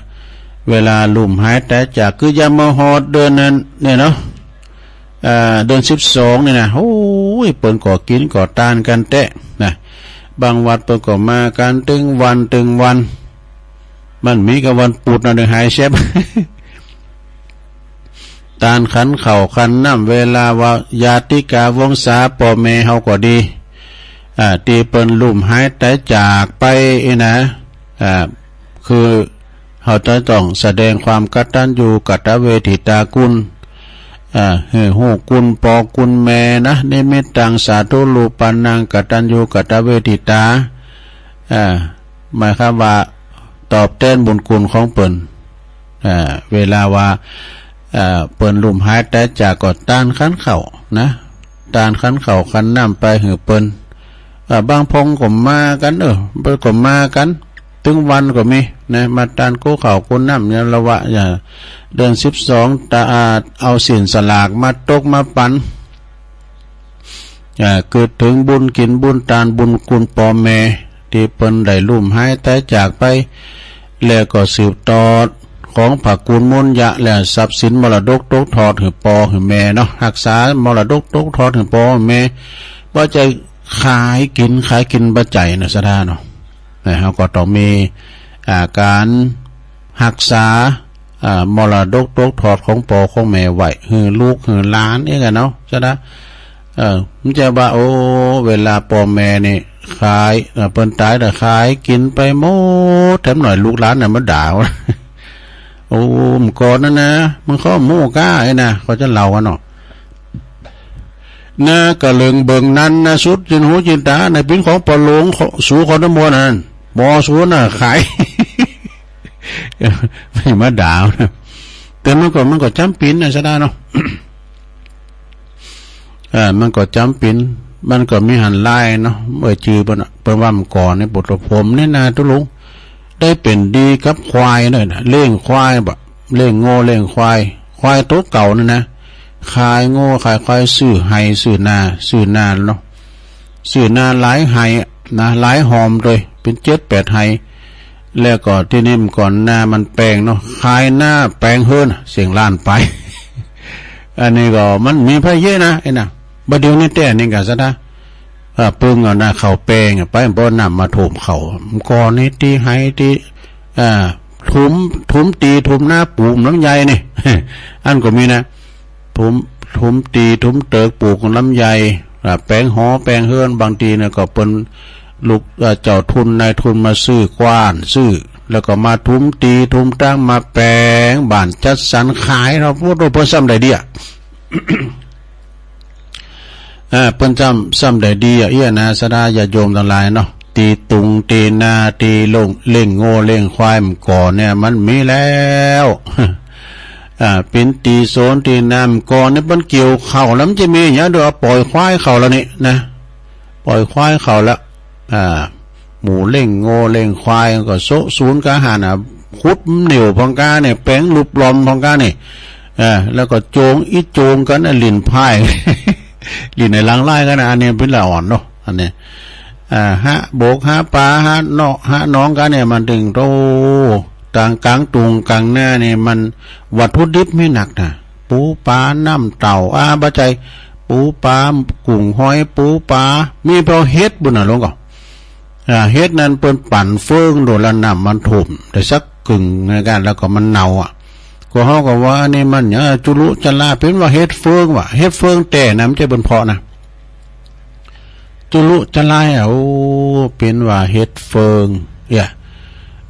เวลาลมหายต๋ายจาก คือยามมาฮอดเดือนนั้นเนี่ยเนาะ เอ่อ เดือนสิบสองเนี่ยนะ โอ้ย เปิ้นก็กิ๋นก็ตานกั๋นแต๊นะ บางวัดเปิ้นก็มากั๋นตึงวันตึงวัน มันมีก็วันปุธน่ะ เน่อ หายแซบ ตานขันข้าวขันน้ำ เวลาว่าญาติกาวงศาป้อแม่เฮาก็ดี อ่า ตี้เปิ้นลุ่มหายต๋ายจากไปอี้นะ อ่า คือเฮาจะต้องแสดงความกตัญญูกตเวทิตาคุณ อ่า หื้อฮู้คุณป้อคุณแม่นะ นิมิตตังสาธุรูปานังกตัญญูกตเวทิตา อ่า หมายความว่าตอบแตนบุญคุณของเปิ้น อ่า เวลาว่า อ่า เปิ้นลุ่มหายต๋ายจากก็ตานขันข้าวนะ ตานขันข้าวขันน้ำไปหื้อเปิ้น อ่า บางพงก็มากั๋น เออ เปิ้นก็มากั๋น ตึงวันก็มีนะ มาตานกู้ข้าวกู้น้ำ ยามละวะ อย่างเดือนสิบสอง ตาอาด เอาศีลสลากมาตกมาปัน อ่า กึ๊ดเถิงบุญกิ๋นบุญตานบุญคุณป้อแม่ ตี้เปิ้นได้ลุ่มหายต๋ายจากไป แล้วก็สืบตอดของพระกุณมุญญะ และทรัพย์สินมรดกตกทอดหื้อป้อหื้อแม่เนาะ ฮักษามรดกตกทอดหื้อป้อหื้อแม่ บ่ใจ้ขายกิ๋น ขายกิ๋นบ่ใจ้เน่อ ศรัทธาเนาะ นะ เฮาก็ต้องมี อ่า ก๋านฮักษา อ่า มรดกตกทอดของป้อของแม่ไว้ หื้อลูกหื้อหลานเองอะเนาะ ศรัทธา เออ มันจะว่า โอ้ เวลาป้อแม่นี่ขาย เออ เปิ้นต๋ายแล้วขายกิ๋นไปหมด แถมหน่อยลูกหลานน่ะมาด่า โอ้ เมื่อก่อนนั้นนะ มึงเข้าหมู่ก้าไอ้นะ เขาจะเล่ากั๋นเนาะ นากะเลิงเบิ่งนั้นนะ สุดจินหูจินต๋า ในปิ้นของป้อหลวง สูขอน้ำมนต์นั่น บ่สูน่ะขาย ไม่มาด่านะ แต่มันก็ มันก็จ๋ำเป๋นนะ ศรัทธาเนาะ อ่า มันก็จ๋ำเป๋น มันก็มีหันหลายเนาะ เอ่ยจื้อเปิ้นน่ะ เปิ้นว่าเมื่อก่อนนี่ ปุตตะผมนี่นะ ตุ๊ลุง ได้เป๋นดีกับควายเน่อนะ เลี้ยงควายบ่ เลี้ยงงัวเลี้ยงควาย ควายตั๋วเก่านั่นนะ ขายงัวขายควาย ซื้อไฮ่ซื้อนา ซื้อนาเนาะ ซื้อนาหลายไฮ่นะ หลายฮอมโดย เป๋นเจ็ดแปดไฮ่ แล้วก็ตี้นี่เมื่อก่อนนามันแปงเนาะ ขายนาแปงเฮิรน เสี้ยงล้านไป อันนี้ก็มันมีไผเยียะนะ ไอ้นะ บ่าเดี่ยวนี้แต๊นี่กะ ศรัทธา อ่า ปึงเอานาข้าวแปงอะ ไป บ่น้ำมาท่วมข้าว ก่อนนี้ตี้ไฮ่ตี้ อ่า ถม ถมตี้ ถมนาปลูกลำไยนี่ อันก็มีนะ ถม ถมตี้ ถมเติกปลูกลำไย อ่า แปงหอ แปงเฮือน บางตี้นะก็เปิ้นลูก อ่า เจ้าทุน นายทุนมาซื้อกว้าน ซื้อ แล้วก็มาถมตี้ถมตัง มาแป๋งบ้านจัดสรรขายเนาะ โอ้โห เปิ้นซ้ำได้ดีอะ อ่า เปิ้นซ้ำ ซ้ำได้ดีอะ เอี้ยนะ ศรัทธาญาติโยมตังหลายเนาะ ตี้ตุงตี้นา ตี้ลง เล่งงัวเล่งควายเมื่อก่อนเนี่ย มันมีแล้ว อ่า เป๋นตี้สนตี้นา เมื่อก่อนเนี่ย เปิ้นเกี่ยวข้าวแล้ว มันจะมีหยัง เดี๋ยวเอาป่อยควายเข้าแล้วนี่นะ ป่อยควายเข้าแล้ว อ่า หมู่เล่งงัวเล่งควายก็โซะศูนย์ก้าหั้นน่ะ ขุดเหนี่ยวพ่องก้าเนี่ย แป๋งลุบลอมพ่องก้าเนี่ย เออ แล้วก็โจงอิดโจงกั๋นน่ะ หลิ้นพ่าย หลิ้นในหลังไล่กั๋นน่ะ อันนี้เป๋นละอ่อนเนาะ อันนี้ อ่า หาบกหาป๋า หาเนาะ หาหนองกั๋นเนี่ย มันตึงโต ตางก๋างตุงก๋างนาเนี่ย มันวัตถุดิบมีนักนะ ปูป๋า น้ำเต้า อ่า บ่ใจ้ ปูป๋า กุ้งหอย ปูป๋า มีเปล่า เห็ดปู้นน่ะ หลวงก่อ อ่า เห็ดนั้นเปิ้นปั่นเฟิงโดนละ น้ำมันถ่วมได้สักกึ่งในก้าน แล้วก็มันเน่าอะ ก็เฮาก็ว่าอันนี้มันหยัง จุลุจะลา เป๋นว่าเห็ดเฟิงว่ะ เห็ดเฟิงแต๊นะ บ่ใจ้เปิ้นเพาะนะ จุลุจะลาอะ โอ้ เป๋นว่าเห็ดเฟิง เอี้ย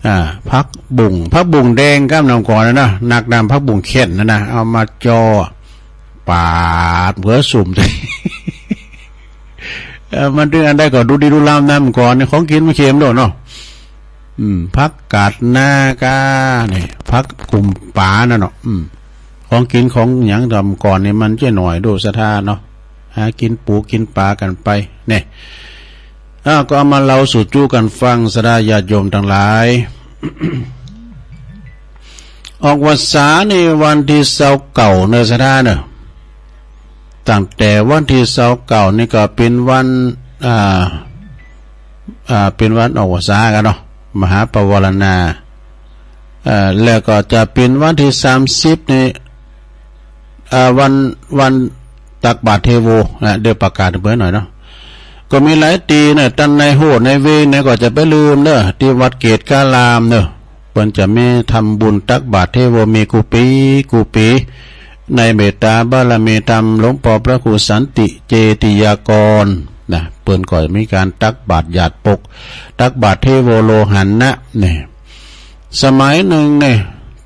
อ่า ผักบุ้ง ผักบุ้งแดงก้ามนำก่อนนะ นักนำผักบุ้งแข้นนะนะ เอามาจ่อ ปาดหัวสุม เออ มันตึงอันใดก็ดูดีดูลามนำก่อน ของกิ๋นมันเข็มโดดเนาะ อืม ผักกาดนาก้า นี่ ผักกุมป๋านั่นเนาะ อืม ของกิ๋นของหยังนำก่อนนี่ มันจะหน่อยโดด ศรัทธาเนาะ หากิ๋นปูกิ๋นป๋ากั๋นไป เนี่ย อ้าว ก็เอามาเล่าสู่จุกั๋นฟัง ศรัทธาญาติโยมตังหลาย ออกพรรษาในวันตี้ซาวเก้าเนาะ ศรัทธาเนาะ ตั้งแต่วันตี้ซาวเก้านี่ก็เป๋นวัน อ่า อ่า เป๋นวันออกพรรษากั๋นเนาะ มหาปวารณา เอ่อ แล้วก็จะเป๋นวันตี้สามสิบนี่ อ่า วัน วันตักบาตรเทโวนะ เดี๋ยวประกาศเปิ้นหน่อยเนาะ ก็มีหลายตี้นะ ตังในโฮดในเวงนะ ก็จะบ่ลืมเนาะ ตี้วัดเกศการามเนาะ เปิ้นจะมีทำบุญตักบาตรเทโว มีกู้ปี๋ กู้ปี๋ ในเมตตาบารมีธรรมหลวงป้อพระครูสันติเจติยากรนะ เปิ้นก็มีก๋านตักบาตรหยาดปก ตักบาตรเทโวโลหณะเนี่ย สมัยนึ่งเนี่ย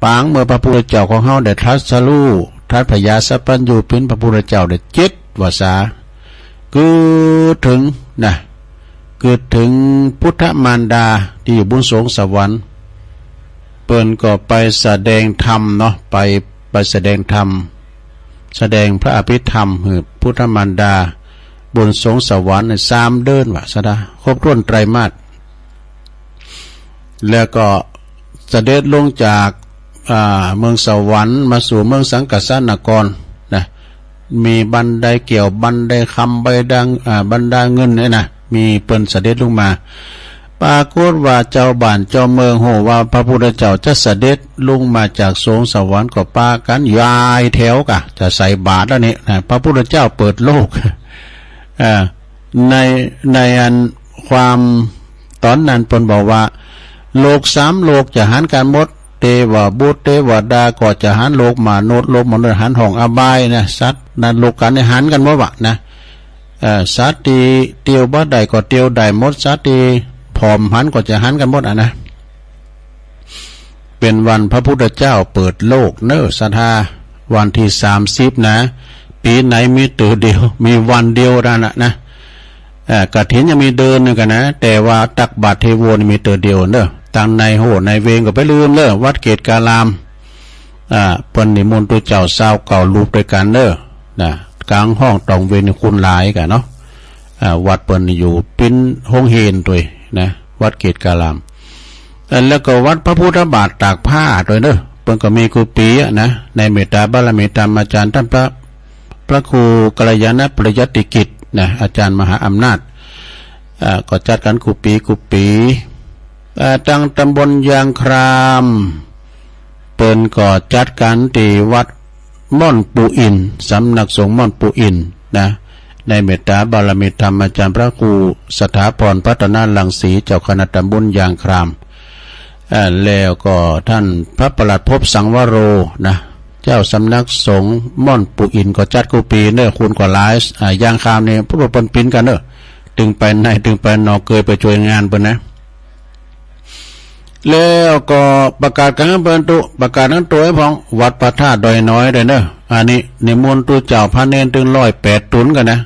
ปางเมื่อพระพุทธเจ้าของเฮาได้ตรัสรู้ ตรัสพญาสัพพัญญูเป๋นพระพุทธเจ้าได้เจ็ดพรรษา กึ่งเถิงนะ กึ่งเถิงพุทธมารดาตี้อยู่บนสวงสวรรค์ เปิ้นก็ไปแสดงธรรมเนาะ ไป ไปแสดงธรรม แสดงพระอภิธรรมหื้อพุทธมารดา บนสวงสวรรค์เนี่ย สามเดือนว่ะ ศรัทธา ครบถ้วนไตรมาส แล้วก็เสด็จลงจาก อ่า เมืองสวรรค์มาสู่เมืองสังกัสสานครนะ มีบันไดแก้ว บันไดคำ บันได อ่า บันไดเงินเนี่ยนะ มีเปิ้นเสด็จลงมา ปรากฏว่าเจ้าบ้านเจ้าเมืองฮู้ว่าพระพุทธเจ้าจะเสด็จลงมาจากสวงสวรรค์ ก็ปากั๋นยายแถวก่ะ จะใส่บาตรแล้วนี่นะ พระพุทธเจ้าเปิดโลก อ่า ใน ในอันความต๋อนนั้นเปิ้นบอกว่า โลกสามโลกจะหันกั๋นหมด เตวบุตรเตวดาก็จะหัน โลกมนุษย์ โลกมนุษย์หันห้องอบายนะ สัตว์นรกกั๋นเนี่ยหันกั๋นหมดว่ะนะ เอ่อ สัตว์ตี้เตียวบ่ได้ก็เตียวได้หมด สัตว์ตี้ผอมหันก็จะหันกั๋นหมดอะนะ เป๋นวันพระพุทธเจ้าเปิดโลกเนาะ ศรัทธา วันตี้สามสิบนะ ปี๋ไหนมีเตื้อเดียว มีวันเดียวนั่นน่ะนะ เอ่อ กฐินยังมีเดือนนึ่งกั๋นนะ แต่ว่าตักบาตรเทโวนี่มีเตื้อเดียวเนาะ ตังในโฮดในเวงก็บ่ลืมเนาะ วัดเกศการาม อ่า เปิ้นนิมนต์ตุ๊เจ้าซาวเก้ารูปตวยกั๋นเนาะ นะ ก๋างฮ้องตองเวนนี่คนหลายก่ะเนาะ อ่า วัดเปิ้นนี่อยู่ปิ้นโฮงเฮนตวยนะ วัดเกศการาม เอ่อ แล้วก็วัดพระพุทธบาทตากผ้าตวยเนาะ เปิ้นก็มีกู้ปี๋อะนะ ในเมตตาบารมีธรรมอาจารย์ต้านพระ พระครูกัลยาณปริยัติกิจนะ อาจารย์มหาอำนาจ อ่า ก็จัดกั๋นกู้ปี๋กู้ปี๋ อ่า ตังตำบลยางคราม เปิ้นก็จัดกั๋นตี้วัดม่อนปู่อินทร์ สำนักสงฆ์ม่อนปู่อินทร์นะ ในเมตตาบารมีธรรมอาจารย์พระครูสถาพรพัฒนารังสี เจ้าคณะตำบลยางคราม อ่า แล้วก็ต้านพระประหลัดภพสังวโรนะ เจ้าสำนักสงฆ์ม่อนปู่อินทร์ก็จัดกู้ปี๋เนาะ คนก็หลาย อ่า ยางครามนี่ พวกเปิ้นปิ้นกั๋นเนาะ ตึงไปในตึงไปนอก เกยไปจ้วยงานเปิ้นนะ แล้วก็ประกาศกั๋นเปิ้นตุ๊ ประกาศกั๋นตุ๊ไว้พ่อง วัดพระธาตุดอยน้อยด้วยเน่อ อันนี้นิมนต์ตุ๊เจ้าพระเณรตึงร้อยแปดต๋นกั๋นนะ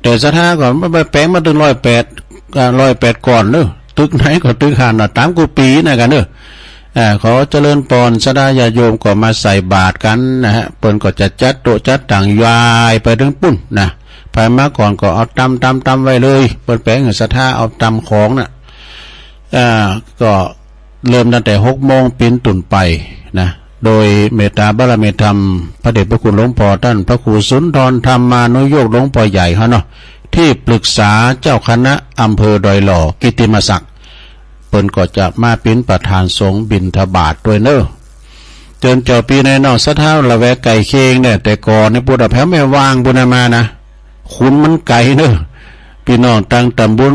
แต่ศรัทธาก็บ่ไปแป๋งมาตึงร้อยแปด อ่า ร้อยแปดก่อนเน่อ ตึกไหนก็ตึกหั้นน่ะ ต๋ามกู้ปี๋นะกั๋นเน่อ อ่า ขอเจริญปอน ศรัทธาญาติโยมก็มาใส่บาตรกั๋นนะฮะ เปิ้นก็จะจัดโต๊ะจัดตั๋งยายไปเถิงปู๊นนะ ใผมาก่อนก็เอาตำตำตำไว้เลย เปิ้นแป๋งหื้อศรัทธาเอาตำของน่ะ อ่า ก็เริ่มตั้งแต่หกโมงเป๋นต้นไปนะ โดยเมตตาบารมีธรรม พระเดชพระคุณหลวงพ่อต้านพระครูสุนทรธรรมานุโยคหลวงพ่อใหญ่เฮาเนาะ ตี้ปรึกษาเจ้าคณะอำเภอดอยหล่อ กิตติมศักดิ์ เปิ้นก็จะมาเป๋นประธานสงฆ์บิณฑบาตด้วยเน่อ เจิญเจ้าปี้น้องศรัทธาละแวกใก้เคียงเนี่ย แต่ก่อนนี่ปู๊นอะ แผวแม่วางปู๊นนะมานะ ขุนมันไก๋เน่อ ปี้น้องตังต๋ำบล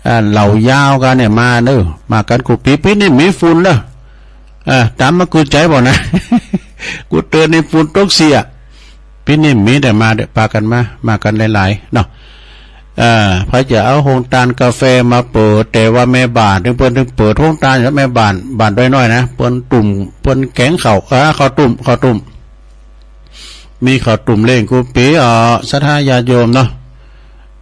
อ่า เหล่ายาวกั๋นเนี่ยมาเน่อ มากั๋นกู้ปี๋ ปี๋นี้มีฝุ่นเน่อ อ่า ต๋ามมากู้ใจ๋บ่นะ กู้เตือนนี่ฝุ่นตกเสี้ย ปี๋นี้มีแต่มาเต๊อะ ปากั๋นมา มากั๋นหลายๆ เนาะ อ่า ใผจะเอาโฮงตานกาแฟมาเปิด แต่ว่าแม่บ้านตึงเปิ้นตึงเปิดโฮงตาน แม่บ้าน บ้านดอยน้อยนะ เปิ้นตุ้ม เปิ้นแก๋งข้าว อ่า ข้าวตุ้ม ข้าวตุ้ม มีข้าวตุ้มเล้งกู้ปี๋ อ่า ศรัทธาญาติโยมเนาะ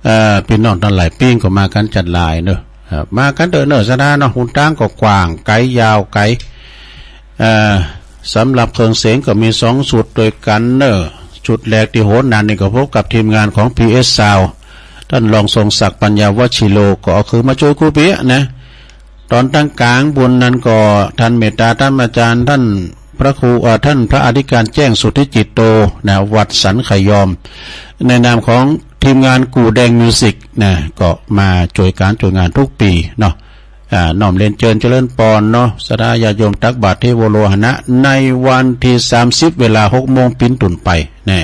เอ่อ ปี้น้องตังหลายปิ้งก็มากั๋นจัดหลายเน่อ ครับ มากั๋นเต๊อะเน่อศรัทธาเนาะ หุนตางก็กว้างไก๋ยาวไก๋ เอ่อ สำหรับเครื่องเสียงก็มีสองชุดด้วยกั๋นเน่อ ชุดแรกตี้โหนหน้านี่ก็พบกับทีมงานของ พีเอส Sound ต้านรองทรงศักดิ์ ปัญญาวชิโร ก็เอาคือมาจ้วยกู้ปี๋นะ ต๋อนตังก๋างปู๊นนั้นก็ต้านเมตตาธรรมาจารย์ ต้านพระครู เอ่อ ต้านพระอธิการแจ้งสุทธิจิตโตนะ วัดสันขยอม ในนามของทีมงานกู่แดงมิวสิกนะ ก็มาจ้วยก๋านจ้วยงานกู้ปี๋เนาะ อ่า น้อมเรียนเจิญเจริญปอนเนาะ ศรัทธาญาติโยมตักบาตรเทโวโรหณะ ในวันตี้สามสิบ เวลาหกโมงเป๋นต้นไปแน่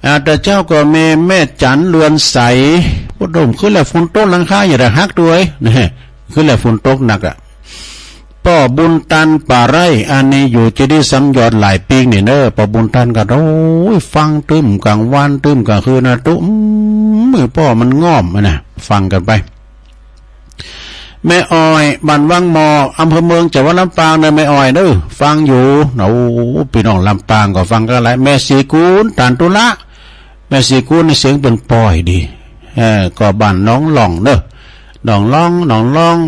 อ่า แต่เจ๊าก็มีแม่จั๋นเรือนใส โอ้โห ขึ้นแล้วฝนตกหลังคาอย่าได้หักตวย นะ ขึ้นแล้วฝนตกหนักอะ ป้อบุญตันป่าไร่ อันนี้อยู่เจดีย์สามยอดหลายปิ้งนี่เน่อ ป้อบุญตันก็ โอ้ย ฟังตึ้มก๋างวันตึ้มก๋างคืนนะตุ๊ อืม มือป้อมันง่อมอะนะ ฟังกั๋นไป แม่อ้อย บ้านวังหม้อ อำเภอเมือง จังหวัดลำปางเน่อแม่อ้อยเน่อ ฟังอยู่ โอ้ ปี้น้องลำปางก็ฟังกั๋นหลาย แม่ศรีกูล ตานตุละ แม่ศรีกูลนี่เสียงเปิ้นป้อยดี เออ ก็บ้านหนองหล่องเน่อ หนองหล่อง หนองหล่อง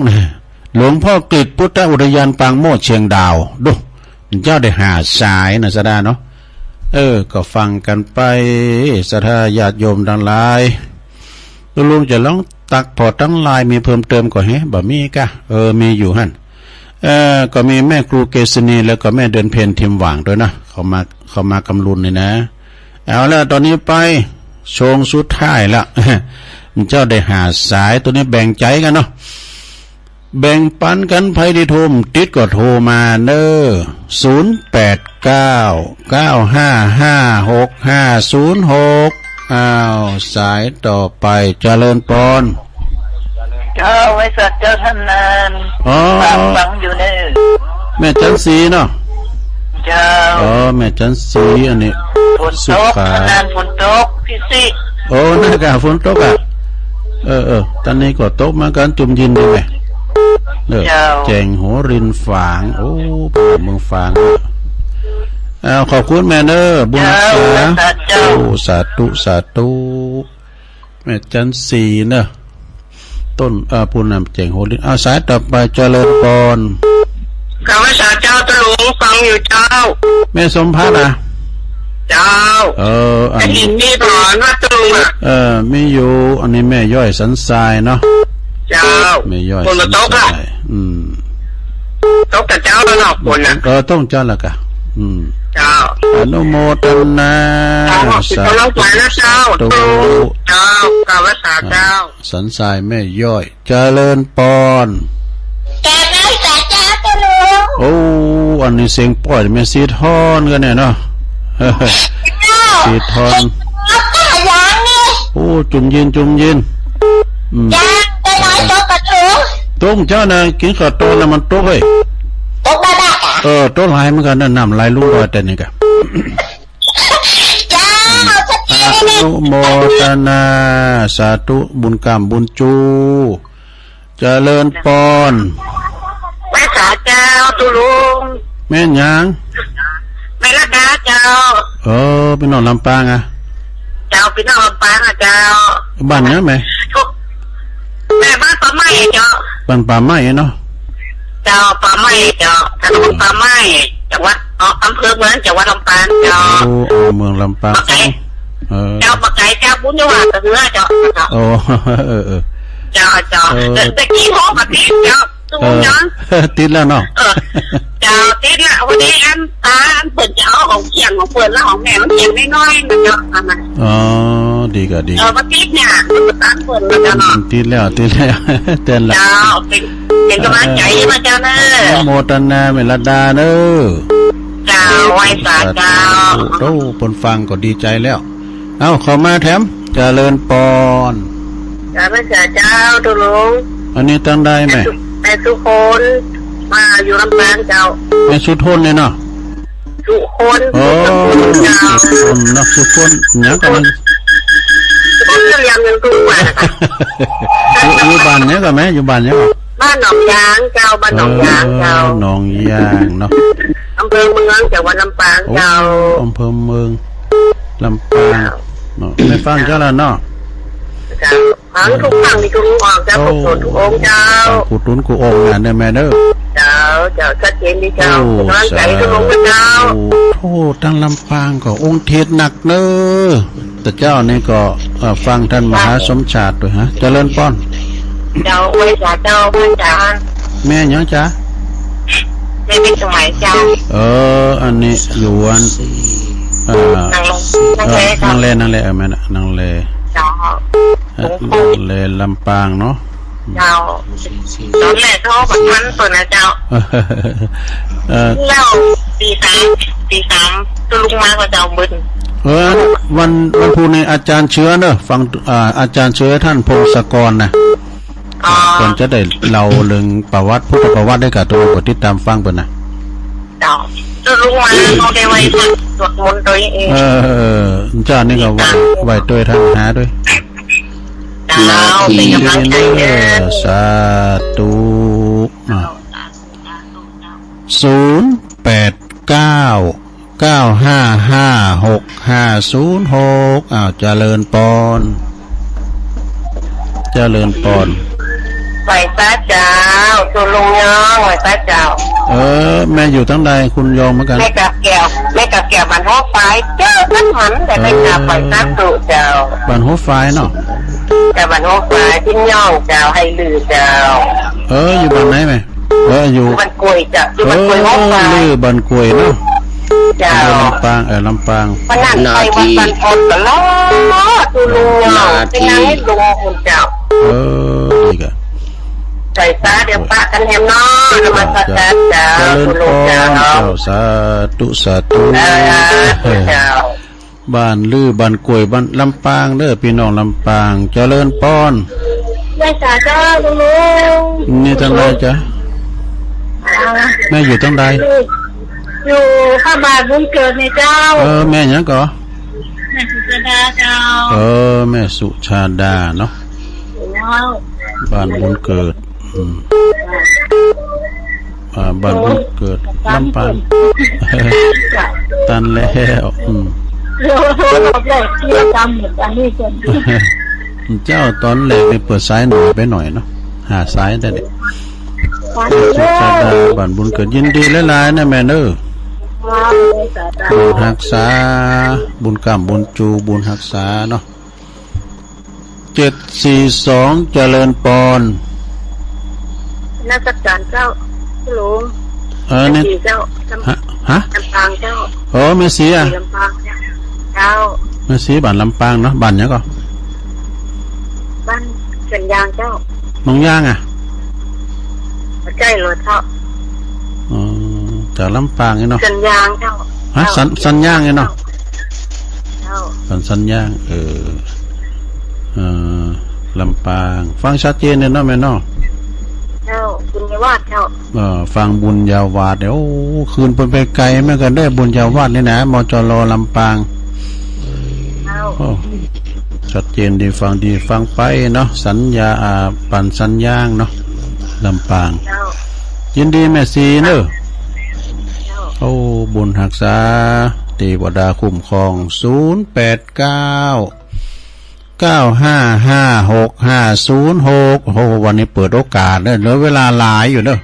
หลวงพ่อกฤษพุทธอุทยานปางโมดเชียงดาว ดู เจ้าได้ห้าสายนะศรัทธาเนาะ เออ ก็ฟังกั๋นไป ศรัทธาญาติโยมตังหลาย ลุงจะลองตักผ่อตังไลน์มีเพิ่มเติมก่อแฮะ บ่มีกะ เออ มีอยู่หั้น เออ ก็มีแม่ครูเกษณี แล้วก็แม่เดือนเพ็ญ ทิมหว่าง ตวยนะ เข้ามา เข้ามากำลุนนี่นะ เอาละ ต๋อนนี้ไป โชงสุดท้ายละ เจ้าได้ห้าสาย ต๋อนนี้แบ่งใจ๋กั๋นเนาะ แบ่งปันกั๋น ใผตี้โทรบ่ติดก็โทรมาเน่อ ศูนย์แปดเก้า เก้าห้าห้า หกห้าศูนย์หก อ้าว สายต่อไป เจริญปอน เจ้า ไหว้สัตว์เจ้าท่านนาน อ๋อ ฟัง ฟังอยู่เน่อ แม่จันทร์ศรีเนาะ เจ้า อ๋อ แม่จันทร์ศรี อันนี้ ฝนตก สุขา ท่านนาน ฝนตก พี่สิ โอ้ นั่นกะ ฝนตกอะ เออ เออ ต๋อนนี้ก็ตกเหมือนกั๋น จุ่มยินดีไหม เออ เจ้า แจ่งหัวรินฝาง โอ้ เมืองฝาง อ้าว ขอบคุณแม่เน่อ บุญรักษา เจ้า สาธุ สาธุ แม่จันทร์ศรีเน่อ ต้น เอ่อ ผู้นำแจ่งหัวริน อ้าว สายต่อไป เจริญปอน ข้าพเจ้าเจ้า ตะลุง ฟังอยู่เจ้า แม่สมภัทรอะ เจ้า เออ อัน กระถินมีผ่อนวัดตะลุงอะ เออ มีอยู่ อันนี้แม่ย้อยสันทรายเนาะ เจ้า แม่ย้อย ฝนบ่ตกอะ สันทราย อืม ตกแต่เจ๊าแล้วเนาะ ฝนน่ะ เออ ตกเจ๊าแล้วกะ อืม เจ้า อนุโมทนา เจ้า สาธุ เป็นกำลังใจนะเจ้า สาธุ เจ้า ข้าพเจ้าเจ้า สันทรายแม่ย้อย เจริญปอน กราบไหว้สาเจ้าเจ้าหลวง โอ้ อันนี้เสียงป้อยแม่สีทอนกั๋นเนี่ยเนาะ เจ้า สีทอน เจ้าอย่างนี้ โอ้ จุ่มยิน จุ่มยิน อืม เจ้า ไปไหนตกกระถู ตกเจ้านะ กิ๋นข้าวต้มแล้วมันตกเฮ้ย ตกได้บ้างกะ เออ ตกหลายเหมือนกั๋นนะ น้ำไหลลุ่งลอยแต่นี่กะ เจ้า อนุโมทนา สาธุ บุญกล้ามบุญจู เจริญปอน ไหว้สาเจ้า ตุ๊ลุง แม่หยัง แม่รัตดาเจ้า เออ ปี้น้องลำปางอะ เจ้า ปี้น้องลำปางอะเจ้า บ้านหยังแม่ แม่บ้านป่าไม้เจ้า บ้านป่าไม้เนาะ เจ้า ป่าไม้เจ้า ถนนป่าไม้ จังหวัด เอ่อ อำเภอเมือง จังหวัดลำปางเจ้า โอ้ เมืองลำปาง บ่ไก๋ เออ เจ้า บ่ไก๋เจ้า บุญอยู่ว่าตะเหือเจ้า โอ้ เออ เออ เจ้า เจ้า เออ แต่ แต่กี้ฮ้องกะติดเจ้า ตุ๊ลุงเนาะ เออ ติดแล้วเนาะ เออ เจ้า ติดแล้ว วันนี้อันตาอันเปิ้นจะเอาของเคียงของเปิ้นแล้วของแม่มันเคียงน้อยๆนะเจ้า อันนั้น อ๋อ ดีกะดี เออ มาติดเนี่ย มันตามเปิ้นมาเจ้าเนาะ ติดแล้ว ติดแล้ว เต้นละ เจ้า เป๋น เป๋นก๋ำลังใจ๋มาเจ้าเน้อ อนุโมทนาแม่รัตดาเน้อ เจ้า ไหว้สาเจ้า โอ้ เปิ้นฟังก็ดีใจ๋แล้ว เอ้า เข้ามาแถม เจริญปอน เจ้า ไหว้สาเจ้า ตุ๊ลุง อันนี้ตังใดแม่ แม่สุคน มาอยู่ลำปางเจ้า แม่สุคนเนี่ยเนาะ สุคน โอ้ เจ้า สุคนเนาะ สุคน หยังกะมัน สุคนเรียนยังตุ๊กว่านะคะ อยู่ อยู่บ้านหยังกะแม่ อยู่บ้านหยังกะ บ้านหนองยางเจ้า บ้านหนองยางเจ้า เออ หนองยางเนาะ อำเภอเมือง จังหวัดลำปางเจ้า โอ้ อำเภอเมือง ลำปาง เจ้า เนาะ แม่ฟังเจ้าละเนาะ เจ้า ฟังทุกครั้งตี้ตุ๊ลุงออกเจ้า โอ้ ขอบคุณทุกองค์เจ้า ฟังกู้ตุ๊นกู้องค์นะเนี่ยแม่เน้อ เจ้า เจ้า ชัดเจนดีเจ้า โอ้ ก๋ำลังใจ๋ตุ๊ลุงเจ้า สาธุ โอ้ ตังลำปางก็องค์เทศน์หนักเน้อ แต่เจ้านี่ก็ เอ่อ ฟังต้านมหาสมชาติตวยฮะ เจริญปอน เจ้า ไหว้สาเจ้า ไหว้สา แม่หยังจ๊ะ แม่พิสมัยเจ้า เออ อันนี้อยู่อัน เอ่อ นั่งลง เอ่อ นั่งแล นั่งแล เออ แม่นน่ะ นั่งแล เจ้า เอ่อ นั่งแลลำปางเนาะ เจ้า ต๋อนแรกเขาก็ทันเปิ้นนะเจ้า เออ แล้วตีสาม ตีสามตุ๊ลุงมาก็เจ้าบึ้น เออ วัน วันพุธนี่อาจ๋ารย์เชื้อเนาะ ฟัง อ่า อาจ๋ารย์เชื้อต้านพงศกรนะ อ๋อ เปิ้นจะได้เล่าเรื่องประวัติ พุทธประวัติได้กะ ตุ๊ลุงก็ติดต๋ามฟังเปิ้นนะ เจ้า ตุ๊ลุงมาเขาได้ไหว้พระสวดมนต์ตวยเอง เออ เออ เจ้านี่ก็ไหว้ ไหว้ตวยต้านหาตวย เจ้า เป๋นก๋ำลังใจ๋เน้อ สาธุ อ่ะ ศูนย์แปดเก้า เก้าห้าห้า หกห้าศูนย์หก อ้าว เจริญปอน เจริญปอน ไหว้สาเจ้า ตุ๊ลุงยอง ไหว้สาเจ้า เออ แม่อยู่ตังใด คุณยองเหมือนกั๋น แม่กาบแก้ว แม่กาบแก้วบ้านหัวฝาย เจ้า ตั๊งหัน แต่แม่กาบไหว้สาธุเจ้า บ้านหัวฝายเนาะ เจ้า บ้านหัวฝาย พินยองเจ้า ไฮลือเจ้า เออ อยู่บ้านไหนแม่ เออ อยู่ บ้านกล้วยเจ้า อยู่บ้านกล้วย เออ หัวฝาย ลือบ้านกล้วยเนาะ เจ้า อำเภอลำปาง เออ ลำปาง วันนั้นไปวัดบ้านพดก็รอตุ๊ลุงเนาะ นาที ไปนั่งให้ตุ๊ลุงเจ้า เออ ดีกะ ใส่ซะ เดี๋ยวปะกั๋นแหมเนาะ นมัสการเจ้า เจริญปอน ตุ๊ลุงเจ้า เจ้า สาธุ สาธุ เออ เจ้า บ้านลือบ้านกล้วย บ้านลำปางเน้อ ปี้น้องลำปาง เจริญปอน ไหว้สาเจ้าตุ๊ลุง นี่ตังใดจ๊ะ อ่า แม่อยู่ตังใด อยู่ อยู่พระบาทบุญเกิดนี่เจ้า เออ แม่หยังก่อ แม่สุชาดาเจ้า เออ แม่สุชาดาเนาะ เจ้า บ้านบุญเกิด อืม อ่า บ้านบุญเกิด ลำปาง ตันแล้ว อืม เจ้า ต๋อนแรกนี่เปิดสายน้อยไปหน่อยเนาะ ห้าสายแต่เนี่ย สุชาดา บ้านบุญเกิด ยินดีหลายๆ นะแม่เน้อ บุญฮักษา บุญก้ำบุญจู บุญฮักษาเนาะ เจ็ดสี่สอง เจริญปอน นมัสการเจ้า ตุ๊ลุง เออ เนี่ย แม่ศรีเจ้า ฮะ ฮะ ลำปางเจ้า เออ แม่ศรีอะ ลำปางเจ้า เจ้า แม่ศรีบ้านลำปางเนาะ บ้านหยังก่อ บ้านสวนยางเจ้า หนองยางอะ ใจ้เลยเจ้า อ๋อ จากลำปางนี่เนาะ สวนยางเจ้า ฮะ เจ้า สัน สันยางนี่เนาะ เจ้า สัน สันยาง เออ เออ ลำปาง ฟังชัดเจนเลยเนาะแม่เนาะ เจ้า บุญญาวาสเจ้า เออ ฟังบุญญาวาสเนี่ย โอ้ คืนเปิ้นไปไก๋เหมือนกั๋นเด้อ บุญญาวาสนี่นะ มจร ลำปาง เจ้า โอ้ ชัดเจนดี ฟังดี ฟังไปเนาะ สันยา อ่า บ้านสันยางเนาะ ลำปาง เจ้า ยินดีแม่ชีเนอะ เจ้า โอ้ บุญฮักษา เตวดาคุ้มครอง ศูนย์แปดเก้า เก้าห้าห้า หกห้าศูนย์หก โอ้ วันนี้เปิดโอกาสเนอะ เหลือเวลาหลายอยู่เนอะ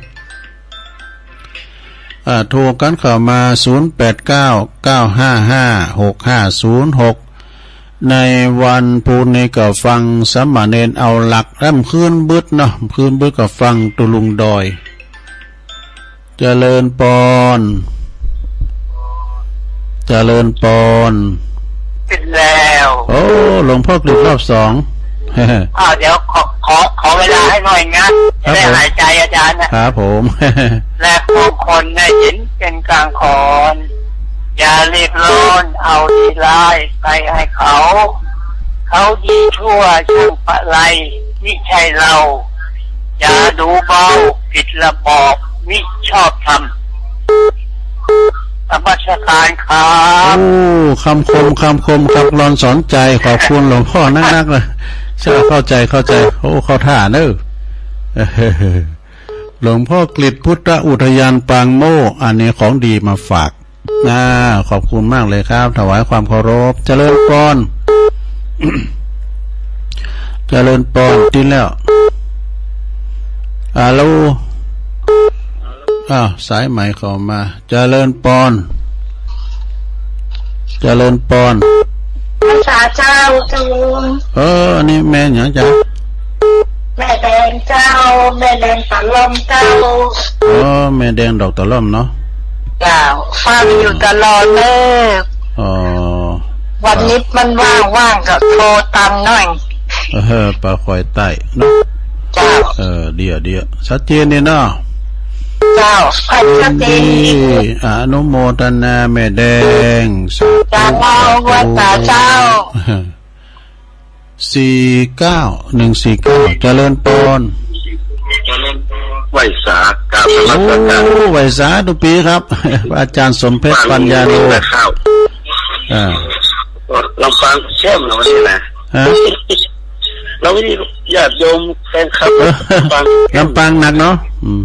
อ่า โทรกั๋นเข้ามา ศูนย์แปดเก้า เก้าห้าห้า หกห้าศูนย์หก ในวันพูนนี้ก็ฟังสามเณรเอาหลัก แหมคืนบึดเนาะ คืนบึดก็ฟังตุ๊ลุงดอย เจริญปอน เจริญปอน ปิดแล้ว โอ้ หลวงพ่อกฤษรอบสอง อ้าว เดี๋ยวขอ ขอ ขอเวลาให้หน่อยนะ ครับผม จะได้หายใจอาจารย์นะ ครับผม และผู้คนได้ยินเป็นกลางคน อย่ารีบร้อนเอาดีร้ายไปให้เขา เขาดีชั่วช่างประไร มิใช่เรา อย่าดูเบาผิดระบอบ มิชอบธรรม นมัสการครับ โอ้ คำคม คำคมครับ ลอนสอนใจ ขอบคุณหลวงพ่อนักๆ เลย เจ้า เข้าใจ เข้าใจ โอ้ เข้าท่าเนอะ หลวงพ่อกฤษพุทธอุทยานปางโมกข์ อันนี้ของดีมาฝาก อ่า ขอบคุณมากเลยครับ ถวายความเคารพ เจริญปอน เจริญปอน ติดแล้ว ฮัลโหล อ้าว สายใหม่เข้ามา เจริญปอน เจริญปอน ภาษาเจ้า เจ้า เออ อันนี้แม่หยังจ๊ะ แม่แดงเจ้า แม่แดงตะล่อมเจ้า อ๋อ แม่แดงดอกตะล่อมเนาะ เจ้า ฟังอยู่ตลอดเลย อ๋อ วันนี้มันว่างๆ ก็โทรตามหน่อย เออ ปาคอยใต้เนาะ เจ้า เออ เดี๋ยว เดี๋ยว ชัดเจนดีเนาะ เจ้า ชัดเจนดี ยินดี อนุโมทนาแม่แดง สาธุ เจ้า สาธุ ว่าสาเจ้า สี่เก้า หนึ่งสี่เก้า เจริญปอน ไหว้สา กราบนมัสการ โอ้ ไหว้สาทุกปีครับ อาจารย์สมเพชร ปัญญาโน นะครับ อ่า ลำปางเข้มนะวันนี้นะ ฮะ แล้ววันนี้ญาติโยมแฟนคลับ ลำปาง ลำปางหนักเนาะ อืม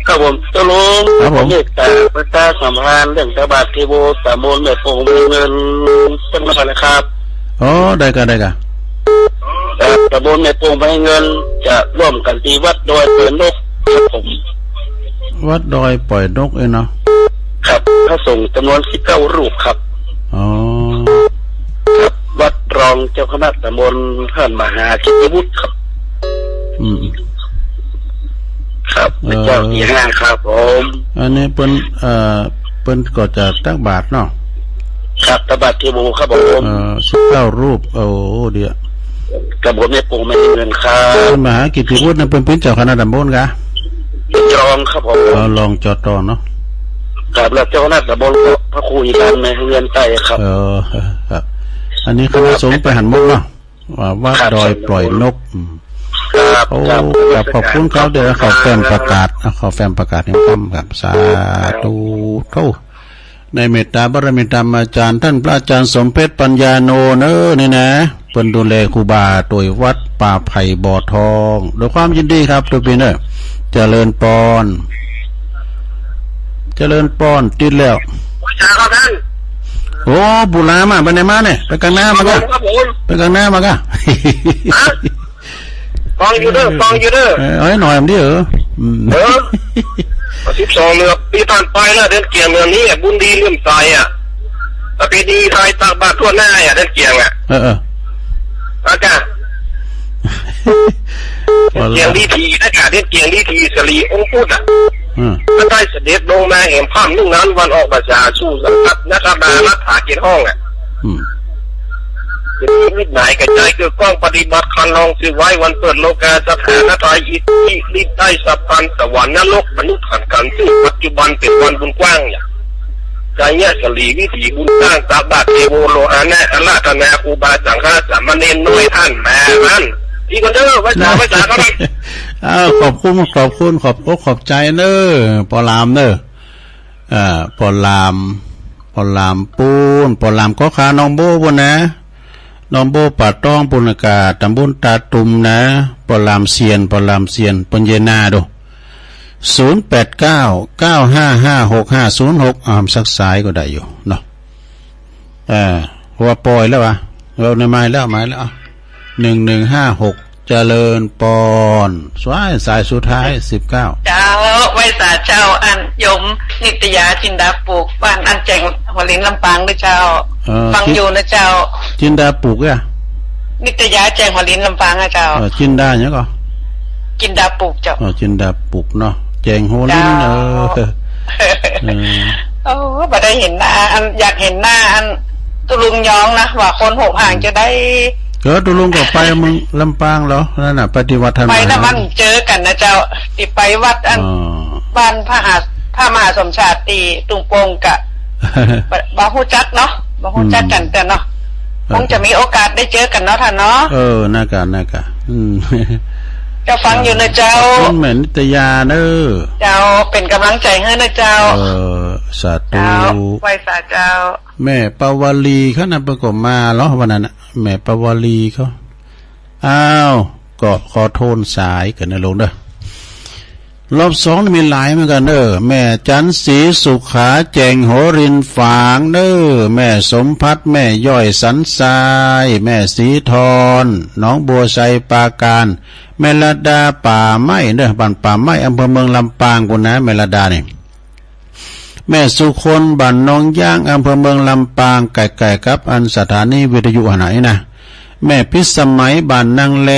ครับผม ตกลง ครับผม เมตตาประชาสัมพันธ์เรื่องตักบาตรเทโวตำบลแม่โป่งแม่เงิน สักหน่อยนะครับ อ๋อ ได้ก่ะ ได้ก่ะ ครับ ตำบลแม่โป่งแม่เงิน จะร่วมกั๋นตี้วัดดอยปล่อยนก ครับผม วัดดอยปล่อยนกเองเนาะ ครับ พระสงฆ์จ๋ำนวนสิบเก้ารูปครับ อ๋อ ครับ วัดรองเจ้าคณะตำบล ท่านมหากิตติวุฒิครับ อืม ครับ เอ่อ เจ้าตี้ห้าครับผม อันนี้เปิ้น เอ่อ เปิ้นก็จะตักบาตรเนาะ ครับ ตักบาตรเทโวครับผม เอ่อ สิบเก้ารูป โอ้ เดี๋ยว ตำบลแม่โป่งแม่เงินครับ ท่านมหากิตติวุฒินะ เปิ้นเป๋นเจ้าคณะตำบลก่ะ รองครับผม อ๋อ รอง จอ ตอ เนาะ ครับ แล้วเจ้าคณะตำบลก็พระครูอีกท่านในเฮือนใต้ครับ เออ ครับ อันนี้คณะสงฆ์ไปหั้นหมดเนาะ ว่าวัด ครับ ดอยปล่อยนก อืม ครับ โอ้ ครับ ครับ ขอบคุณครับ เดี๋ยวขอแฟ้มประกาศ อ่ะ ขอแฟ้มประกาศในค่ำครับ สาธุ โธ่ ในเมตตาบารมีธรรมอาจารย์ ท่านพระอาจารย์สมเพชรปัญญาโนเนอะ นี่นะ เปิ้นดูแลครูบาตวยวัดป่าไผ่บ่อทอง ด้วยความยินดีครับ ทุกปีเนอะ เจริญปอน เจริญปอน ติดแล้ว ไหว้สาครับท่าน โอ้ บุญหลามา ไปไหนมาเนี่ย ไปกลางนามาก่ะ ครับผม ไปกลางนามาก่ะ ฮะ ฟังอยู่เด้อ ฟังอยู่เด้อ เออ เอาให้หน่อยมันดิ เออ อืม เออ สิบสองเดือนปีผ่านไปนะ เดือนเกียงเดือนนี้อ่ะ บุญดีเลื่อมใสอ่ะ ประเพณีไทยตักบาตรทั่วหน้าอ่ะ เดือนเกียงอ่ะ เออ เออ อาจารย์ เดือนเกียงดีทีนะจ๊ะ เดือนเกียงดีที สรีองค์ปุตตะ อืม ก็ได้เสด็จลงมาแห่งถ้ำลุ่งนั้นวันออกพรรษาสู่สังกัดนักดารัฐาเกียรติห้องอ่ะ อืม เป็นที่มิตรหมายกระจายเกิดกล้องปฏิบัติคันลองสืบไว้วันเปิดโลกาสถานไทยอิทธิฤทธิ์ได้สัพพันธ์สวรรค์นรกมนุษย์ขันธ์กันซึ่งปัจจุบันเป็นวันบุญกว้างอย่าง ไตรยสรีวิถีบุญสร้างตักบาตรเทโวโลหานะอาราธนาครูบาสังฆะสามเณรน้อยท่านแม่ท่าน อีกคนเด้อ ไหว้สา ไหว้สาครับ อ้าว ขอบคุณ ขอบคุณ ขอบอกขอบใจเนอะ ปอลามเนอะ อ่า ปอลาม ปอลามปูน ปอลามก็ขาน้องโบ้ปูนนะ น้องโบ้ป่าต้องปูนกา ตำบลตาตุ่มนะ ปอลามเซียน ปอลามเซียน เปิ้นเยนาดู ศูนย์แปดเก้า เก้าห้าห้า หกห้าศูนย์หก อ่า สักสายก็ได้อยู่เนาะ เออ ว่าปล่อยแล้ววะ เอาในไมค์แล้ว ไมค์แล้ว อ่ะ หนึ่งหนึ่งห้าหก เจริญปอน สาย สายสุดท้าย สิบเก้า เจ้า ไหว้สาเจ้า อันโยมนิตยา จินดาปุก บ้านอันแจ้งหัวลิน ลำปางเด้อเจ้า เออ ฟังอยู่นะเจ้า จินดาปุกอะ นิตยา แจ้งหัวลิน ลำปางอะเจ้า เออ จินดาหยังก่อ จินดาปุกเจ้า เออ จินดาปุกเนาะ แจ้งหัวลิน เจ้า เออ เออ โอ้ บ่ได้เห็นหน้า อันอยากเห็นหน้า อันตุ๊ลุงย้องนะ ว่าคนหุบห่างจะได้ เออ ตุ๊ลุงก็ไปเมืองลำปางเหรอ นั่นน่ะ ปฏิวัติธรรม ไปแล้วมันเจอกั๋นนะเจ้า ตี้ไปวัดอัน อ๋อ บ้านพระหา พระมหาสมชาติตี้ตุงโป่งกะ บ่ บ่ฮู้จักเนาะ บ่ฮู้จักกั๋น อืม แต่เนาะ เออ คงจะมีโอกาสได้เจอกั๋นเนาะท่านเนาะ เออ น่ากะ น่ากะ อืม เจ้าฟังอยู่นะเจ้า ขอบคุณแม่นิตยาเด้อ เจ้า เป๋นก๋ำลังใจ๋หื้อนะเจ้า เออ สาธุ เจ้า ไหว้สาเจ้า แม่ปาวลีเขานะ เปิ้นก็มาเหรอ วันนั้นน่ะ แม่ปาวลีเขา อ้าว ก็ขอโทนสายกั๋นนะลูกเด้อ รอบสองนี่มีหลายเหมือนกั๋นเด้อ แม่จันทร์ศรีสุขา แจ้งหัวลินฝางเด้อ แม่สมภัทร แม่ย้อยสันทราย แม่ศรีทร หนองบัวไชยปราการ แม่ระดาป่าไม้เด้อ บ้านป่าไม้ อำเภอเมืองลำปางปู๊นนะ แม่ระดานี่ แม่สุคน บ้านหนองยาง อำเภอเมืองลำปาง ใก้ๆ กับอันสถานีวิทยุหั้นน่ะนะ แม่พิสมัย บ้านนางแล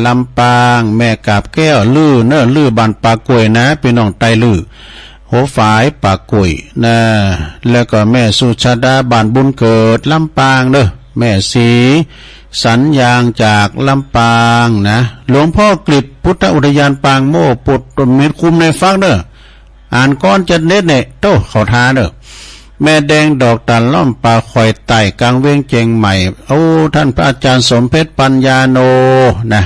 ลำปาง แม่กาบแก้ว ลือเน้อ ลือบ้านป่ากล้วยนะ ปี้น้องใต้ลือ หัวฝายป่ากล้วยนะ แล้วก็แม่สุชาดา บ้านบุญเกิด ลำปางเน้อ แม่ศรีสัญญางจากลำปางนะ หลวงพ่อกฤษ พุทธอุทยานปางโมกข์ ปุตตมิตรคุ้มในฟังเน้อ อ่านก้อนจะเน็ดเนี่ย โต้ เข้าท่าเน้อ แม่แดงดอกตาล่อม ป่าข่อยใต้ กลางเวียงเจียงใหม่ โอ้ ท่านพระอาจารย์สมเพชร ปัญญาโน นะ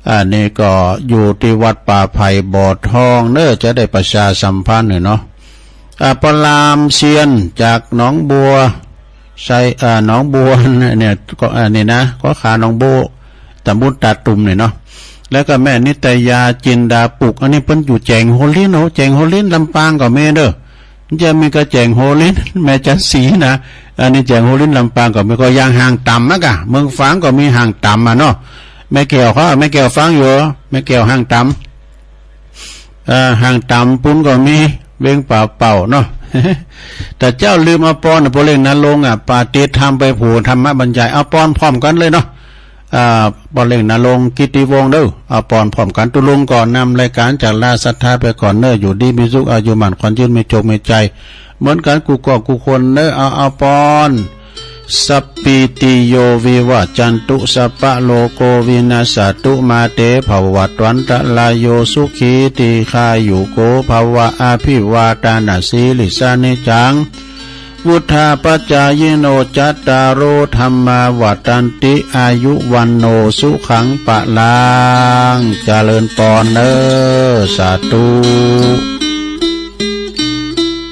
อันนี้ก็อยู่ตี้วัดป่าไผ่บ่อทองเน้อ จะได้ประชาสัมพันธ์หน่อยเนาะ อ่า พระรามเซียนจากหนองบัว ไชย อ่า หนองบัวเนี่ย ก็ อ่า นี่นะ ก็ขาหนองบัว ตำบลตาตุ่มเนี่ยเนาะ แล้วก็แม่นิตยา จินดาปุก อันนี้เปิ้นอยู่แจ้งหัวลิน โอ้ แจ้งหัวลิน ลำปางก็มีเน้อ จะมีก็แจ้งหัวลิน แม่จันทร์ศรีนะ อันนี้แจ้งหัวลิน ลำปางก็มี ก็อย่างห่างต่ำนะกะ เมืองฝางก็มีห่างต่ำอะเนาะ แม่แก้วเขา แม่แก้วฟังอยู่ แม่แก้วห่างต่ำ เอ่อ ห่างต่ำปู๊นก็มี เวียงป่าเป่าเนาะ แต่เจ้าลืมเอาปอนน่ะ ป้อเล็งนรงค์อะ ปาฏิธรรมไปผู้ธรรมบรรยาย เอาปอนพร้อมกั๋นเลยเนาะ อ่า ป้อเล็งนรงค์ กิตติวงศ์เน้อ เอาปอนพร้อมกั๋น ตุ๊ลุงก็นำรายก๋านจากราชศรัทธาไปก่อนเน้อ อยู่ดีมีสุข อายุมั่นขวัญยืน มีโจคมีชัย เหมือนกั๋นกู้ก้องกู้คนเน้อ เอา เอาปอน สัพพีติโย วิวัจจันตุ สัพพะโรโค วินัสสะตุ มา เต ภะวัตวันตะราโย สุขี ทีฆายุโก ภะวะ อะภิวาทานะสีลิสสะ นิจจัง วุฑฒาปะจายิโน จัตตาโร ธัมมา วัฑฒันติ อายุ วัณโณ สุขัง พะลัง เจริญปอนเน้อ สาธุ